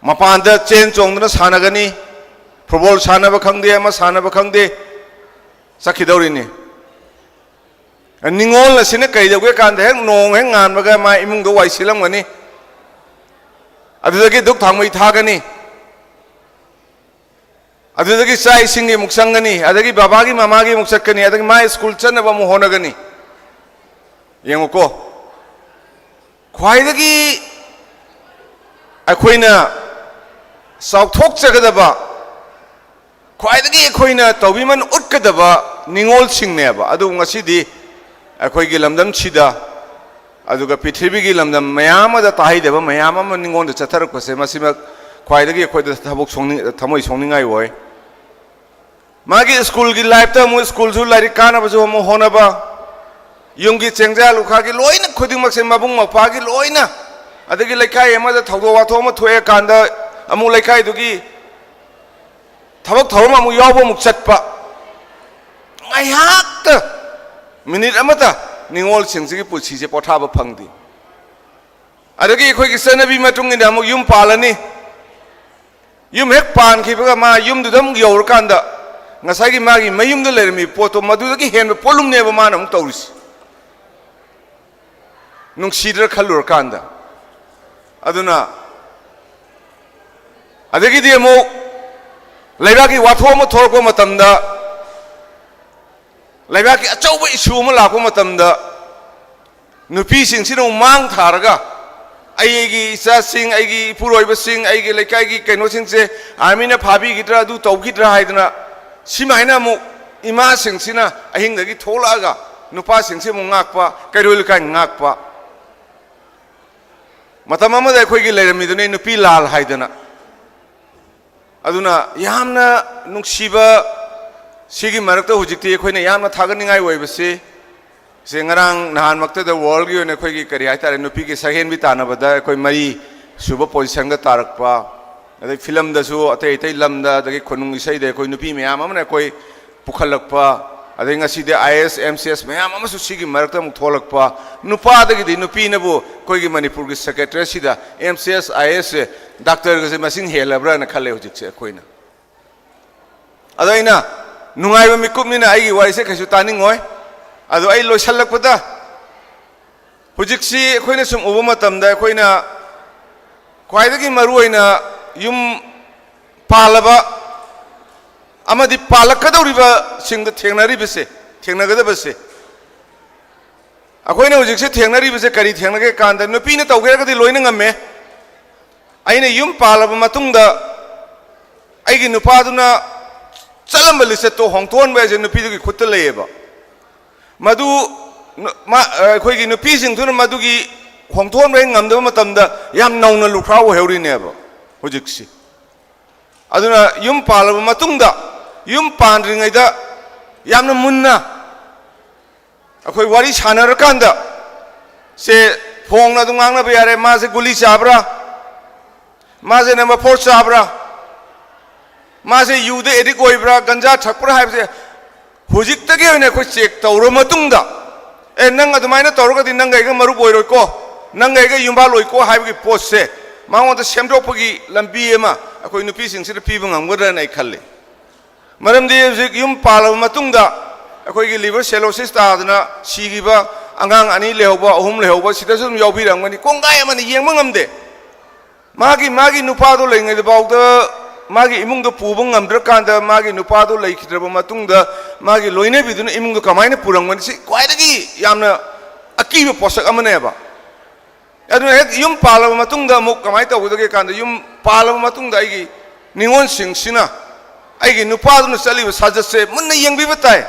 ꯃꯄꯥꯟꯗ ꯆꯦꯟ ꯆꯣꯡꯗꯨꯅ ꯁꯥꯟꯅꯒꯅꯤ, ꯐꯨꯠꯕꯣꯜ ꯁꯥꯟꯅꯕ ꯈꯪꯗꯦ, ꯑꯃ ꯁꯥꯟꯅꯕ ꯈꯪꯗꯦ, ꯆꯠꯈꯤꯗꯧꯔꯤꯅꯤ꯫ ꯅꯤꯡꯉꯣꯜ ꯑꯁꯤꯅ ꯀꯩꯗꯧꯒꯦ ꯀꯥꯟꯗ, ꯍꯦꯛ ꯅꯣꯡ ꯍꯦꯛ ꯉꯥꯟꯕꯒ ꯃꯥ ꯏꯃꯨꯡꯗ ꯋꯥꯏ ꯁꯤꯜꯂꯝꯒꯅꯤ, ꯑꯗꯨꯗꯒꯤ ꯙꯨꯛ ꯊꯥꯎꯃꯩ ꯊꯥꯒꯅꯤ, ꯑꯗꯨꯗꯒꯤ ꯆꯥꯛ ꯏꯁꯤꯡꯒꯤ ꯑꯃꯨꯛ ꯆꯪꯒꯅꯤ, ꯑꯗꯒꯤ ꯕꯕꯥꯒꯤ ꯃꯃꯥꯒꯤ ꯑꯃꯨꯛ ꯆꯠꯀꯅꯤ, ꯑꯗꯒꯤ ꯃꯥ ꯁ꯭ꯀꯨꯜ ꯆꯠꯅꯕ ꯑꯃꯨꯛ ꯍꯣꯠꯅꯒꯅꯤ꯫ ꯌꯦꯡꯉꯨꯀꯣ, ꯈ꯭ꯋꯥꯏꯗꯒꯤ ꯑꯩꯈꯣꯏꯅ ꯆꯥꯎꯊꯣꯛꯆꯒꯗꯕ ꯈ꯭ꯋꯥꯏꯗꯒꯤ ꯑꯩꯈꯣꯏꯅ ꯇꯧꯕꯤꯃꯟ ꯎꯠꯀꯗꯕ ꯅꯤꯉꯣꯜꯁꯤꯡꯅꯦꯕ꯫ ꯑꯗꯨꯕꯨ ꯉꯁꯤꯗꯤ ꯑꯩꯈꯣꯏꯒꯤ ꯂꯝꯗꯝꯁꯤꯗ, ꯑꯗꯨꯒ ꯄ꯭ꯔꯤꯊꯤꯕꯤꯒꯤ ꯂꯝꯗꯝ ꯃꯌꯥꯝ ꯑꯃꯗ ꯇꯥꯍꯩꯗꯕ ꯃꯌꯥꯝ ꯑꯃ ꯅꯤꯉꯣꯜꯗ ꯆꯠꯊꯔꯛꯄꯁꯦ, ꯃꯁꯤꯃꯛ ꯈ꯭ꯋꯥꯏꯗꯒꯤ ꯑꯩꯈꯣꯏꯗ ꯊꯕꯛ ꯁꯣꯛꯅꯤꯡ-, ꯊꯃꯣꯏ ꯁꯣꯛꯅꯤꯡꯉꯥꯏ ꯑꯣꯏ꯫ ꯃꯥꯒꯤ ꯁ꯭ꯀꯨꯜꯒꯤ ꯂꯥꯏꯐꯇ ꯑꯃꯨꯛ ꯁ꯭ꯀꯨꯜꯁꯨ ꯂꯥꯏꯔꯤꯛ ꯀꯥꯅꯕꯁꯨ ꯑꯃꯨꯛ ꯍꯣꯠꯅꯕ, ꯌꯨꯝꯒꯤ ꯆꯦꯡꯖꯥ ꯂꯨꯈꯥꯒꯤ ꯂꯣꯏꯅ ꯈꯨꯗꯤꯡꯃꯛꯁꯦ ꯃꯕꯨꯡ ꯃꯧꯄ꯭ꯋꯥꯒꯤ ꯂꯣꯏꯅ, ꯑꯗꯒꯤ ꯂꯩꯀꯥꯏ ꯑꯃꯗ ꯊꯧꯗꯣꯛ ꯋꯥꯊꯣꯛ ꯑꯃ ꯊꯣꯛꯑꯦ ꯀꯥꯟꯗ ꯑꯃꯨꯛ ꯂꯩꯀꯥꯏꯗꯨꯒꯤ ꯊꯕꯛ ꯊꯧꯔꯝ ꯑꯃꯨꯛ ꯌꯥꯎꯕ ꯑꯃꯨꯛ ꯆꯠꯄ, ꯉꯥꯏꯍꯥꯛꯇ, ꯃꯤꯅꯤꯠ ꯑꯃꯇ ꯅꯤꯉꯣꯜꯁꯤꯡꯁꯤꯒꯤ ꯄꯨꯟꯁꯤꯁꯦ ꯄꯣꯊꯥꯕ ꯐꯪꯗꯦ꯫ ꯑꯗꯒꯤ ꯑꯩꯈꯣꯏꯒꯤ ꯆꯠꯅꯕꯤ ꯃꯇꯨꯡ ꯏꯟꯅ ꯑꯃꯨꯛ ꯌꯨꯝ ꯄꯥꯜꯂꯅꯤ꯫ ꯌꯨꯝ ꯍꯦꯛ ꯄꯥꯟꯈꯤꯕꯒ ꯃꯥ ꯌꯨꯝꯗꯨꯗ ꯑꯃꯨꯛ ꯌꯧꯔꯀꯥꯟꯗ ꯉꯁꯥꯏꯒꯤ ꯃꯥꯒꯤ ꯃꯌꯨꯝꯗ ꯂꯩꯔꯝꯃꯤꯕ ꯄꯣꯠꯇꯣ ꯃꯗꯨꯗꯒꯤ ꯍꯦꯟꯕ ꯄꯣꯠꯂꯨꯝꯅꯦꯕ ꯃꯥꯅ ꯑꯃꯨꯛ ꯇꯧꯔꯤꯁꯤ꯫ ꯅꯨꯡꯁꯤꯗ꯭ꯔꯥ ꯈꯜꯂꯨꯔꯀꯥꯟꯗ꯫ ꯑꯗꯨꯅ ꯑꯗꯒꯤꯗꯤ ꯑꯃꯨꯛ ꯂꯩꯕꯥꯛꯀꯤ ꯋꯥꯊꯣꯛ ꯑꯃ ꯊꯣꯛꯂꯛꯄ ꯃꯇꯝꯗ, ꯂꯩꯕꯥꯛꯀꯤ ꯑꯆꯧꯕ ꯏꯁꯨ ꯑꯃ ꯂꯥꯛꯄ ꯃꯇꯝꯗ, ꯅꯨꯄꯤꯁꯤꯡꯁꯤꯅ ꯑꯃꯨꯛ ꯃꯥꯡ ꯊꯥꯔꯒ, "ꯑꯩꯒꯤ ꯏꯆꯥꯁꯤꯡ, ꯑꯩꯒꯤ ꯏꯄꯨꯔꯣꯏꯕꯁꯤꯡ, ꯑꯩꯒꯤ ꯂꯩꯀꯥꯏꯒꯤ ꯀꯩꯅꯣꯁꯤꯡꯁꯦ ꯑꯥꯔꯃꯤꯅ ꯐꯥꯕꯤꯈꯤꯗ꯭ꯔꯥ, ꯑꯗꯨ ꯇꯧꯈꯤꯗ꯭ꯔꯥ" ꯍꯥꯏꯗꯅ, ꯁꯤꯃꯥꯏꯅ ꯑꯃꯨꯛ ꯏꯃꯥꯁꯤꯡꯁꯤꯅ ꯑꯍꯤꯡꯗꯒꯤ ꯊꯣꯛꯂꯛꯑꯒ ꯅꯨꯄꯥꯁꯤꯡꯁꯤ ꯑꯃꯨꯛ ꯉꯥꯛꯄ, ꯀꯩꯔꯣꯏ ꯂꯩꯀꯥꯏ ꯉꯥꯛꯄ꯫ ꯃꯇꯝ ꯑꯃꯗ ꯑꯩꯈꯣꯏꯒꯤ ꯂꯩꯔꯝꯃꯤꯗꯨꯅꯤ ꯅꯨꯄꯤ ꯂꯥꯜ ꯍꯥꯏꯗꯅ꯫ ꯑꯗꯨꯅ ꯌꯥꯝꯅ ꯅꯨꯡꯁꯤꯕ, ꯁꯤꯒꯤ ꯃꯔꯛꯇ ꯍꯧꯖꯤꯛꯇꯤ ꯑꯩꯈꯣꯏꯅ ꯌꯥꯝꯅ ꯊꯥꯒꯠꯅꯤꯡꯉꯥꯏ ꯑꯣꯏꯕꯁꯤ, ꯁꯦ, ꯉꯔꯥꯡ ꯅꯍꯥꯟꯃꯛꯇꯗ ꯋꯥꯔꯜꯒꯤ ꯑꯣꯏꯅ ꯑꯩꯈꯣꯏꯒꯤ, ꯀꯔꯤ ꯍꯥꯏꯇꯥꯔꯦ, ꯅꯨꯄꯤꯒꯤ ꯁꯛꯍꯦꯟꯕꯤ ꯇꯥꯟꯅꯕꯗ ꯑꯩꯈꯣꯏ ꯃꯔꯤ ꯁꯨꯕ ꯄꯣꯖꯤꯁꯟꯒ ꯇꯥꯔꯛꯄ, ꯑꯗꯩ ꯐꯤꯂꯝꯗꯁꯨ, ꯑꯇꯩ ꯑꯇꯩ ꯂꯝꯗ, ꯑꯗꯒꯤ ꯈꯨꯅꯨꯡ ꯏꯁꯩꯗ ꯑꯩꯈꯣꯏ ꯅꯨꯄꯤ ꯃꯌꯥꯝ ꯑꯃꯅ ꯑꯩꯈꯣꯏ ꯄꯨꯈꯠꯂꯛꯄ, ꯑꯗꯩ ꯉꯁꯤꯗꯤ I A S, M C S ꯃꯌꯥꯝ ꯑꯃꯁꯨ ꯁꯤꯒꯤ ꯃꯔꯛꯇ ꯑꯃꯨꯛ ꯊꯣꯛꯂꯛꯄ꯫ ꯅꯨꯄꯥꯗꯒꯤꯗꯤ ꯅꯨꯄꯤꯅꯕꯨ ꯑꯩꯈꯣꯏꯒꯤ ꯃꯅꯤꯄꯨꯔꯒꯤ ꯁꯦꯀ꯭ꯔꯦꯇꯔꯤꯁꯤꯗ M C S, I A ꯑꯦꯁꯁꯦ, ꯗꯥꯛꯇꯔꯒꯁꯦ ꯃꯁꯤꯡ ꯍꯦꯜꯂꯕ꯭ꯔꯥꯅ ꯈꯜꯂꯦ ꯍꯧꯖꯤꯛꯁꯦ ꯑꯩꯈꯣꯏꯅ꯫ ꯑꯗꯣ ꯑꯩꯅ, ꯅꯨꯡꯉꯥꯏꯕ ꯃꯤꯀꯨꯞꯅꯤꯅ ꯑꯩꯒꯤ ꯋꯥꯔꯤꯁꯦ ꯀꯩꯁꯨ ꯇꯥꯅꯤꯡꯉꯣꯏ꯫ ꯑꯗꯣ ꯑꯩ ꯂꯣꯏꯁꯤꯜꯂꯛꯄꯗ, ꯍꯧꯖꯤꯛꯁꯤ ꯑꯩꯈꯣꯏꯅ ꯁꯨꯝ ꯎꯕ ꯃꯇꯝꯗ, ꯑꯩꯈꯣꯏꯅ ꯈ꯭ꯋꯥꯏꯗꯒꯤ ꯃꯔꯨ ꯑꯣꯏꯅ ꯌꯨꯝ ꯄꯥꯜꯂꯕ ꯑꯃꯗꯤ ꯄꯥꯜꯂꯛꯀꯗꯧꯔꯤꯕꯁꯤꯡꯗ ꯊꯦꯡꯅꯔꯤꯕꯁꯦ, ꯊꯦꯡꯅꯒꯗꯕꯁꯦ, ꯑꯩꯈꯣꯏꯅ ꯍꯧꯖꯤꯛꯁꯦ ꯊꯦꯡꯅꯔꯤꯕꯁꯦ ꯀꯔꯤ ꯊꯦꯡꯅꯒꯦ ꯀꯥꯟꯗ, ꯅꯨꯄꯤꯅ ꯇꯧꯒꯦ ꯍꯥꯏꯔꯒꯗꯤ ꯂꯣꯏꯅ ꯉꯝꯃꯦ꯫ ꯑꯩꯅ ꯌꯨꯝ ꯄꯥꯜꯂꯕ ꯃꯇꯨꯡꯗ ꯑꯩꯒꯤ ꯅꯨꯄꯥꯗꯨꯅ ꯆꯠꯂꯝꯕ ꯂꯤꯆꯠꯇꯣ ꯍꯣꯡꯊꯣꯛꯍꯟꯕ ꯍꯥꯏꯁꯦ ꯅꯨꯄꯤꯗꯨꯒꯤ ꯈꯨꯠꯇ ꯂꯩꯌꯦꯕ꯫ ꯃꯗꯨ ꯅꯨ-, ꯃꯥ-, ꯑ, ꯑꯩꯈꯣꯏꯒꯤ ꯅꯨꯄꯤꯁꯤꯡꯗꯨꯅ ꯃꯗꯨꯒꯤ ꯍꯣꯡꯊꯣꯛꯍꯟꯕ ꯍꯦꯛ ꯉꯝꯗꯕ ꯃꯇꯝꯗ ꯌꯥꯝ ꯅꯧꯅ ꯂꯨꯈ꯭ꯔꯥ ꯑꯣꯏꯍꯧꯔꯤꯅꯦꯕ ꯍꯧꯖꯤꯛꯁꯤ꯫ ꯑꯗꯨꯅ ꯌꯨꯝ ꯄꯥꯜꯂꯕ ꯃꯇꯨꯡꯗ, ꯌꯨꯝ ꯄꯥꯟꯗ꯭ꯔꯤꯉꯩꯗ ꯌꯥꯝꯅ ꯃꯨꯟꯅ ꯑꯩꯈꯣꯏ ꯋꯥꯔꯤ ꯁꯥꯟꯅꯔꯀꯥꯟꯗ, ꯁꯦ, ꯐꯣꯡꯅ ꯑꯗꯨꯝ ꯉꯥꯡꯅꯕ ꯌꯥꯔꯦ꯫ ꯃꯥꯁꯦ ꯒꯨꯂꯤ ꯆꯥꯕ꯭ꯔꯥ? ꯃꯥꯁꯦ ꯅꯝꯕꯔ ꯐꯣꯔ ꯆꯥꯕ꯭ꯔꯥ? ꯃꯥꯁꯦ ꯌꯨꯗ ꯑꯦꯗꯤꯛ ꯑꯣꯏꯕ꯭ꯔꯥ, ꯒꯟꯖꯥ ꯊꯛꯄ꯭ꯔꯥ ꯍꯥꯏꯕꯁꯦ ꯍꯧꯖꯤꯛꯇꯒꯤ ꯑꯣꯏꯅ ꯑꯩꯈꯣꯏ ꯆꯦꯛ ꯇꯧꯔ ꯃꯇꯨꯡꯗ, "ꯑꯦ, ꯅꯪ ꯑꯗꯨꯃꯥꯏꯅ ꯇꯧꯔꯒꯗꯤ ꯅꯪꯒ ꯑꯩꯒ ꯃꯔꯨꯞ ꯑꯣꯏꯔꯣꯏꯀꯣ, ꯅꯪꯒ ꯑꯩꯒ ꯌꯨꯝꯕꯥꯜ ꯑꯣꯏꯀꯣ" ꯍꯥꯏꯕꯒꯤ ꯄꯣꯠꯁꯦ ꯃꯉꯣꯟꯗ ꯁꯦꯝꯗꯣꯛꯄꯒꯤ ꯂꯝꯕꯤ ꯑꯃ ꯑꯩꯈꯣꯏ ꯅꯨꯄꯤꯁꯤꯡꯁꯤꯗ ꯄꯤꯕ ꯉꯝꯒꯗ꯭ꯔꯅ ꯑꯩ ꯈꯜꯂꯤ꯫ ꯃꯔꯝꯗꯤ ꯍꯧꯖꯤꯛ ꯌꯨꯝ ꯄꯥꯜꯂꯕ ꯃꯇꯨꯡꯗ ꯑꯩꯈꯣꯏꯒꯤ ꯂꯤꯚꯔ ꯁꯦꯂꯣꯁꯤꯁ ꯇꯥꯗꯅ ꯁꯤꯈꯤꯕ ꯑꯉꯥꯡ ꯑꯅꯤ ꯂꯩꯍꯧꯕ, ꯑꯍꯨꯝ ꯂꯩꯍꯧꯕ, ꯁꯤꯗꯁꯨ ꯑꯗꯨꯝ ꯌꯥꯎꯕꯤꯔꯝꯒꯅꯤ꯫ ꯀꯣꯡꯒꯥꯏ ꯑꯃꯅ ꯌꯦꯡꯕ ꯉꯝꯗꯦ꯫ ꯃꯥꯒꯤ, ꯃꯥꯒꯤ ꯅꯨꯄꯥꯗꯣ ꯂꯩꯔꯤꯉꯩꯗꯐꯥꯎꯗ ꯃꯥꯒꯤ ꯏꯃꯨꯡꯗꯣ ꯄꯨꯕ ꯉꯝꯗ꯭ꯔꯀꯥꯟꯗ, ꯃꯥꯒꯤ ꯅꯨꯄꯥꯗꯣ ꯂꯩꯈꯤꯗ꯭ꯔꯕ ꯃꯇꯨꯡꯗ ꯃꯥꯒꯤ ꯂꯣꯏꯅꯕꯤꯗꯨꯅ ꯏꯃꯨꯡꯗꯣ ꯀꯃꯥꯏꯅ ꯄꯨꯔꯝꯒꯅꯤ? ꯁꯤ ꯈ꯭ꯋꯥꯏꯗꯒꯤ ꯌꯥꯝꯅ ꯑꯀꯤꯕ ꯄꯣꯠꯁꯛ ꯑꯃꯅꯦꯕ꯫ ꯑꯗꯨꯅ ꯍꯦꯛ ꯌꯨꯝ ꯄꯥꯜꯂꯕ ꯃꯇꯨꯡꯗ ꯑꯃꯨꯛ ꯀꯃꯥꯏꯅ ꯇꯧꯒꯗꯒꯦ ꯀꯥꯟꯗ, ꯌꯨꯝ ꯄꯥꯜꯂꯕ ꯃꯇꯨꯡꯗ ꯑꯩꯒꯤ ꯅꯤꯉꯣꯜꯁꯤꯡꯁꯤꯅ ꯑꯩꯒꯤ ꯅꯨꯄꯥꯗꯨꯅ ꯆꯠꯂꯤꯕ ꯁꯥꯖꯠꯁꯦ ꯃꯨꯟꯅ ꯌꯦꯡꯕꯤꯕ ꯇꯥꯏ,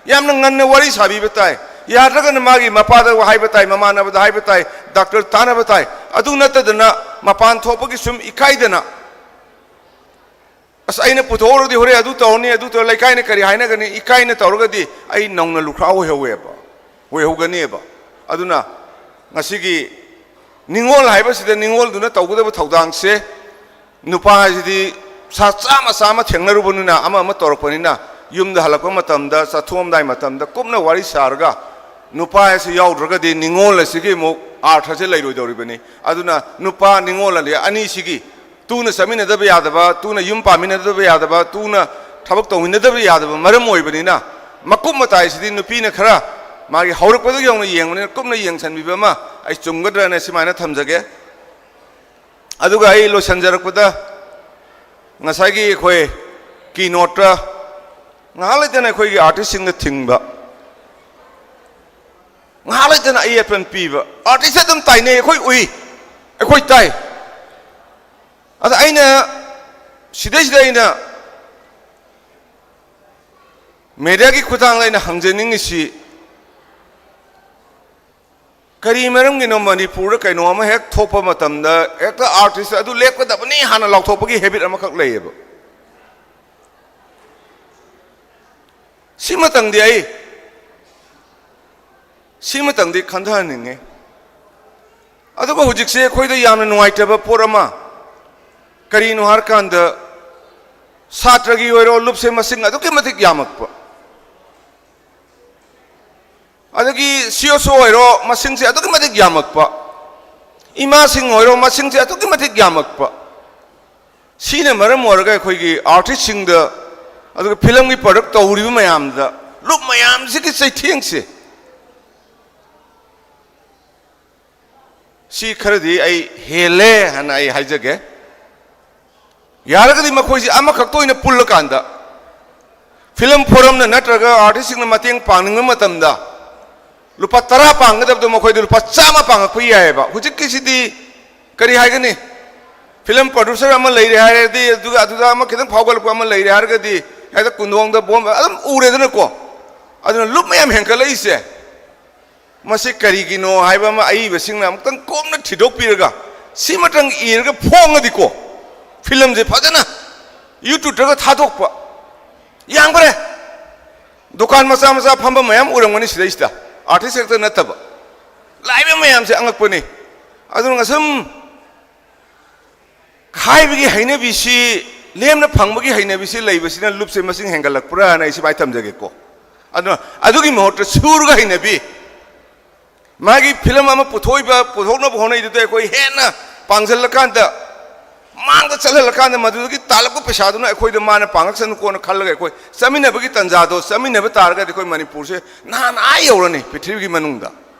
ꯌꯥꯝꯅ ꯉꯟꯅ ꯋꯥꯔꯤ ꯁꯥꯕꯤꯕ ꯇꯥꯏ꯫ ꯌꯥꯗ꯭ꯔꯒꯅ ꯃꯥꯒꯤ ꯃꯄꯥꯗ ꯍꯥꯏꯕ ꯇꯥꯏ, ꯃꯃꯥꯟꯅꯕꯗ ꯍꯥꯏꯕ ꯇꯥꯏ, ꯗꯥꯛꯇꯔ ꯇꯥꯟꯅꯕ ꯇꯥꯏ꯫ ꯑꯗꯨ ꯅꯠꯇꯗꯅ ꯃꯄꯥꯟ ꯊꯣꯛꯄꯒꯤ ꯁꯨꯝ ꯏꯀꯥꯏꯗꯅ, "ꯑꯁ, ꯑꯩꯅ ꯄꯨꯊꯣꯛꯎꯔꯗꯤ ꯍꯣꯔꯦꯟ ꯑꯗꯨ ꯇꯧꯔꯅꯤ, ꯑꯗꯨ ꯇꯧꯔ ꯂꯩꯀꯥꯏꯅ ꯀꯔꯤ ꯍꯥꯏꯅꯒꯅꯤ?" ꯏꯀꯥꯏꯅ ꯇꯧꯔꯒꯗꯤ ꯑꯩ ꯅꯧꯅ ꯂꯨꯈ꯭ꯔꯥ ꯑꯣꯏꯍꯧꯋꯦꯕ, ꯑꯣꯏꯍꯧꯒꯅꯦꯕ꯫ ꯑꯗꯨꯅ ꯉꯁꯤꯒꯤ ꯅꯤꯡꯉꯣꯜ ꯍꯥꯏꯕꯁꯤꯗ ꯅꯤꯡꯉꯣꯜꯗꯨꯅ ꯇꯧꯒꯗꯕ ꯊꯧꯗꯥꯡꯁꯦ, ꯅꯨꯄꯥ ꯍꯥꯏꯁꯤꯗꯤ ꯁꯥ ꯆꯥꯝꯃ ꯆꯥꯝꯃ ꯊꯦꯡꯅꯔꯨꯕꯅꯤꯅ, ꯑꯃ ꯑꯃ ꯇꯧꯔꯛꯄꯅꯤꯅ, ꯌꯨꯝꯗ ꯍꯜꯂꯛꯄ ꯃꯇꯝꯗ, ꯆꯠꯊꯣꯛꯑꯝꯗꯥꯏ ꯃꯇꯝꯗ ꯀꯨꯞꯅ ꯋꯥꯔꯤ ꯁꯥꯔꯒ, ꯅꯨꯄꯥ ꯍꯥꯏꯁꯤ ꯌꯥꯎꯗ꯭ꯔꯒꯗꯤ ꯅꯤꯡꯉꯣꯜ ꯑꯁꯤꯒꯤ ꯑꯃꯨꯛ ꯑꯥꯔꯊꯁꯦ ꯂꯩꯔꯣꯏꯗꯧꯔꯤꯕꯅꯤ꯫ ꯑꯗꯨꯅ ꯅꯨꯄꯥ ꯅꯤꯡꯉꯣꯜ ꯑꯅꯤ, ꯑꯅꯤꯁꯤꯒꯤ ꯇꯨꯅ ꯆꯠꯃꯤꯟꯅꯗꯕ ꯌꯥꯗꯕ, ꯇꯨꯅ ꯌꯨꯝ ꯄꯥꯟꯃꯤꯟꯅꯗꯕ ꯌꯥꯗꯕ, ꯇꯨꯅ ꯊꯕꯛ ꯇꯧꯃꯤꯟꯅꯗꯕ ꯌꯥꯗꯕ ꯃꯔꯝ ꯑꯣꯏꯕꯅꯤꯅ, ꯃꯀꯨꯞ ꯃꯇꯥꯏꯁꯤꯗꯤ ꯅꯨꯄꯤꯅ ꯈꯔ ꯃꯥꯒꯤ ꯍꯧꯔꯛꯄꯗꯒꯤ ꯍꯧꯅ ꯌꯦꯡꯕꯅꯤꯅ ꯀꯨꯞꯅ ꯌꯦꯡꯁꯤꯟꯕꯤꯕ ꯑꯃ ꯑꯩ ꯆꯨꯝꯒꯗ꯭ꯔꯅ ꯁꯨꯃꯥꯏꯅ ꯊꯝꯖꯒꯦ꯫ ꯑꯗꯨꯒ ꯑꯩ ꯂꯣꯏꯁꯤꯟꯖꯔꯛꯄꯗ ꯉꯁꯥꯏꯒꯤ ꯑꯩꯈꯣꯏ ꯀꯤ ꯅꯣꯠꯇ ꯉꯥꯏꯍꯥꯛ ꯂꯩꯇꯅ ꯑꯩꯈꯣꯏꯒꯤ ꯑꯥꯔꯇꯤꯁꯁꯤꯡꯗ ꯊꯤꯡꯕ, ꯉꯥꯏꯍꯥꯛ ꯂꯩꯇꯅ ꯑꯌꯦꯠꯄ ꯄꯤꯕ, ꯑꯥꯔꯇꯤꯁ ꯑꯗꯨꯝ ꯇꯥꯏꯅꯩ, ꯑꯩꯈꯣꯏ ꯎꯏ, ꯑꯩꯈꯣꯏ ꯇꯥꯏ꯫ ꯑꯗ ꯑꯩꯅ ꯁꯤꯗꯩꯁꯤꯗ ꯑꯩꯅ ꯃꯦꯗꯤꯌꯥꯒꯤ ꯈꯨꯠꯊꯥꯡꯗ ꯑꯩꯅ ꯍꯪꯖꯅꯤꯡꯉꯤꯁꯤ, ꯀꯔꯤ ꯃꯔꯝꯒꯤꯅꯣ ꯃꯅꯤꯄꯨꯔꯗ ꯀꯩꯅꯣ ꯑꯃ ꯍꯦꯛ ꯊꯣꯛꯄ ꯃꯇꯝꯗ ꯍꯦꯛꯇ ꯑꯥꯔꯇꯤꯁ ꯑꯗꯨ ꯂꯦꯞꯀꯗꯕꯅꯤ ꯍꯥꯟꯅ ꯂꯥꯎꯊꯣꯛꯄꯒꯤ ꯍꯦꯕꯤꯠ ꯑꯃꯈꯛ ꯂꯩꯌꯦꯕ? ꯁꯤꯃꯇꯪꯗꯤ ꯑꯩ, ꯁꯤꯃꯇꯪꯗꯤ ꯈꯟꯊꯍꯟꯅꯤꯡꯉꯤ꯫ ꯑꯗꯨꯒ ꯍꯧꯖꯤꯛꯁꯦ ꯑꯩꯈꯣꯏꯗ ꯌꯥꯝꯅ ꯅꯨꯡꯉꯥꯏꯇꯕ ꯄꯣꯠ ꯑꯃ ꯀꯔꯤꯅꯣ ꯍꯥꯏꯔꯀꯥꯟꯗ, ꯁꯥꯇ꯭ꯔꯒꯤ ꯑꯣꯏꯔꯣ, ꯂꯨꯞꯁꯦ ꯃꯁꯤꯡ ꯑꯗꯨꯛꯀꯤ ꯃꯇꯤꯛ ꯌꯥꯝꯃꯛꯄ, ꯑꯗꯒꯤ ꯁꯤ ꯑꯣ ꯁꯣ ꯑꯣꯏꯔꯣ, ꯃꯁꯤꯡꯁꯦ ꯑꯗꯨꯛꯀꯤ ꯃꯇꯤꯛ ꯌꯥꯝꯃꯛꯄ, ꯏꯃꯥꯁꯤꯡ ꯑꯣꯏꯔꯣ, ꯃꯁꯤꯡꯁꯦ ꯑꯗꯨꯛꯀꯤ ꯃꯇꯤꯛ ꯌꯥꯝꯃꯛꯄ꯫ ꯁꯤꯅ ꯃꯔꯝ ꯑꯣꯏꯔꯒ ꯑꯩꯈꯣꯏꯒꯤ ꯑꯥꯔꯇꯤꯁꯁꯤꯡꯗ, ꯑꯗꯨꯒ ꯐꯤꯂꯝꯒꯤ ꯄ꯭ꯔꯗꯛ ꯇꯧꯔꯤꯕ ꯃꯌꯥꯝꯗ, ꯂꯨꯞ ꯃꯌꯥꯝꯁꯤꯒꯤ ꯆꯩꯊꯦꯡꯁꯦ, ꯁꯤ ꯈꯔꯗꯤ ꯑꯩ ꯍꯦꯜꯂꯦ ꯍꯥꯏꯅ ꯑꯩ ꯍꯥꯏꯖꯒꯦ꯫ ꯌꯥꯔꯒꯗꯤ ꯃꯈꯣꯏꯁꯤ ꯑꯃꯈꯛꯇ ꯑꯣꯏꯅ ꯄꯨꯜꯂꯀꯥꯟꯗ, ꯐꯤꯂꯝ ꯐꯣꯔꯝꯅ ꯅꯠꯇ꯭ꯔꯒ ꯑꯥꯔꯇꯤꯁꯁꯤꯡꯅ ꯃꯇꯦꯡ ꯄꯥꯡꯅꯤꯡꯕ ꯃꯇꯝꯗ, ꯂꯨꯄꯥ ꯇꯔꯥ ꯄꯥꯡꯒꯗꯕꯗꯣ ꯃꯈꯣꯏꯗ ꯂꯨꯄꯥ ꯆꯥꯝꯃ ꯄꯥꯡꯉꯛꯄ ꯌꯥꯏꯑꯕ꯫ ꯍꯧꯖꯤꯛꯀꯤꯁꯤꯗꯤ ꯀꯔꯤ ꯍꯥꯏꯒꯅꯤ? ꯐꯤꯂꯝ ꯄ꯭ꯔꯣꯗ꯭ꯌꯨꯁꯔ ꯑꯃ ꯂꯩꯔꯦ ꯍꯥꯏꯔꯗꯤ, ꯑꯗꯨꯒ ꯑꯗꯨꯗ ꯑꯃ ꯈꯤꯇꯪ ꯐꯥꯎꯒꯠꯂꯛꯄ ꯑꯃ ꯂꯩꯔꯦ ꯍꯥꯏꯔꯒꯗꯤ, ꯍꯦꯛꯇ ꯀꯨꯟꯗꯣꯡꯗ ꯕꯣꯝ ꯑꯗꯨꯝ ꯎꯔꯦꯗꯅꯀꯣ꯫ ꯑꯗꯨꯅ ꯂꯨꯞ ꯃꯌꯥꯝ ꯍꯦꯟꯒꯠꯂꯛꯏꯁꯦ, ꯃꯁꯤ ꯀꯔꯤꯒꯤꯅꯣ ꯍꯥꯏꯕ ꯑꯃ ꯑꯏꯕꯁꯤꯡꯅ ꯑꯃꯨꯛꯇꯪ ꯀꯨꯞꯅ ꯊꯤꯗꯣꯛꯄꯤꯔꯒ, ꯁꯤꯃꯇꯪ ꯏꯔꯒ ꯐꯣꯡꯉꯗꯤꯀꯣ, ꯐꯤꯂꯝꯁꯦ ꯐꯖꯅ ꯌꯨꯇ꯭ꯌꯨꯕꯇꯒ ꯊꯥꯗꯣꯛꯄ ꯌꯥꯝꯈ꯭ꯔꯦ꯫ ꯗꯨꯀꯥꯟ ꯃꯆꯥ ꯃꯆꯥ ꯐꯝꯕ ꯃꯌꯥꯝ ꯎꯔꯝꯒꯅꯤ ꯁꯤꯗꯩꯁꯤꯗ, ꯑꯥꯔꯇꯤꯁ ꯈꯛꯇ ꯅꯠꯇꯕ, ꯂꯥꯛꯏꯕ ꯃꯌꯥꯝꯁꯦ ꯑꯉꯛꯄꯅꯤ꯫ ꯑꯗꯨꯅ ꯁꯨꯝ ꯈꯥꯏꯕꯒꯤ ꯍꯩꯅꯕꯤꯁꯤ, ꯂꯦꯝꯅ ꯐꯪꯕꯒꯤ ꯍꯩꯅꯕꯤꯁꯤ ꯂꯩꯕꯁꯤꯅ ꯂꯨꯞꯁꯦ ꯃꯁꯤꯡ ꯍꯦꯟꯒꯠꯂꯛꯄ꯭ꯔꯥꯅ ꯑꯩ ꯁꯨꯃꯥꯏꯅ ꯊꯝꯖꯒꯦꯀꯣ꯫ ꯑꯗꯨꯅ ꯑꯗꯨꯒꯤ ꯃꯍꯨꯠꯇ ꯁꯨꯔꯒ ꯍꯩꯅꯕꯤ, ꯃꯥꯒꯤ ꯐꯤꯂꯝ ꯑꯃ ꯄꯨꯊꯣꯛꯏꯕ, ꯄꯨꯊꯣꯛꯅꯕ ꯍꯣꯠꯅꯔꯤꯗꯨꯗ ꯑꯩꯈꯣꯏ ꯍꯦꯟꯅ ꯄꯥꯡꯁꯤꯜꯂꯀꯥꯟꯗ, ꯃꯥꯡꯗ ꯆꯠꯍꯜꯂꯀꯥꯟꯗ, ꯃꯗꯨꯗꯒꯤ ꯇꯥꯜꯂꯛꯄ ꯄꯩꯁꯥꯗꯨꯅ ꯑꯩꯈꯣꯏꯗ ꯃꯥꯅ ꯄꯥꯡꯉꯛꯁꯅꯨꯀꯣꯅ ꯈꯜꯂꯒ ꯑꯩꯈꯣꯏ ꯆꯥꯃꯤꯟꯅꯕꯒꯤ ꯇꯥꯟꯖꯥꯗꯣ, ꯆꯥꯃꯤꯟꯅꯕ ꯇꯥꯔꯒꯗꯤ ꯑꯩꯈꯣꯏ ꯃꯅꯤꯄꯨꯔꯁꯦ ꯅꯍꯥꯟ ꯑꯥ ꯌꯧꯔꯅꯤ ꯄ꯭ꯔꯤꯊꯤꯕꯤꯒꯤ ꯃꯅꯨꯡꯗ꯫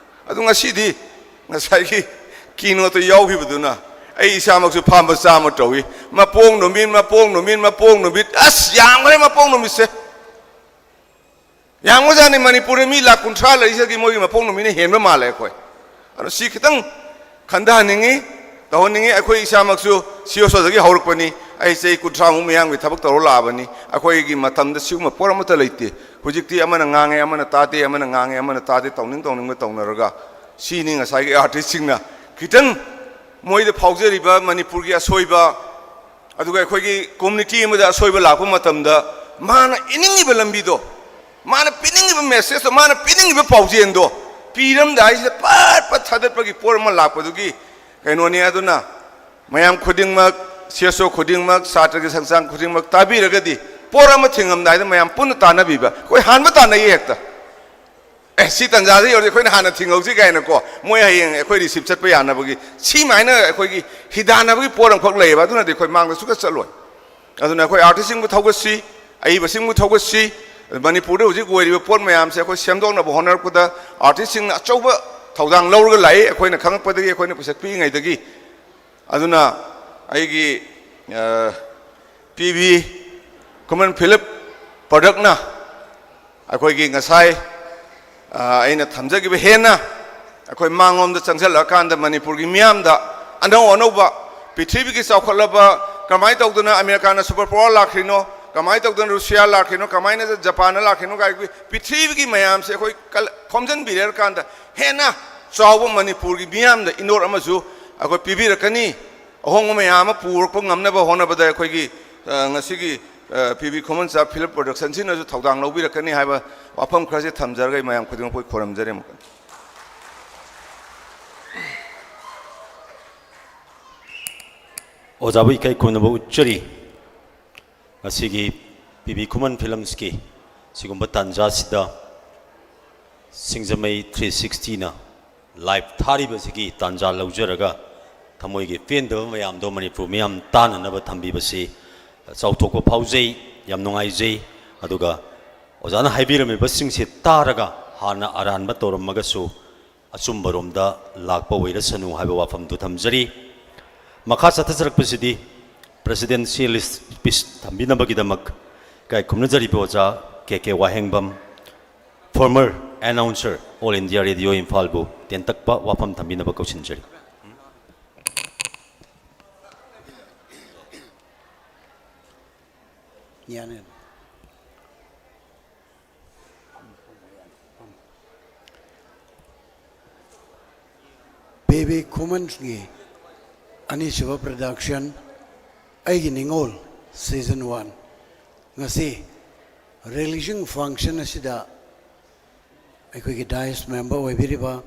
ꯑꯗꯨ ꯉꯁꯤꯗꯤ ꯉꯁꯥꯏꯒꯤ ꯀꯤꯅꯣꯠꯇ ꯌꯥꯎꯈꯤꯕꯗꯨꯅ, ꯑꯩ ꯏꯁꯥꯃꯛꯁꯨ ꯐꯥꯝꯕ ꯆꯥꯝꯃ ꯇꯧꯏ꯫ ꯃꯄꯣꯛ ꯅꯨꯃꯤꯠ, ꯃꯄꯣꯛ ꯅꯨꯃꯤꯠ, ꯃꯄꯣꯛ ꯅꯨꯃꯤꯠ, ꯑꯁ, ꯌꯥꯝꯈ꯭ꯔꯦ ꯃꯄꯣꯛ ꯅꯨꯃꯤꯠꯁꯦ꯫ ꯌꯥꯝꯈ꯭ꯔꯖꯥꯠꯅꯤ꯫ ꯃꯅꯤꯄꯨꯔꯗ ꯃꯤ ꯂꯥꯈ ꯀꯨꯟꯊ꯭ꯔꯥ ꯂꯩꯔꯤꯁꯤꯗꯒꯤ ꯃꯣꯏꯒꯤ ꯃꯄꯣꯛ ꯅꯨꯃꯤꯠꯅ ꯍꯦꯟꯕ ꯃꯥꯜꯂꯦ ꯑꯩꯈꯣꯏ꯫ ꯑꯗꯣ ꯁꯤ ꯈꯤꯇꯪ ꯈꯟꯊꯍꯟꯅꯤꯡꯉꯤ, ꯇꯧꯍꯟꯅꯤꯡꯉꯤ꯫ ꯑꯩꯈꯣꯏ ꯏꯁꯥꯃꯛꯁꯨ ꯁꯤ ꯑꯣ ꯁꯣꯗꯒꯤ ꯍꯧꯔꯛꯄꯅꯤ꯫ ꯑꯩ ꯆꯍꯤ ꯀꯨꯟꯊ꯭ꯔꯥꯃꯨꯛ ꯃꯌꯥꯝꯒꯤ ꯊꯕꯛ ꯇꯧꯔ ꯂꯥꯛꯑꯕꯅꯤ꯫ ꯑꯩꯈꯣꯏꯒꯤ ꯃꯇꯝꯗ ꯁꯤꯒꯨꯝꯕ ꯄꯣꯠ ꯑꯃꯠꯇ ꯂꯩꯇꯦ꯫ ꯍꯧꯖꯤꯛꯇꯤ ꯑꯃꯅ ꯉꯥꯡꯉꯦ, ꯑꯃꯅ ꯇꯥꯗꯦ, ꯑꯃꯅ ꯉꯥꯡꯉꯦ, ꯑꯃꯅ ꯇꯥꯗꯦ, ꯇꯧꯅꯤꯡ ꯇꯧꯅꯤꯡꯕ ꯇꯧꯅꯔꯒ, ꯁꯤꯅꯤ ꯉꯁꯥꯏꯒꯤ ꯑꯥꯔꯇꯤꯁꯁꯤꯡꯅ ꯈꯤꯇꯪ ꯃꯣꯏꯗ ꯐꯥꯎꯖꯔꯤꯕ ꯃꯅꯤꯄꯨꯔꯒꯤ ꯑꯁꯣꯏꯕ, ꯑꯗꯨꯒ ꯑꯩꯈꯣꯏꯒꯤ ꯀꯝꯃ꯭ꯌꯨꯅꯤꯇꯤ ꯑꯃꯗ ꯑꯁꯣꯏꯕ ꯂꯥꯛꯄ ꯃꯇꯝꯗ ꯃꯥꯅ ꯏꯅꯤꯡꯉꯤꯕ ꯂꯝꯕꯤꯗꯣ, ꯃꯥꯅ ꯄꯤꯅꯤꯡꯉꯤꯕ ꯃꯦꯁꯦꯖꯇꯣ, ꯃꯥꯅ ꯄꯤꯅꯤꯡꯉꯤꯕ ꯄꯥꯎꯖꯦꯜꯗꯣ ꯄꯤꯔꯝꯗꯥꯏꯁꯤꯗ ꯄꯠ ꯄꯠ ꯊꯥꯗꯠꯄꯒꯤ ꯄꯣꯠ ꯑꯃ ꯂꯥꯛꯄꯗꯨꯒꯤ ꯀꯩꯅꯣꯅꯤ꯫ ꯑꯗꯨꯅ ꯃꯌꯥꯝ ꯈꯨꯗꯤꯡꯃꯛ, ꯁꯤ ꯑꯦꯁ ꯑꯣ ꯈꯨꯗꯤꯡꯃꯛ, ꯁꯥꯇ꯭ꯔꯒꯤ ꯁꯪꯁꯥꯡ ꯈꯨꯗꯤꯡꯃꯛ ꯇꯥꯕꯤꯔꯒꯗꯤ, ꯄꯣꯠ ꯑꯃ ꯊꯤꯡꯉꯝꯗꯥꯏꯗ ꯃꯌꯥꯝ ꯄꯨꯟꯅ ꯇꯥꯟꯅꯕꯤꯕ꯫ ꯑꯩꯈꯣꯏ ꯍꯥꯟꯕ ꯇꯥꯟꯅꯩꯌꯦ ꯍꯦꯛꯇ꯫ "ꯑꯦ, ꯁꯤ ꯇꯟꯖꯥꯁꯤ ꯌꯧꯔꯗꯤ ꯑꯩꯈꯣꯏꯅ ꯍꯥꯟꯅ ꯊꯤꯡꯍꯧꯁꯤ" ꯀꯥꯏꯅꯀꯣ, ꯃꯣꯏ ꯍꯌꯦꯡ ꯑꯩꯈꯣꯏ ꯔꯤꯁꯤꯞ ꯆꯠꯄ ꯌꯥꯅꯕꯒꯤ, ꯁꯤꯃꯥꯏꯅ ꯑꯩꯈꯣꯏꯒꯤ ꯍꯤꯗꯥꯟꯅꯕꯒꯤ ꯄꯣꯠ ꯑꯃꯈꯛ ꯂꯩꯌꯦꯕ꯫ ꯑꯗꯨꯅꯗꯤ ꯑꯩꯈꯣꯏ ꯃꯥꯡꯗ ꯁꯨꯡꯆꯠ ꯆꯠꯂꯣꯏ꯫ ꯑꯗꯨꯅ ꯑꯩꯈꯣꯏ ꯑꯥꯔꯇꯤꯁꯁꯤꯡꯕꯨ ꯊꯧꯒꯠꯁꯤ, ꯑꯏꯕꯁꯤꯡꯕꯨ ꯊꯧꯒꯠꯁꯤ꯫ ꯃꯅꯤꯄꯨꯔꯗ ꯍꯧꯖꯤꯛ ꯑꯣꯏꯔꯤꯕ ꯄꯣꯠ ꯃꯌꯥꯝꯁꯦ ꯑꯩꯈꯣꯏ ꯁꯦꯝꯗꯣꯛꯅꯕ ꯍꯣꯠꯅꯔꯛꯄꯗ ꯑꯥꯔꯇꯤꯁꯁꯤꯡꯅ ꯑꯆꯧꯕ ꯊꯧꯗꯥꯡ ꯂꯧꯔꯒ ꯂꯥꯛꯏ꯫ ꯑꯩꯈꯣꯏꯅ ꯈꯪꯉꯛꯄꯗꯒꯤ, ꯑꯩꯈꯣꯏꯅ ꯄꯤꯁꯛ ꯄꯤꯛꯏꯉꯩꯗꯒꯤ꯫ ꯑꯗꯨꯅ ꯑꯩꯒꯤ, ꯑ, ꯄꯤ ꯕꯤ ꯈꯨꯃꯟ ꯐꯤꯂꯝ ꯄ꯭ꯔꯗꯛꯅ ꯑꯩꯈꯣꯏꯒꯤ ꯉꯁꯥꯏ, ꯑ, ꯑꯩꯅ ꯊꯝꯖꯈꯤꯕ ꯍꯦꯟꯅ ꯑꯩꯈꯣꯏ ꯃꯥꯡꯂꯣꯝꯗ ꯆꯪꯁꯤꯜꯂꯛꯑꯀꯥꯟꯗ ꯃꯅꯤꯄꯨꯔꯒꯤ ꯃꯤꯌꯥꯝꯗ ꯑꯅꯧ ꯑꯅꯧꯕ ꯄ꯭ꯔꯤꯊꯤꯕꯤꯒꯤ ꯆꯥꯎꯈꯠꯂꯕ, ꯀꯃꯥꯏꯅ ꯇꯧꯗꯅ ꯑꯃꯦꯔꯤꯀꯥꯅ ꯁꯨꯄꯔ ꯄꯥꯋꯔ ꯂꯥꯛꯈ꯭ꯔꯤꯅꯣ, ꯀꯃꯥꯏꯅ ꯇꯧꯗꯅ ꯔꯨꯁꯤꯌꯥ ꯂꯥꯛꯈ꯭ꯔꯤꯅꯣ, ꯀꯃꯥꯏꯅ ꯖꯄꯥꯟꯅ ꯂꯥꯛꯈ꯭ꯔꯤꯅꯣ ꯀꯥꯏ ꯄ꯭ꯔꯤꯊꯤꯕꯤꯒꯤ ꯃꯌꯥꯝꯁꯦ ꯑꯩꯈꯣꯏ ꯀꯜ-, ꯈꯣꯝꯖꯤꯟꯕꯤꯔꯀꯥꯟꯗ ꯍꯦꯟꯅ ꯆꯥꯎꯕ ꯃꯅꯤꯄꯨꯔꯒꯤ ꯃꯤꯌꯥꯝꯗ ꯏꯅꯣꯠ ꯑꯃꯁꯨ ꯑꯩꯈꯣꯏ ꯄꯤꯕꯤꯔꯛꯀꯅꯤ꯫ ꯑꯍꯣꯡꯕ ꯃꯌꯥꯝ ꯑꯃ ꯄꯨꯔꯛꯄ ꯉꯝꯅꯕ ꯍꯣꯠꯅꯕꯗ ꯑꯩꯈꯣꯏꯒꯤ, ꯑ, ꯉꯁꯤꯒꯤ, ꯑ, ꯄꯤ ꯕꯤ ꯈꯨꯃꯟꯆꯥ ꯐꯤꯂꯝ ꯄ꯭ꯔꯗꯛꯁꯟꯁꯤꯅꯁꯨ ꯊꯧꯗꯥꯡ ꯂꯧꯕꯤꯔꯛꯀꯅꯤ ꯍꯥꯏꯕ ꯋꯥꯐꯝ ꯈꯔꯁꯦ ꯊꯝꯖꯔꯒ ꯑꯩ ꯃꯌꯥꯝ ꯈꯨꯗꯤꯡꯃꯛꯄꯨ ꯈꯨꯔꯨꯝꯖꯔꯤ ꯑꯃꯨꯛꯀ꯫ ꯑꯣꯖꯥꯕꯨ ꯏꯀꯥꯏ ꯈꯨꯝꯅꯕ ꯎꯠꯆꯔꯤ꯫ ꯉꯁꯤꯒꯤ ꯄꯤ ꯕꯤ ꯈꯨꯃꯟ ꯐꯤꯂꯝꯁꯀꯤ ꯁꯤꯒꯨꯝꯕ ꯇꯥꯟꯖꯥꯁꯤꯗ ꯁꯤꯡꯖꯃꯩ ꯊ꯭ꯔꯤ ꯁꯤꯛꯁꯇꯤꯅ ꯂꯥꯏꯚ ꯊꯥꯔꯤꯕꯁꯤꯒꯤ ꯇꯥꯟꯖꯥ ꯂꯧꯖꯔꯒ ꯊꯃꯣꯏꯒꯤ ꯄꯦꯟꯗꯕ ꯃꯌꯥꯝꯗꯣ ꯃꯅꯤꯄꯨꯔ ꯃꯤꯌꯥꯝ ꯇꯥꯅꯅꯕ ꯊꯝꯕꯤꯕꯁꯤ ꯆꯥꯎꯊꯣꯛꯄ ꯐꯥꯎꯖꯩ, ꯌꯥꯝ ꯅꯨꯡꯉꯥꯏꯖꯩ꯫ ꯑꯗꯨꯒ ꯑꯣꯖꯥꯅ ꯍꯥꯏꯕꯤꯔꯝꯃꯤꯕꯁꯤꯡꯁꯦ ꯇꯥꯔꯒ ꯍꯥꯟꯅ ꯑꯔꯥꯟꯕ ꯇꯧꯔꯝꯃꯒꯁꯨ ꯑꯆꯨꯝꯕꯔꯣꯝꯗ ꯂꯥꯛꯄ ꯑꯣꯏꯔꯁꯅꯨ ꯍꯥꯏꯕ ꯋꯥꯐꯝꯗꯨ ꯊꯝꯖꯔꯤ꯫ ꯃꯈꯥ ꯆꯠꯊꯖꯔꯛꯄꯁꯤꯗꯤ ꯄ꯭ꯔꯦꯁꯤꯗꯦꯟꯁꯤꯌꯦꯜ ꯁ꯭ꯄꯤꯆ ꯊꯝꯕꯤꯅꯕꯒꯤꯗꯃꯛ ꯏꯀꯥꯏ ꯈꯨꯝꯅꯖꯔꯤꯕ ꯑꯣꯖꯥ ꯀꯦ ꯀꯦ ꯋꯥꯍꯦꯡꯕꯝ, former announcer, All India Radio ꯏꯝꯐꯥꯜꯕꯨ ꯇꯦꯟꯇꯛꯄ ꯋꯥꯐꯝ ꯊꯝꯕꯤꯅꯕ ꯀꯧꯁꯤꯟꯖꯔꯤ꯫ ꯌꯥꯅꯤ꯫ ꯄꯤ ꯕꯤ ꯈꯨꯃꯟꯒꯤ ꯑꯅꯤꯁꯨꯕ production ꯑꯩꯒꯤ ꯅꯤꯡꯉꯣꯜ season one, ꯉꯁꯤ releasing function ꯑꯁꯤꯗ ꯑꯩꯈꯣꯏꯒꯤ dais member ꯑꯣꯏꯕꯤꯔꯤꯕ,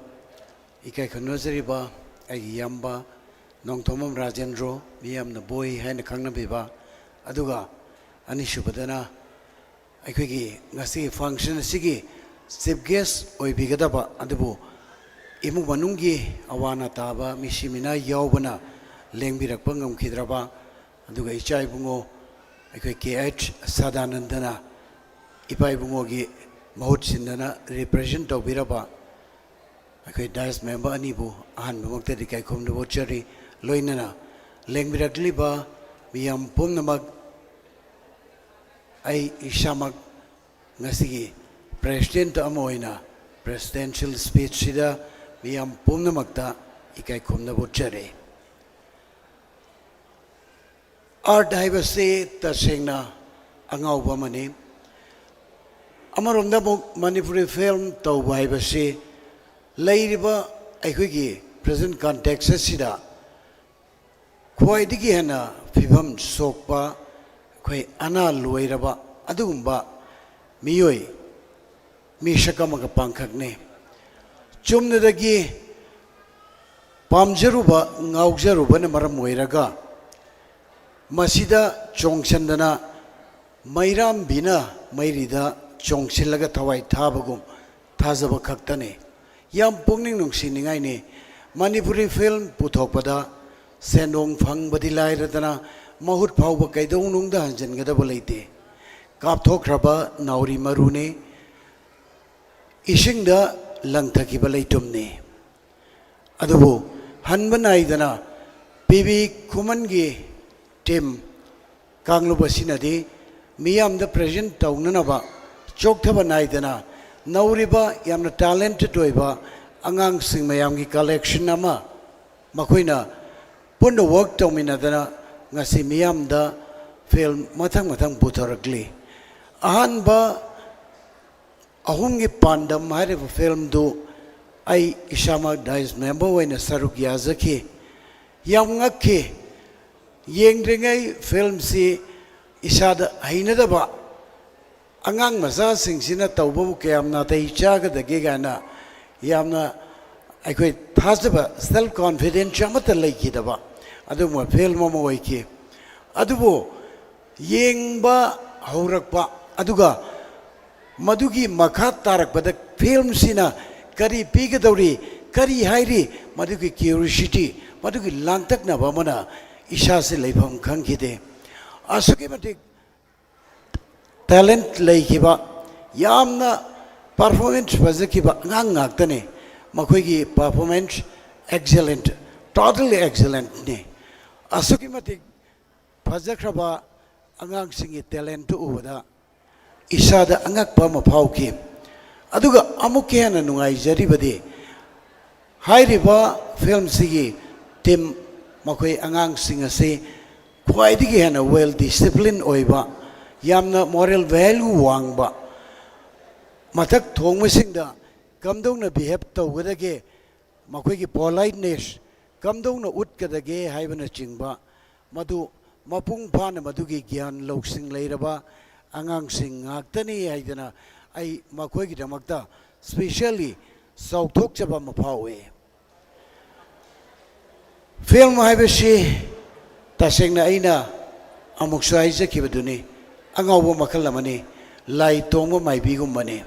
ꯏꯀꯥꯏ ꯈꯨꯝꯅꯖꯔꯤꯕ ꯑꯩꯒꯤ ꯏꯌꯥꯝꯕ ꯅꯣꯡꯊꯣꯝꯕꯝ ꯔꯥꯖꯦꯟꯗ꯭ꯔꯣ, ꯃꯤꯌꯥꯝꯅ ꯕꯣꯏ ꯍꯥꯏꯅ ꯈꯪꯅꯕꯤꯕ, ꯑꯗꯨꯒ ꯑꯅꯤꯁꯨꯕꯗꯅ ꯑꯩꯈꯣꯏꯒꯤ ꯉꯁꯤꯒꯤ function ꯑꯁꯤꯒꯤ chief guest ꯑꯣꯏꯕꯤꯒꯗꯕ, ꯑꯗꯨꯕꯨ ꯏꯃꯨꯡ ꯃꯅꯨꯡꯒꯤ ꯑꯋꯥ ꯑꯅꯥ ꯇꯥꯕ ꯃꯤꯁꯤ ꯃꯤꯅꯥ ꯌꯥꯎꯕꯅ ꯂꯦꯡꯕꯤꯔꯛꯄ ꯉꯝꯈꯤꯗ꯭ꯔꯕ, ꯑꯗꯨꯒ ꯏꯆꯥ ꯏꯕꯨꯡꯉꯣ ꯑꯩꯈꯣꯏ ꯀꯦ ꯑꯩꯆ ꯁꯗꯥꯅꯟꯗꯅ ꯏꯄꯥ ꯏꯕꯨꯡꯉꯣꯒꯤ ꯃꯍꯨꯠ ꯁꯤꯟꯗꯅ represent ꯇꯧꯕꯤꯔꯕ ꯑꯩꯈꯣꯏ dais member ꯑꯅꯤꯕꯨ ꯑꯍꯥꯟꯕꯃꯛꯇꯗꯤ ꯏꯀꯥꯏ ꯈꯨꯝꯅꯕ ꯎꯠꯆꯔꯤ꯫ ꯂꯣꯏꯅꯅ ꯂꯦꯡꯕꯤꯔꯛꯂꯤꯕ ꯃꯤꯌꯥꯝ ꯄꯨꯝꯅꯃꯛ, ꯑꯩ ꯏꯁꯥꯃꯛ ꯉꯁꯤꯒꯤ president ꯑꯃ ꯑꯣꯏꯅ presidential speechꯁꯤꯗ ꯃꯤꯌꯥꯝ ꯄꯨꯝꯅꯃꯛꯇ ꯏꯀꯥꯏ ꯈꯨꯝꯅꯕ ꯎꯠꯆꯔꯤ꯫ Art ꯍꯥꯏꯕꯁꯤ ꯇꯁꯦꯡꯅ ꯑꯉꯥꯎꯕ ꯑꯃꯅꯤ꯫ ꯑꯃꯔꯣꯝꯗ ꯑꯃꯨꯛ ꯃꯅꯤꯄꯨꯔꯤ film ꯇꯧꯕ ꯍꯥꯏꯕꯁꯤ ꯂꯩꯔꯤꯕ ꯑꯩꯈꯣꯏꯒꯤ present context ꯑꯁꯤꯗ ꯈ꯭ꯋꯥꯏꯗꯒꯤ ꯍꯦꯟꯅ ꯐꯤꯕꯝ ꯁꯣꯛꯄ, ꯑꯩꯈꯣꯏ ꯑꯅꯥ ꯂꯣꯏꯔꯕ ꯑꯗꯨꯒꯨꯝꯕ ꯃꯤꯑꯣꯏ, ꯃꯤꯁꯛ ꯑꯃꯒ ꯄꯥꯡꯈꯛꯅꯤ꯫ ꯆꯨꯝꯅꯗꯒꯤ ꯄꯥꯝꯖꯔꯨꯕ, ꯉꯥꯎꯖꯔꯨꯕꯅ ꯃꯔꯝ ꯑꯣꯏꯔꯒ ꯃꯁꯤꯗ ꯆꯣꯡꯁꯤꯟꯗꯅ ꯃꯩꯔꯥꯝꯕꯤꯅ ꯃꯩꯔꯤꯗ ꯆꯣꯡꯁꯤꯜꯂꯒ ꯊꯋꯥꯏ ꯊꯥꯕꯒꯨꯝ ꯊꯥꯖꯕ ꯈꯛꯇꯅꯤ꯫ ꯌꯥꯝ ꯄꯨꯛꯅꯤꯡ ꯅꯨꯡꯁꯤꯅꯤꯡꯉꯥꯏꯅꯤ꯫ ꯃꯅꯤꯄꯨꯔꯤ film ꯄꯨꯊꯣꯛꯄꯗ ꯁꯦꯟꯗꯣꯡ ꯐꯪꯕꯗꯤ ꯂꯥꯏꯔꯗꯅ ꯃꯍꯨꯠ ꯐꯥꯎꯕ ꯀꯩꯗꯧꯅꯨꯡꯗ ꯍꯟꯖꯤꯟꯒꯗꯕ ꯂꯩꯇꯦ꯫ ꯀꯥꯞꯊꯣꯛꯈ꯭ꯔꯕ ꯅꯥꯎꯔꯤ ꯃꯔꯨꯅꯤ, ꯏꯁꯤꯡꯗ ꯂꯪꯊꯈꯤꯕ ꯂꯩꯇꯨꯝꯅꯤ꯫ ꯑꯗꯨꯕꯨ ꯍꯟꯕ ꯅꯥꯏꯗꯅ ꯄꯤ ꯕꯤ ꯈꯨꯃꯟꯒꯤ team ꯀꯥꯡꯂꯨꯞ ꯑꯁꯤꯅꯗꯤ ꯃꯤꯌꯥꯝꯗ present ꯇꯧꯅꯅꯕ ꯆꯣꯛꯊꯕ ꯅꯥꯏꯗꯅ ꯅꯧꯔꯤꯕ ꯌꯥꯝꯅ talented ꯑꯣꯏꯕ ꯑꯉꯥꯡꯁꯤꯡ ꯃꯌꯥꯝꯒꯤ collection ꯑꯃ ꯃꯈꯣꯏꯅ ꯄꯨꯟꯅ work ꯇꯧꯃꯤꯟꯅꯗꯅ ꯉꯁꯤ ꯃꯤꯌꯥꯝꯗ ꯐꯤꯜꯝ ꯃꯊꯪ ꯃꯊꯪ ꯄꯨꯊꯣꯔꯛꯂꯤ꯫ ꯑꯍꯥꯟꯕ ꯑꯍꯨꯝꯒꯤ ꯄꯥꯟꯗꯝ ꯍꯥꯏꯔꯤꯕ ꯐꯤꯜꯝꯗꯨ ꯑꯩ ꯏꯁꯥꯃꯛ ꯗꯥꯏꯁ ꯃꯦꯝꯕꯔ ꯑꯣꯏꯅ ꯁꯔꯨꯛ ꯌꯥꯖꯈꯤ꯫ ꯌꯥꯝ ꯉꯛꯈꯤ꯫ ꯌꯦꯡꯗ꯭ꯔꯤꯉꯩ ꯐꯤꯜꯝꯁꯤ ꯏꯁꯥꯗ ꯍꯩꯅꯗꯕ, ꯑꯉꯥꯡ ꯃꯆꯥꯁꯤꯡꯁꯤꯅ ꯇꯧꯕꯕꯨ ꯀꯌꯥꯝ ꯅꯥꯇꯩ ꯆꯥꯒꯗꯒꯦ ꯀꯥꯏꯅ ꯌꯥꯝꯅ ꯑꯩꯈꯣꯏ ꯊꯥꯖꯕ, ꯁꯦꯜꯐ ꯀꯣꯟꯐꯤꯗꯦꯟꯁ ꯑꯃꯠꯇ ꯂꯩꯈꯤꯗꯕ ꯑꯗꯨꯒꯨꯝꯕ ꯐꯤꯜꯝ ꯑꯃ ꯑꯣꯏꯈꯤ꯫ ꯑꯗꯨꯕꯨ ꯌꯦꯡꯕ ꯍꯧꯔꯛꯄ, ꯑꯗꯨꯒ ꯃꯗꯨꯒꯤ ꯃꯈꯥ ꯇꯥꯔꯛꯄꯗ ꯐꯤꯜꯝꯁꯤꯅ ꯀꯔꯤ ꯄꯤꯒꯗꯧꯔꯤ, ꯀꯔꯤ ꯍꯥꯏꯔꯤ, ꯃꯗꯨꯒꯤ ꯀ꯭ꯌꯨꯔꯤꯌꯣꯁꯤꯇꯤ, ꯃꯗꯨꯒꯤ ꯂꯥꯡꯇꯛꯅꯕ ꯑꯃꯅ ꯏꯁꯥꯁꯦ ꯂꯩꯐꯝ ꯈꯪꯈꯤꯗꯦ꯫ ꯑꯁꯨꯛꯀꯤ ꯃꯇꯤꯛ ꯇꯦꯂꯦꯟꯠ ꯂꯩꯈꯤꯕ, ꯌꯥꯝꯅ ꯄꯔꯐꯣꯔꯃꯦꯟꯁ ꯐꯖꯈꯤꯕ ꯑꯉꯥꯡ ꯉꯥꯛꯇꯅꯤ꯫ ꯃꯈꯣꯏꯒꯤ ꯄꯔꯐꯣꯔꯃꯦꯟꯁ ꯑꯦꯛꯁꯦꯂꯦꯟꯠ, ꯇꯣꯇꯜꯂꯤ ꯑꯦꯛꯁꯦꯂꯦꯟꯠꯅꯤ꯫ ꯑꯁꯨꯛꯀꯤ ꯃꯇꯤꯛ ꯐꯖꯈ꯭ꯔꯕ ꯑꯉꯥꯡꯁꯤꯡꯒꯤ ꯇꯦꯂꯦꯟꯠꯇꯨ ꯎꯕꯗ ꯏꯁꯥꯗ ꯑꯉꯛꯄ ꯑꯃ ꯐꯥꯎꯈꯤ꯫ ꯑꯗꯨꯒ ꯑꯃꯨꯛꯀ ꯍꯦꯟꯅ ꯅꯨꯡꯉꯥꯏꯖꯔꯤꯕꯗꯤ, ꯍꯥꯏꯔꯤꯕ ꯐꯤꯜꯝꯁꯤꯒꯤ ꯇꯤꯝ, ꯃꯈꯣꯏ ꯑꯉꯥꯡꯁꯤꯡ ꯑꯁꯤ ꯈ꯭ꯋꯥꯏꯗꯒꯤ ꯍꯦꯟꯅ ꯋꯦꯜ ꯗꯤꯁꯤꯄ꯭ꯂꯤꯟ ꯑꯣꯏꯕ, ꯌꯥꯝꯅ ꯃꯣꯔꯦꯜ ꯚꯦꯂ꯭ꯌꯨ ꯋꯥꯡꯕ, ꯃꯊꯛ ꯊꯣꯡꯕꯁꯤꯡꯗ ꯀꯝꯗꯧꯅ ꯕꯤꯍꯦꯕ ꯇꯧꯒꯗꯒꯦ, ꯃꯈꯣꯏꯒꯤ ꯄꯣꯂꯥꯏꯠꯅꯦꯁ ꯀꯝꯗꯧꯅ ꯎꯠꯀꯗꯒꯦ ꯍꯥꯏꯕꯅꯆꯤꯡꯕ, ꯃꯗꯨ ꯃꯄꯨꯡ ꯐꯥꯅ ꯃꯗꯨꯒꯤ ꯒ꯭ꯌꯥꯟ ꯂꯧꯁꯤꯡ ꯂꯩꯔꯕ ꯑꯉꯥꯡꯁꯤꯡ ꯉꯥꯛꯇꯅꯤ ꯍꯥꯏꯗꯅ ꯑꯩ ꯃꯈꯣꯏꯒꯤꯗꯃꯛꯇ ꯁ꯭ꯄꯦꯁꯤꯌꯦꯜꯂꯤ ꯆꯥꯎꯊꯣꯛꯆꯕ ꯑꯃ ꯐꯥꯎꯏ꯫ ꯐꯤꯜꯝ ꯍꯥꯏꯕꯁꯤ ꯇꯁꯦꯡꯅ ꯑꯩꯅ ꯑꯃꯨꯛꯁꯨ ꯍꯥꯏꯖꯈꯤꯕꯗꯨꯅꯤ, ꯑꯉꯥꯎꯕ ꯃꯈꯜ ꯑꯃꯅꯤ, ꯂꯥꯏ ꯇꯣꯡꯕ ꯃꯥꯏꯕꯤꯒꯨꯝꯕꯅꯤ꯫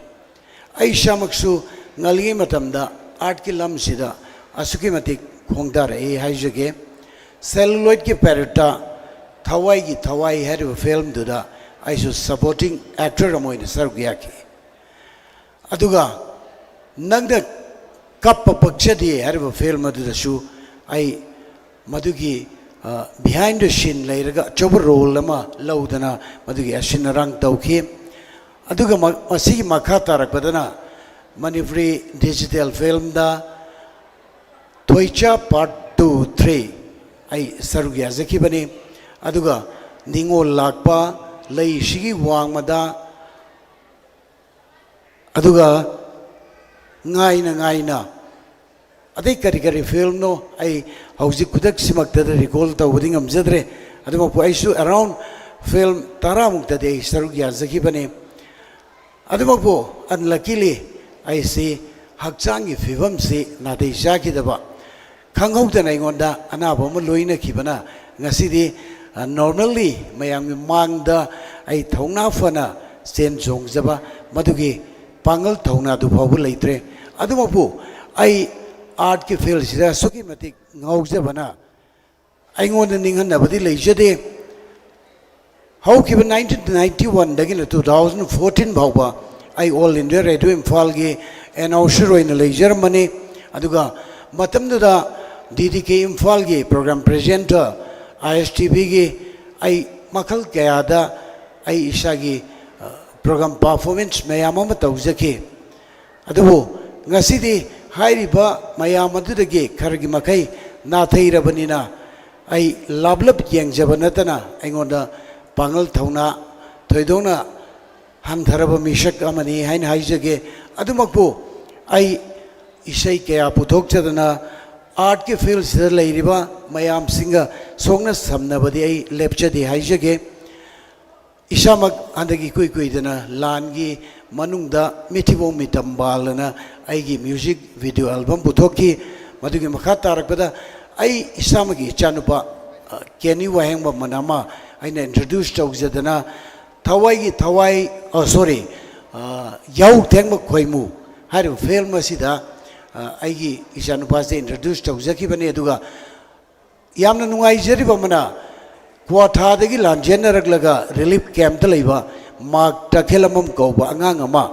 ꯑꯩ ꯏꯁꯥꯃꯛꯁꯨ ꯉꯜꯂꯤꯉꯩ ꯃꯇꯝꯗ ꯑꯥꯔꯠꯀꯤ ꯂꯝꯁꯤꯗ ꯑꯁꯨꯛꯀꯤ ꯃꯇꯤꯛ ꯈꯣꯡꯗꯥꯔꯛꯏ ꯍꯥꯏꯖꯒꯦ꯫ ꯁꯦꯂꯨꯂꯣꯏꯗꯀꯤ ꯄꯦꯔꯦꯠꯇ ꯊꯋꯥꯏꯒꯤ ꯊꯋꯥꯏ ꯍꯥꯏꯔꯤꯕ ꯐꯤꯜꯝꯗꯨꯗ ꯑꯩꯁꯨ ꯁꯄꯣꯔꯇꯤꯡ ꯑꯦꯛꯇꯔ ꯑꯃ ꯑꯣꯏꯅ ꯁꯔꯨꯛ ꯌꯥꯈꯤ꯫ ꯑꯗꯨꯒ ꯅꯪꯅ ꯀꯞꯄ ꯄꯛꯆꯗꯦ ꯍꯥꯏꯔꯤꯕ ꯐꯤꯜꯝ ꯑꯗꯨꯗꯁꯨ ꯑꯩ ꯃꯗꯨꯒꯤ, ꯑ, ꯕꯤꯍꯥꯏꯟ ꯗ ꯁꯤꯟ ꯂꯩꯔꯒ ꯑꯆꯧꯕ ꯔꯣꯜ ꯑꯃ ꯂꯧꯗꯅ ꯃꯗꯨꯒꯤ ꯑꯁꯤꯟ ꯑꯔꯥꯡ ꯇꯧꯈꯤ꯫ ꯑꯗꯨꯒ ꯃ-, ꯃꯁꯤꯒꯤ ꯃꯈꯥ ꯇꯥꯔꯛꯄꯗꯅ ꯃꯅꯤꯄꯨꯔꯤ ꯗꯤꯖꯤꯇꯦꯜ ꯐꯤꯜꯝꯗ ꯊꯣꯏꯆꯥ ꯄꯥꯔꯠ ꯇꯨ, ꯊ꯭ꯔꯤ ꯑꯩ ꯁꯔꯨꯛ ꯌꯥꯖꯈꯤꯕꯅꯤ꯫ ꯑꯗꯨꯒ ꯅꯤꯉꯣꯜ ꯂꯥꯛꯄ, ꯂꯩꯁꯤꯒꯤ ꯋꯥꯡꯃꯗ, ꯑꯗꯨꯒ ꯉꯥꯏꯅ ꯉꯥꯏꯅ ꯑꯇꯩ ꯀꯔꯤ ꯀꯔꯤ ꯐꯤꯂꯝꯅꯣ ꯑꯩ ꯍꯧꯖꯤꯛ ꯈꯨꯗꯛꯁꯤꯃꯛꯇꯗ ꯔꯤꯀꯣꯜ ꯇꯧꯕꯗꯤ ꯉꯝꯖꯗ꯭ꯔꯦ꯫ ꯑꯗꯨꯃꯛꯄꯨ ꯑꯩꯁꯨ ꯑꯦꯔꯥꯎꯟ ꯐꯤꯂꯝ ꯇꯔꯥꯃꯨꯛꯇꯗꯤ ꯑꯩ ꯁꯔꯨꯛ ꯌꯥꯖꯈꯤꯕꯅꯤ꯫ ꯑꯗꯨꯃꯛꯄꯨ ꯑꯟꯂꯛꯀꯤꯂꯤ ꯑꯩꯁꯤ ꯍꯛꯆꯥꯡꯒꯤ ꯐꯤꯕꯝꯁꯤ ꯅꯥꯇꯩ ꯆꯥꯈꯤꯗꯕ, ꯈꯪꯍꯧꯗꯅ ꯑꯩꯉꯣꯟꯗ ꯑꯅꯥꯕ ꯑꯃ ꯂꯣꯏꯅꯈꯤꯕꯅ ꯉꯁꯤꯗꯤ, ꯑ, normally ꯃꯌꯥꯝꯒꯤ ꯃꯥꯡꯗ ꯑꯩ ꯊꯧꯅꯥ ꯐꯅ ꯆꯦꯟ ꯆꯣꯡꯖꯕ ꯃꯗꯨꯒꯤ ꯄꯥꯡꯒꯜ ꯊꯧꯅꯥꯗꯨ ꯐꯥꯎꯕ ꯂꯩꯇ꯭ꯔꯦ꯫ ꯑꯗꯨꯃꯛꯄꯨ ꯑꯩ ꯑꯥꯔꯠꯀꯤ ꯐꯤꯜꯁꯤꯗ ꯑꯁꯨꯛꯀꯤ ꯃꯇꯤꯛ ꯉꯥꯎꯖꯕꯅ ꯑꯩꯉꯣꯟꯗ ꯅꯤꯡꯍꯟꯅꯕꯗꯤ ꯂꯩꯖꯗꯦ꯫ ꯍꯧꯈꯤꯕ ꯅꯥꯏꯟꯇꯤꯟ ꯅꯥꯏꯟꯇꯤ ꯋꯥꯟꯗꯒꯤꯅ ꯇꯨ ꯊꯥꯎꯖꯟ ꯐꯣꯔꯇꯤꯟ ꯐꯥꯎꯕ ꯑꯩ ꯑꯣꯜ ꯏꯟꯗꯤꯌꯥ ꯔꯦꯗꯤꯑꯣ ꯏꯝꯐꯥꯜꯒꯤ ꯑꯦꯅꯥꯎꯟꯁꯔ ꯑꯣꯏꯅ ꯂꯩꯖꯔꯝꯕꯅꯤ꯫ ꯑꯗꯨꯒ ꯃꯇꯝꯗꯨꯗ ꯗꯤ ꯗꯤ ꯀꯦ ꯏꯝꯐꯥꯜꯒꯤ ꯄ꯭ꯔꯣꯒ꯭ꯔꯥꯝ ꯄ꯭ꯔꯦꯖꯦꯟꯇꯔ, ꯑꯥꯏ ꯑꯦꯁ ꯇꯤ ꯚꯤꯒꯤ ꯑꯩ ꯃꯈꯜ ꯀꯌꯥꯗ ꯑꯩ ꯏꯁꯥꯒꯤ, ꯑ, ꯄ꯭ꯔꯣꯒ꯭ꯔꯥꯝ ꯄꯔꯐꯣꯔꯃꯦꯟꯁ ꯃꯌꯥꯝ ꯑꯃ ꯇꯧꯖꯈꯤ꯫ ꯑꯗꯨꯕꯨ ꯉꯁꯤꯗꯤ ꯍꯥꯏꯔꯤꯕ ꯃꯌꯥꯝ ꯑꯗꯨꯗꯒꯤ ꯈꯔꯒꯤ ꯃꯈꯩ ꯅꯥꯊꯩꯔꯕꯅꯤꯅ, ꯑꯩ ꯂꯥꯞꯂꯞ ꯌꯦꯡꯖꯕ ꯅꯠꯇꯅ ꯑꯩꯉꯣꯟꯗ ꯄꯥꯡꯒꯜ ꯊꯧꯅꯥ ꯊꯣꯏꯗꯣꯛꯅ ꯍꯟꯊꯔꯕ ꯃꯤꯁꯛ ꯑꯃꯅꯤ ꯍꯥꯏꯅ ꯍꯥꯏꯖꯒꯦ꯫ ꯑꯗꯨꯃꯛꯄꯨ ꯑꯩ ꯏꯁꯩ ꯀꯌꯥ ꯄꯨꯊꯣꯛꯆꯗꯅ ꯑꯥꯔꯠꯀꯤ ꯐꯤꯜꯁꯤꯗ ꯂꯩꯔꯤꯕ ꯃꯌꯥꯝꯁꯤꯡꯒ ꯁꯣꯛꯅ ꯁꯝꯅꯕꯗꯤ ꯑꯩ ꯂꯦꯞꯆꯗꯦ ꯍꯥꯏꯖꯒꯦ꯫ ꯏꯁꯥꯃꯛ ꯍꯟꯗꯛ ꯏꯀꯨꯏ ꯀꯨꯏꯗꯅ ꯂꯥꯟꯒꯤ ꯃꯅꯨꯡꯗ ꯃꯤꯊꯤꯕꯣꯡ ꯃꯤꯇꯝꯕꯥꯜ ꯑꯅ ꯑꯩꯒꯤ ꯃ꯭ꯌꯨꯖꯤꯛ ꯚꯤꯗꯤꯑꯣ ꯑꯦꯜꯕꯝ ꯄꯨꯊꯣꯛꯈꯤ꯫ ꯃꯗꯨꯒꯤ ꯃꯈꯥ ꯇꯥꯔꯛꯄꯗ ꯑꯩ ꯏꯁꯥꯃꯛꯀꯤ ꯏꯆꯥꯅꯨꯄꯥ, ꯑ, ꯀꯦꯅꯤ ꯋꯥꯍꯦꯡꯕꯝ ꯑꯅ ꯑꯃ ꯑꯩꯅ ꯏꯟꯇ꯭ꯔꯣꯗ꯭ꯌꯨꯁ ꯇꯧꯖꯗꯅ, ꯊꯋꯥꯏꯒꯤ ꯊꯋꯥꯏ, ꯑ, ꯁꯣꯔꯤ, ꯑ, ꯌꯥꯍꯧ ꯊꯦꯡꯕ ꯈꯣꯏꯃꯨ ꯍꯥꯏꯔꯤꯕ ꯐꯤꯂꯝ ꯑꯁꯤꯗ, ꯑ, ꯑꯩꯒꯤ ꯏꯆꯥꯅꯨꯄꯥꯁꯦ ꯏꯟꯇ꯭ꯔꯣꯗ꯭ꯌꯨꯁ ꯇꯧꯖꯈꯤꯕꯅꯤ꯫ ꯑꯗꯨꯒ ꯌꯥꯝꯅ ꯅꯨꯡꯉꯥꯏꯖꯔꯤꯕ ꯑꯃꯅ, ꯀ꯭ꯋꯥꯊꯥꯗꯒꯤ ꯂꯥꯟꯖꯦꯟꯅꯔꯛꯂꯒ ꯔꯤꯂꯤꯐ ꯀꯦꯝꯞꯇ ꯂꯩꯕ ꯃꯥꯔꯛ ꯇꯈꯦꯂꯝꯕꯝ ꯀꯧꯕ ꯑꯉꯥꯡ ꯑꯃ,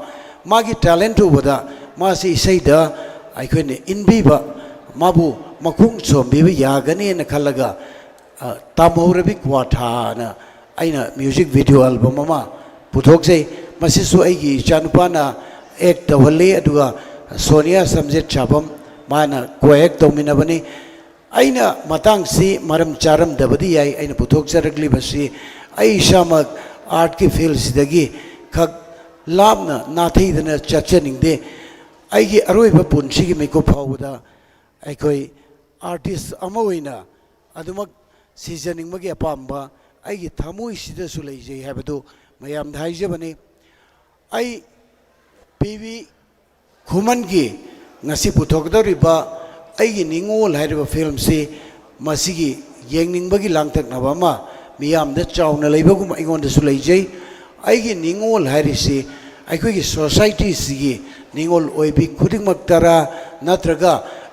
ꯃꯥꯒꯤ ꯇꯦꯂꯦꯟꯠ ꯎꯕꯗ ꯃꯥꯁꯤ ꯏꯁꯩꯗ ꯑꯩꯈꯣꯏꯅ ꯏꯟꯕꯤꯕ, ꯃꯥꯕꯨ ꯃꯈꯣꯡ ꯁꯣꯝꯕꯤꯕ ꯌꯥꯒꯅꯤꯅ ꯈꯜꯂꯒ, ꯑ, ꯇꯝꯍꯧꯔꯕꯤ ꯀ꯭ꯋꯥꯊꯥꯅ ꯑꯩꯅ ꯃ꯭ꯌꯨꯖꯤꯛ ꯚꯤꯗꯤꯑꯣ ꯑꯦꯜꯕꯝ ꯑꯃ ꯄꯨꯊꯣꯛꯆꯩ꯫ ꯃꯁꯤꯁꯨ ꯑꯩꯒꯤ ꯏꯆꯥꯅꯨꯄꯥꯅ ꯑꯦꯛ ꯇꯧꯍꯜꯂꯤ, ꯑꯗꯨꯒ ꯁꯣꯅꯤꯌꯥ ꯁꯝꯖꯦꯠ ꯁꯥꯕꯝ ꯃꯥꯅ ꯀꯣ ꯑꯦꯛ ꯇꯧꯃꯤꯟꯅꯕꯅꯤ꯫ ꯑꯩꯅ ꯃꯇꯥꯡꯁꯤ ꯃꯔꯝ ꯆꯥꯔꯝꯗꯕꯗꯤ ꯌꯥꯏ, ꯑꯩꯅ ꯄꯨꯊꯣꯛꯆꯔꯛꯂꯤꯕꯁꯤ ꯑꯩ ꯏꯁꯥꯃꯛ ꯑꯥꯔꯠꯀꯤ ꯐꯤꯜꯁꯤꯗꯒꯤ ꯈꯛ ꯂꯥꯞꯅ ꯅꯥꯊꯩꯗꯅ ꯆꯠꯆꯅꯤꯡꯗꯦ꯫ ꯑꯩꯒꯤ ꯑꯔꯣꯏꯕ ꯄꯨꯟꯁꯤꯒꯤ ꯃꯤꯀꯨꯞ ꯐꯥꯎꯕꯗ ꯑꯩꯈꯣꯏ ꯑꯥꯔꯇꯤꯁ ꯑꯃ ꯑꯣꯏꯅ ꯑꯗꯨꯃꯛ ꯁꯤꯖꯅꯤꯡꯕꯒꯤ ꯑꯄꯥꯝꯕ ꯑꯩꯒꯤ ꯊꯃꯣꯏꯁꯤꯗꯁꯨ ꯂꯩꯖꯩ ꯍꯥꯏꯕꯗꯨ ꯃꯌꯥꯝꯗ ꯍꯥꯏꯖꯕꯅꯤ꯫ ꯑꯩ ꯄꯤ ꯕꯤ ꯈꯨꯃꯟꯒꯤ ꯉꯁꯤ ꯄꯨꯊꯣꯛꯀꯗꯧꯔꯤꯕ ꯑꯩꯒꯤ ꯅꯤꯡꯉꯣꯜ ꯍꯥꯏꯔꯤꯕ ꯐꯤꯂꯝꯁꯤ ꯃꯁꯤꯒꯤ ꯌꯦꯡꯅꯤꯡꯕꯒꯤ ꯂꯥꯡꯇꯛꯅꯕ ꯑꯃ ꯃꯤꯌꯥꯝꯗ ꯆꯥꯎꯅ ꯂꯩꯕꯒꯨꯝ ꯑꯩꯉꯣꯟꯗꯁꯨ ꯂꯩꯖꯩ꯫ ꯑꯩꯒꯤ ꯅꯤꯡꯉꯣꯜ ꯍꯥꯏꯔꯤꯁꯤ ꯑꯩꯈꯣꯏꯒꯤ ꯁꯣꯁꯥꯏꯇꯤꯁꯤꯒꯤ ꯅꯤꯡꯉꯣꯜ ꯑꯣꯏꯕꯤ ꯈꯨꯗꯤꯡꯃꯛꯇꯔꯥ, ꯅꯠꯇ꯭ꯔꯒ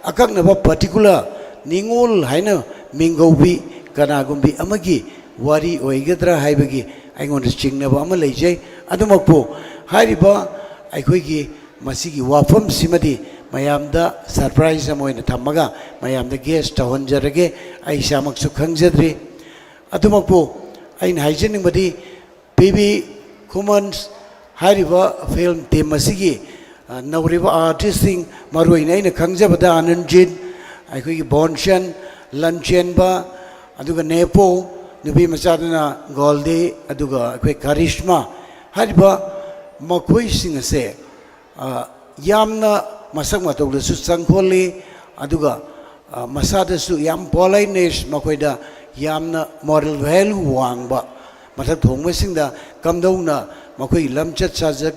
ꯑꯀꯛꯅꯕ ꯄꯥꯔꯇꯤꯀꯨꯂꯔ ꯅꯤꯡꯉꯣꯜ ꯍꯥꯏꯅ ꯃꯤꯡꯒꯧꯕꯤ ꯀꯅꯥꯒꯨꯝꯕꯤ ꯑꯃꯒꯤ ꯋꯥꯔꯤ ꯑꯣꯏꯒꯗ꯭ꯔꯥ ꯍꯥꯏꯕꯒꯤ ꯑꯩꯉꯣꯟꯗ ꯆꯤꯡꯅꯕ ꯑꯃ ꯂꯩꯖꯩ꯫ ꯑꯗꯨꯃꯛꯄꯨ ꯍꯥꯏꯔꯤꯕ ꯑꯩꯈꯣꯏꯒꯤ ꯃꯁꯤꯒꯤ ꯋꯥꯐꯝꯁꯤꯃꯗꯤ ꯃꯌꯥꯝꯗ ꯁꯔꯄ꯭ꯔꯥꯏꯖ ꯑꯃ ꯑꯣꯏꯅ ꯊꯝꯃꯒ ꯃꯌꯥꯝꯗ ꯒꯦꯁ ꯇꯧꯍꯟꯖꯔꯒꯦ꯫ ꯑꯩ ꯏꯁꯥꯃꯛꯁꯨ ꯈꯪꯖꯗ꯭ꯔꯤ꯫ ꯑꯗꯨꯃꯛꯄꯨ ꯑꯩꯅ ꯍꯥꯏꯖꯅꯤꯡꯕꯗꯤ ꯄꯤ ꯕꯤ ꯈꯨꯃꯟ ꯍꯥꯏꯔꯤꯕ ꯐꯤꯂꯝ ꯇꯤꯝ ꯑꯁꯤꯒꯤ, ꯑ, ꯅꯧꯔꯤꯕ ꯑꯥꯔꯇꯤꯁꯁꯤꯡ, ꯃꯔꯨꯑꯣꯏꯅ ꯑꯩꯅ ꯈꯪꯖꯕꯗ ꯑꯅꯟꯖꯤꯠ, ꯑꯩꯈꯣꯏꯒꯤ ꯕꯣꯟꯁꯟ, ꯂꯟꯆꯦꯟꯕ, ꯑꯗꯨꯒ ꯅꯦꯄꯣ, ꯅꯨꯄꯤ ꯃꯆꯥꯗꯨꯅ ꯒꯣꯜꯗꯤ, ꯑꯗꯨꯒ ꯑꯩꯈꯣꯏ ꯀꯔꯤꯁꯃꯥ ꯍꯥꯏꯔꯤꯕ ꯃꯈꯣꯏꯁꯤꯡ ꯑꯁꯦ, ꯑ, ꯌꯥꯝꯅ ꯃꯁꯛ ꯃꯇꯧꯗꯁꯨ ꯆꯪꯈꯣꯜꯂꯤ, ꯑꯗꯨꯒ, ꯑ, ꯃꯁꯥꯗꯁꯨ ꯌꯥꯝ ꯄꯣꯂꯥꯏꯠꯅꯦꯁ, ꯃꯈꯣꯏꯗ ꯌꯥꯝꯅ ꯃꯣꯔꯦꯜ ꯚꯦꯂ꯭ꯌꯨ ꯋꯥꯡꯕ, ꯃꯊꯛ ꯊꯣꯡꯕꯁꯤꯡꯗ ꯀꯝꯗꯧꯅ ꯃꯈꯣꯏꯒꯤ ꯂꯝꯆꯠ ꯁꯥꯖꯠ,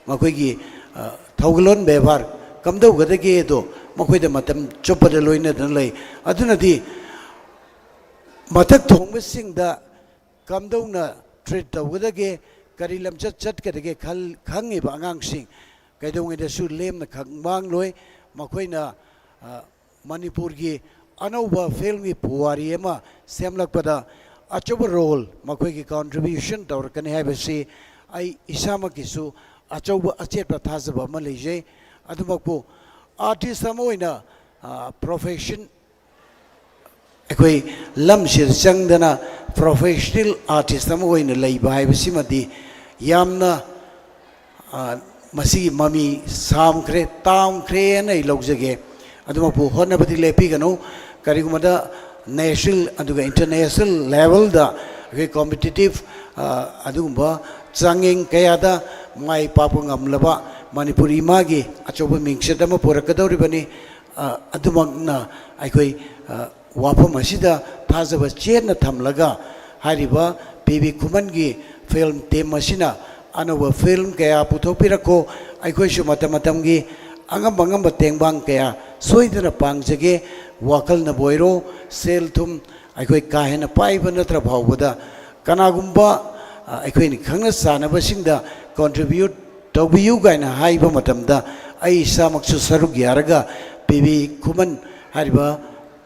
ꯃꯈꯣꯏꯒꯤ, ꯑ, ꯊꯧꯒꯜꯂꯣꯟ ꯕꯦꯕꯥꯔ ꯀꯝꯗꯧꯒꯗꯒꯦꯗꯣ ꯃꯈꯣꯏꯗ ꯃꯇꯝ ꯆꯨꯞꯄꯗ ꯂꯣꯏꯅꯗꯨꯅ ꯂꯩ꯫ ꯑꯗꯨꯅꯗꯤ ꯃꯊꯛ ꯊꯣꯡꯕꯁꯤꯡꯗ ꯀꯝꯗꯧꯅ ꯇ꯭ꯔꯤꯠ ꯇꯧꯒꯗꯒꯦ, ꯀꯔꯤ ꯂꯝꯆꯠ ꯆꯠꯀꯗꯒꯦ ꯈꯜ-, ꯈꯪꯉꯤꯕ ꯑꯉꯥꯡꯁꯤꯡ ꯀꯩꯗꯧꯉꯩꯗꯁꯨ ꯂꯦꯝꯅ ꯈꯪ-, ꯃꯥꯡꯂꯣꯏ꯫ ꯃꯈꯣꯏꯅ, ꯑ, ꯃꯅꯤꯄꯨꯔꯒꯤ ꯑꯅꯧꯕ ꯐꯤꯂꯝꯒꯤ ꯄꯨꯋꯥꯔꯤ ꯑꯃ ꯁꯦꯝꯂꯛꯄꯗ ꯑꯆꯧꯕ ꯔꯣꯜ ꯃꯈꯣꯏꯒꯤ ꯀꯟꯇ꯭ꯔꯤꯕ꯭ꯌꯨꯁꯟ ꯇꯧꯔꯛꯀꯅꯤ ꯍꯥꯏꯕꯁꯤ ꯑꯩ ꯏꯁꯥꯃꯛꯀꯤꯁꯨ ꯑꯆꯧꯕ ꯑꯆꯦꯠꯄ ꯊꯥꯖꯕ ꯑꯃ ꯂꯩꯖꯩ꯫ ꯑꯗꯨꯃꯛꯄꯨ ꯑꯥꯔꯇꯤꯁ ꯑꯃ ꯑꯣꯏꯅ, ꯑ, ꯄ꯭ꯔꯣꯐꯦꯁꯟ ꯑꯩꯈꯣꯏ ꯂꯝꯁꯤꯗ ꯆꯪꯗꯅ ꯄ꯭ꯔꯣꯐꯦꯁꯅꯦꯜ ꯑꯥꯔꯇꯤꯁ ꯑꯃ ꯑꯣꯏꯅ ꯂꯩꯕ ꯍꯥꯏꯕꯁꯤꯃꯗꯤ ꯌꯥꯝꯅ, ꯑ, ꯃꯁꯤꯒꯤ ꯃꯃꯤ ꯁꯥꯝꯈ꯭ꯔꯦ, ꯇꯥꯝꯈ꯭ꯔꯦꯅ ꯑꯩ ꯂꯧꯖꯒꯦ꯫ ꯑꯗꯨꯃꯛꯄꯨ ꯍꯣꯠꯅꯕꯗꯤ ꯂꯦꯞꯄꯤꯒꯅꯨ꯫ ꯀꯔꯤꯒꯨꯝꯕꯗ ꯅꯦꯁꯅꯦꯜ ꯑꯗꯨꯒ ꯏꯟꯇꯔꯅꯦꯁꯅꯦꯜ ꯂꯦꯚꯦꯜꯗ ꯑꯩꯈꯣꯏ ꯀꯣꯝꯄꯤꯇꯤꯇꯤꯞ ꯑꯗꯨꯒꯨꯝꯕ ꯆꯥꯡꯌꯦꯡ ꯀꯌꯥꯗ ꯃꯥꯏ ꯄꯥꯛꯄ ꯉꯝꯂꯕ ꯃꯅꯤꯄꯨꯔ ꯏꯃꯥꯒꯤ ꯑꯆꯧꯕ ꯃꯤꯡꯆꯠ ꯑꯃ ꯄꯨꯔꯛꯀꯗꯧꯔꯤꯕꯅꯤ꯫ ꯑꯗꯨꯃꯛꯅ ꯑꯩꯈꯣꯏ ꯋꯥꯐꯝ ꯑꯁꯤꯗ ꯊꯥꯖꯕ ꯆꯦꯠꯅ ꯊꯝꯂꯒ ꯍꯥꯏꯔꯤꯕ ꯄꯤ ꯕꯤ ꯈꯨꯃꯟꯒꯤ ꯐꯤꯂꯝ ꯇꯤꯝ ꯑꯁꯤꯅ ꯑꯅꯧꯕ ꯐꯤꯂꯝ ꯀꯌꯥ ꯄꯨꯊꯣꯛꯄꯤꯔꯛꯈꯣ꯫ ꯑꯩꯈꯣꯏꯁꯨ ꯃꯇꯝ ꯃꯇꯝꯒꯤ ꯑꯉꯝꯕ ꯑꯉꯝꯕ ꯇꯦꯡꯕꯥꯡ ꯀꯌꯥ ꯁꯣꯏꯗꯅ ꯄꯥꯡꯖꯒꯦ꯫ ꯋꯥꯈꯜꯅꯕꯨ ꯑꯣꯏꯔꯣ, ꯁꯦꯜ ꯊꯨꯝ ꯑꯩꯈꯣꯏ ꯀꯥ ꯍꯦꯟꯅ ꯄꯥꯏꯕ ꯅꯠꯇ꯭ꯔ ꯐꯥꯎꯕꯗ ꯀꯅꯥꯒꯨꯝꯕ ꯑꯩꯈꯣꯏꯅ ꯈꯪꯅ ꯆꯥꯟꯅꯕꯁꯤꯡꯗ ꯀꯣꯟꯇ꯭ꯔꯤꯕ꯭ꯌꯨꯠ ꯇꯧꯕꯤꯌꯨ ꯀꯥꯏꯅ ꯍꯥꯏꯕ ꯃꯇꯝꯗ ꯑꯩ ꯏꯁꯥꯃꯛꯁꯨ ꯁꯔꯨꯛ ꯌꯥꯔꯒ ꯄꯤ ꯕꯤ ꯈꯨꯃꯟ ꯍꯥꯏꯔꯤꯕ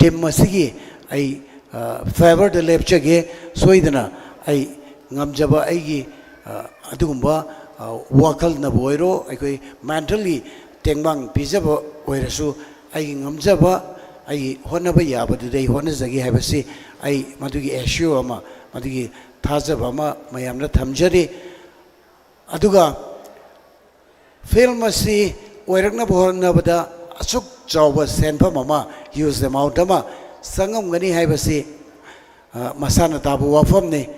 ꯇꯤꯝ ꯑꯁꯤꯒꯤ ꯑꯩ ꯐꯦꯚꯔꯗ ꯂꯦꯞꯆꯒꯦ꯫ ꯁꯣꯏꯗꯅ ꯑꯩ ꯉꯝꯖꯕ ꯑꯩꯒꯤ ꯑꯗꯨꯒꯨꯝꯕ ꯋꯥꯈꯜꯅꯕꯨ ꯑꯣꯏꯔꯣ, ꯑꯩꯈꯣꯏ ꯃꯦꯟꯇꯦꯜꯂꯤ ꯇꯦꯡꯕꯥꯡ ꯄꯤꯖꯕ ꯑꯣꯏꯔꯁꯨ, ꯑꯩꯒꯤ ꯉꯝꯖꯕ, ꯑꯩꯒꯤ ꯍꯣꯠꯅꯕ ꯌꯥꯕꯗꯨꯗꯤ ꯑꯩ ꯍꯣꯠꯅꯖꯒꯦ ꯍꯥꯏꯕꯁꯤ ꯑꯩ ꯃꯗꯨꯒꯤ ꯑꯦꯁꯤꯌꯣ ꯑꯃ, ꯃꯗꯨꯒꯤ ꯊꯥꯖꯕ ꯑꯃ ꯃꯌꯥꯝꯗ ꯊꯝꯖꯔꯤ꯫ ꯑꯗꯨꯒ ꯐꯤꯂꯝ ꯑꯁꯤ ꯑꯣꯏꯔꯛꯅꯕ ꯍꯣꯠꯅꯕꯗ ꯑꯁꯨꯛ ꯆꯥꯎꯕ ꯁꯦꯟꯐꯝ ꯑꯃ, ꯍ꯭ꯌꯨꯖ ꯑꯦꯃꯥꯎꯟꯠ ꯑꯃ ꯆꯪꯉꯝꯒꯅꯤ ꯍꯥꯏꯕꯁꯤ ꯃꯁꯥꯅ ꯇꯥꯕ ꯋꯥꯐꯝꯅꯤ꯫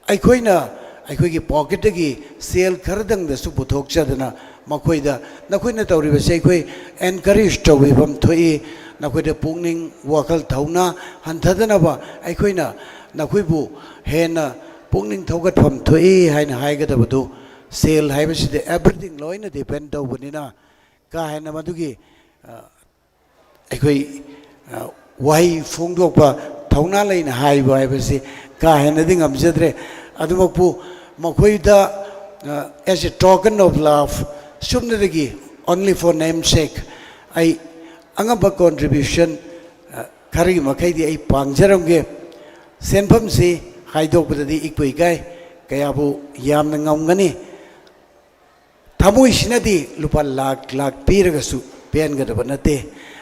ꯑꯩꯈꯣꯏꯅ ꯑꯩꯈꯣꯏꯒꯤ ꯄꯣꯀꯦꯠꯇꯒꯤ ꯁꯦꯜ ꯈꯔꯗꯪꯗꯁꯨ ꯄꯨꯊꯣꯛꯆꯗꯅ ꯃꯈꯣꯏꯗ, "ꯅꯈꯣꯏꯅ ꯇꯧꯔꯤꯕꯁꯦ ꯑꯩꯈꯣꯏ ꯑꯦꯟꯀꯔꯦꯖ ꯇꯧꯕꯤꯐꯝ ꯊꯣꯛꯏ, ꯅꯈꯣꯏꯗ ꯄꯨꯛꯅꯤꯡ ꯋꯥꯈꯜ ꯊꯧꯅꯥ ꯍꯟꯊꯗꯅꯕ ꯑꯩꯈꯣꯏꯅ ꯅꯈꯣꯏꯕꯨ ꯍꯦꯟꯅ ꯄꯨꯛꯅꯤꯡ ꯊꯧꯒꯠꯐꯝ ꯊꯣꯛꯏ" ꯍꯥꯏꯅ ꯍꯥꯏꯒꯗꯕꯗꯨ, ꯁꯦꯜ ꯍꯥꯏꯕꯁꯤꯗꯤ ꯑꯦꯚ꯭ꯔꯤꯊꯤꯡ ꯂꯣꯏꯅ ꯗꯤꯄꯦꯟ ꯇꯧꯕꯅꯤꯅ, ꯀꯥ ꯍꯦꯟꯅ ꯃꯗꯨꯒꯤ ꯑꯩꯈꯣꯏ ꯋꯥꯍꯩ ꯐꯣꯡꯗꯣꯛꯄ, ꯊꯧꯅꯥ ꯂꯩꯅ ꯍꯥꯏꯕ ꯍꯥꯏꯕꯁꯤ ꯀꯥ ꯍꯦꯟꯅꯗꯤ ꯉꯝꯖꯗ꯭ꯔꯦ꯫ ꯑꯗꯨꯃꯛꯄꯨ ꯃꯈꯣꯏꯗ, as a token of love, ꯁꯨꯞꯅꯗꯒꯤ, only for namesake, ꯑꯩ ꯑꯉꯝꯕ ꯀꯣꯟꯇ꯭ꯔꯤꯕ꯭ꯌꯨꯁꯟ ꯈꯔꯒꯤ ꯃꯈꯩꯗꯤ ꯑꯩ ꯄꯥꯡꯖꯔꯝꯒꯦ꯫ ꯁꯦꯟꯐꯝꯁꯤ ꯍꯥꯏꯗꯣꯛꯄꯗꯗꯤ ꯏꯀꯨꯏ ꯏꯀꯥꯏ, ꯀꯌꯥꯕꯨ ꯌꯥꯝꯅ ꯉꯝꯒꯅꯤ? ꯊꯃꯣꯏꯁꯤꯅꯗꯤ ꯂꯨꯄꯥ ꯂꯥꯛ ꯂꯥꯛ ꯄꯤꯔꯒꯁꯨ ꯄꯦꯟꯒꯗꯕ ꯅꯠꯇꯦ꯫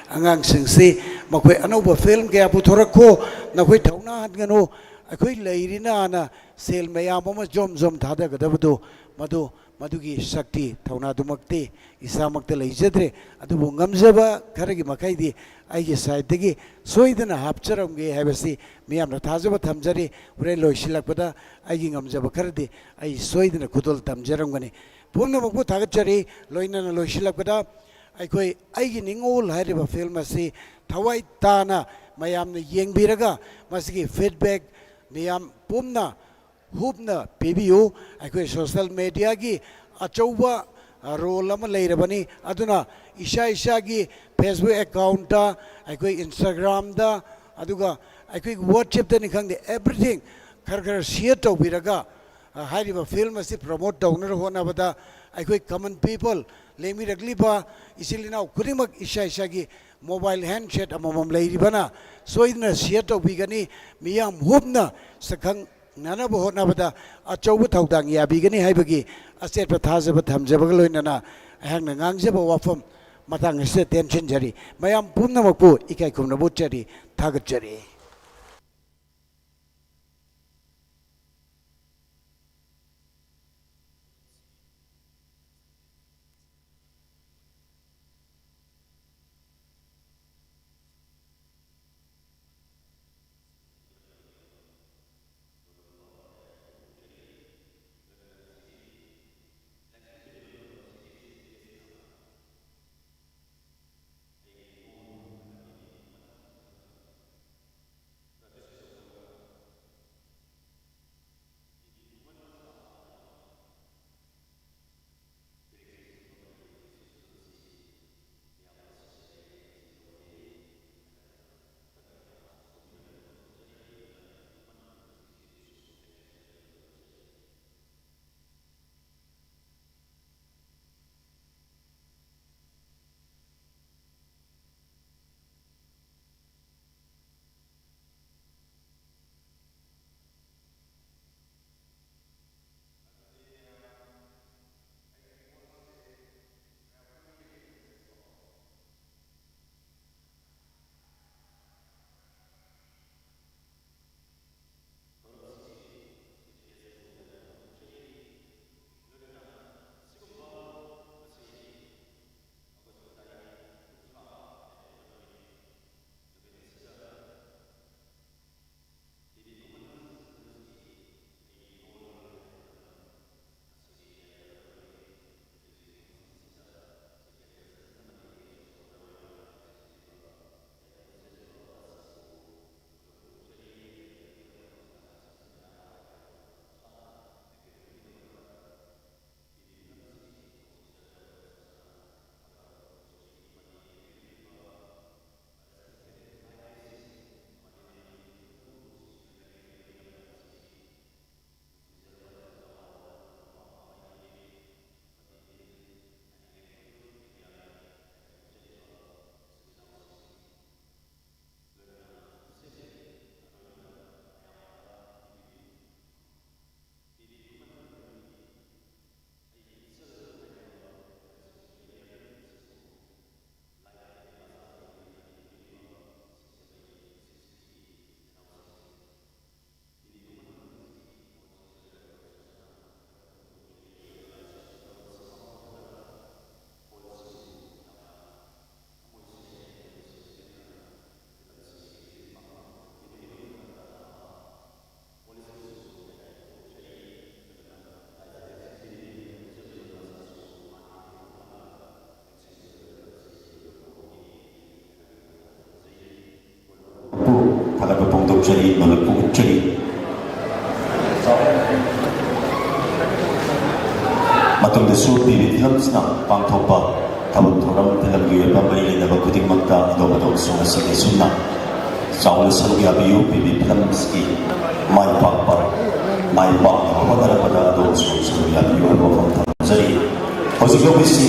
ꯑꯉꯥꯡꯁꯤꯡꯁꯤ ꯃꯈꯣꯏ ꯑꯅꯧꯕ ꯐꯤꯂꯝ ꯀꯌꯥ ꯄꯨꯊꯣꯔꯛꯈꯣ, ꯅꯈꯣꯏ ꯊꯧꯅꯥ ꯍꯟꯒꯅꯨ꯫ ꯑꯩꯈꯣꯏ ꯂꯩꯔꯤꯅꯥꯅ ꯁꯦꯜ ꯃꯌꯥꯝ ꯑꯃ ꯖꯣꯝ ꯖꯣꯝ ꯊꯥꯗꯒꯗꯕꯗꯨ, ꯃꯗꯨ, ꯃꯗꯨꯒꯤ ꯁꯛꯇꯤ ꯊꯧꯅꯥꯗꯨꯃꯛꯇꯤ ꯏꯁꯥꯃꯛꯇ ꯂꯩꯖꯗ꯭ꯔꯦ꯫ ꯑꯗꯨꯕꯨ ꯉꯝꯖꯕ ꯈꯔꯒꯤ ꯃꯈꯩꯗꯤ ꯑꯩꯒꯤ ꯁꯥꯏꯠꯇꯒꯤ ꯁꯣꯏꯗꯅ ꯍꯥꯞꯆꯔꯝꯒꯦ ꯍꯥꯏꯕꯁꯤ ꯃꯤꯌꯥꯝꯅ ꯊꯥꯖꯕ ꯊꯝꯖꯔꯤ꯫ ꯍꯣꯔꯦꯟ ꯂꯣꯏꯁꯤꯜꯂꯛꯄꯗ ꯑꯩꯒꯤ ꯉꯝꯖꯕ ꯈꯔꯗꯤ ꯑꯩ ꯁꯣꯏꯗꯅ ꯈꯨꯗꯣꯜ ꯇꯝꯖꯔꯝꯒꯅꯤ꯫ ꯄꯨꯝꯅꯃꯛꯄꯨ ꯊꯥꯒꯠꯆꯔꯤ꯫ ꯂꯣꯏꯅꯅ ꯂꯣꯏꯁꯤꯜꯂꯛꯄꯗ ꯑꯩꯈꯣꯏ ꯑꯩꯒꯤ ꯅꯤꯡꯉꯣꯜ ꯍꯥꯏꯔꯤꯕ ꯐꯤꯂꯝ ꯑꯁꯤ ꯊꯋꯥꯏ ꯇꯥꯅ ꯃꯌꯥꯝꯅ ꯌꯦꯡꯕꯤꯔꯒ ꯃꯁꯤꯒꯤ ꯐꯤꯗꯕꯦꯛ ꯃꯤꯌꯥꯝ ꯄꯨꯝꯅ ꯍꯨꯞꯅ ꯄꯤꯕꯤꯌꯨ꯫ ꯑꯩꯈꯣꯏ ꯁꯣꯁꯦꯜ ꯃꯦꯗꯤꯌꯥꯒꯤ ꯑꯆꯧꯕ, ꯑ, ꯔꯣꯜ ꯑꯃ ꯂꯩꯔꯕꯅꯤ꯫ ꯑꯗꯨꯅ ꯏꯁꯥ ꯏꯁꯥꯒꯤ ꯐꯦꯁꯕꯨꯛ ꯑꯦꯀꯥꯎꯟꯇ, ꯑꯩꯈꯣꯏ ꯏꯟꯁꯇꯥꯒ꯭ꯔꯥꯝꯗ, ꯑꯗꯨꯒ ꯑꯩꯈꯣꯏꯒꯤ ꯋꯥꯆꯦꯞꯇꯅꯤ ꯈꯪꯗꯦ, ꯑꯦꯕ꯭ꯔꯤꯊꯤꯡ ꯈꯔ ꯈꯔ ꯁꯤꯌꯔ ꯇꯧꯕꯤꯔꯒ, ꯑ, ꯍꯥꯏꯔꯤꯕ ꯐꯤꯂꯝ ꯑꯁꯤ ꯄ꯭ꯔꯃꯣꯠ ꯇꯧꯅꯕ ꯍꯣꯠꯅꯕꯗ ꯑꯩꯈꯣꯏ ꯀꯃꯟ ꯄꯤꯄꯜ, ꯂꯦꯡꯃꯤꯔꯛꯂꯤꯕ ꯏꯆꯤꯜ ꯏꯅꯥꯎ ꯈꯨꯗꯤꯡꯃꯛ ꯏꯁꯥ ꯏꯁꯥꯒꯤ ꯃꯣꯕꯥꯏꯜ ꯍꯦꯟꯁꯦꯠ ꯑꯃꯃꯝ ꯂꯩꯔꯤꯕꯅ ꯁꯣꯏꯗꯅ ꯁꯤꯌꯔ ꯇꯧꯕꯤꯒꯅꯤ꯫ ꯃꯤꯌꯥꯝ ꯍꯨꯞꯅ ꯁꯛꯈꯪ ꯅꯅꯕ ꯍꯣꯠꯅꯕꯗ ꯑꯆꯧꯕ ꯊꯧꯗꯥꯡ ꯌꯥꯕꯤꯒꯅꯤ ꯍꯥꯏꯕꯒꯤ ꯑꯆꯦꯠꯄ ꯊꯥꯖꯕ ꯊꯝꯖꯕꯒ ꯂꯣꯏꯅꯅ ꯑꯩꯍꯥꯛꯅ ꯉꯥꯡꯖꯕ ꯋꯥꯐꯝ ꯃꯇꯥꯡ ꯑꯁꯤꯗ ꯇꯦꯟꯁꯤꯟꯖꯔꯤ꯫ ꯃꯌꯥꯝ ꯄꯨꯝꯅꯃꯛꯄꯨ ꯏꯀꯥꯏ ꯈꯨꯝꯅꯕ ꯎꯠꯆꯔꯤ, ꯊꯥꯒꯠꯆꯔꯤ꯫ ꯆꯔꯤ ꯅꯨꯃꯤꯠꯄꯨ ꯎꯠꯆꯔꯤ꯫ ꯃꯇꯨꯡꯗꯁꯨ ꯄꯤ ꯕꯤ ꯐꯤꯂꯝꯁꯅ ꯄꯥꯡꯊꯣꯛꯄ ꯊꯕꯛ ꯊꯧꯔꯝ, ꯐꯤꯂꯝꯒꯤ ꯑꯣꯏꯕ ꯃꯔꯤ ꯂꯩꯅꯕ ꯈꯨꯗꯤꯡꯃꯛꯇ ꯑꯗꯣꯝ ꯑꯗꯣꯝꯁꯨ ꯉꯁꯤꯒꯤ ꯑꯁꯨꯝꯅ ꯆꯥꯎꯅ ꯁꯔꯨꯛ ꯌꯥꯕꯤꯌꯨ꯫ ꯄꯤ ꯕꯤ ꯐꯤꯂꯝꯁꯀꯤ ꯃꯥꯏ ꯄꯥꯛꯄ, ꯃꯥꯏ ꯄꯥꯛꯅꯕ ꯍꯣꯠꯅꯔꯛꯄꯗ ꯑꯗꯣꯝꯁꯨ ꯁꯔꯨꯛ ꯌꯥꯕꯤꯌꯨ ꯍꯥꯏꯕ ꯋꯥꯐꯝ ꯊꯝꯖꯔꯤ꯫ ꯍꯧꯖꯤꯛ ꯑꯩꯈꯣꯏꯁꯤ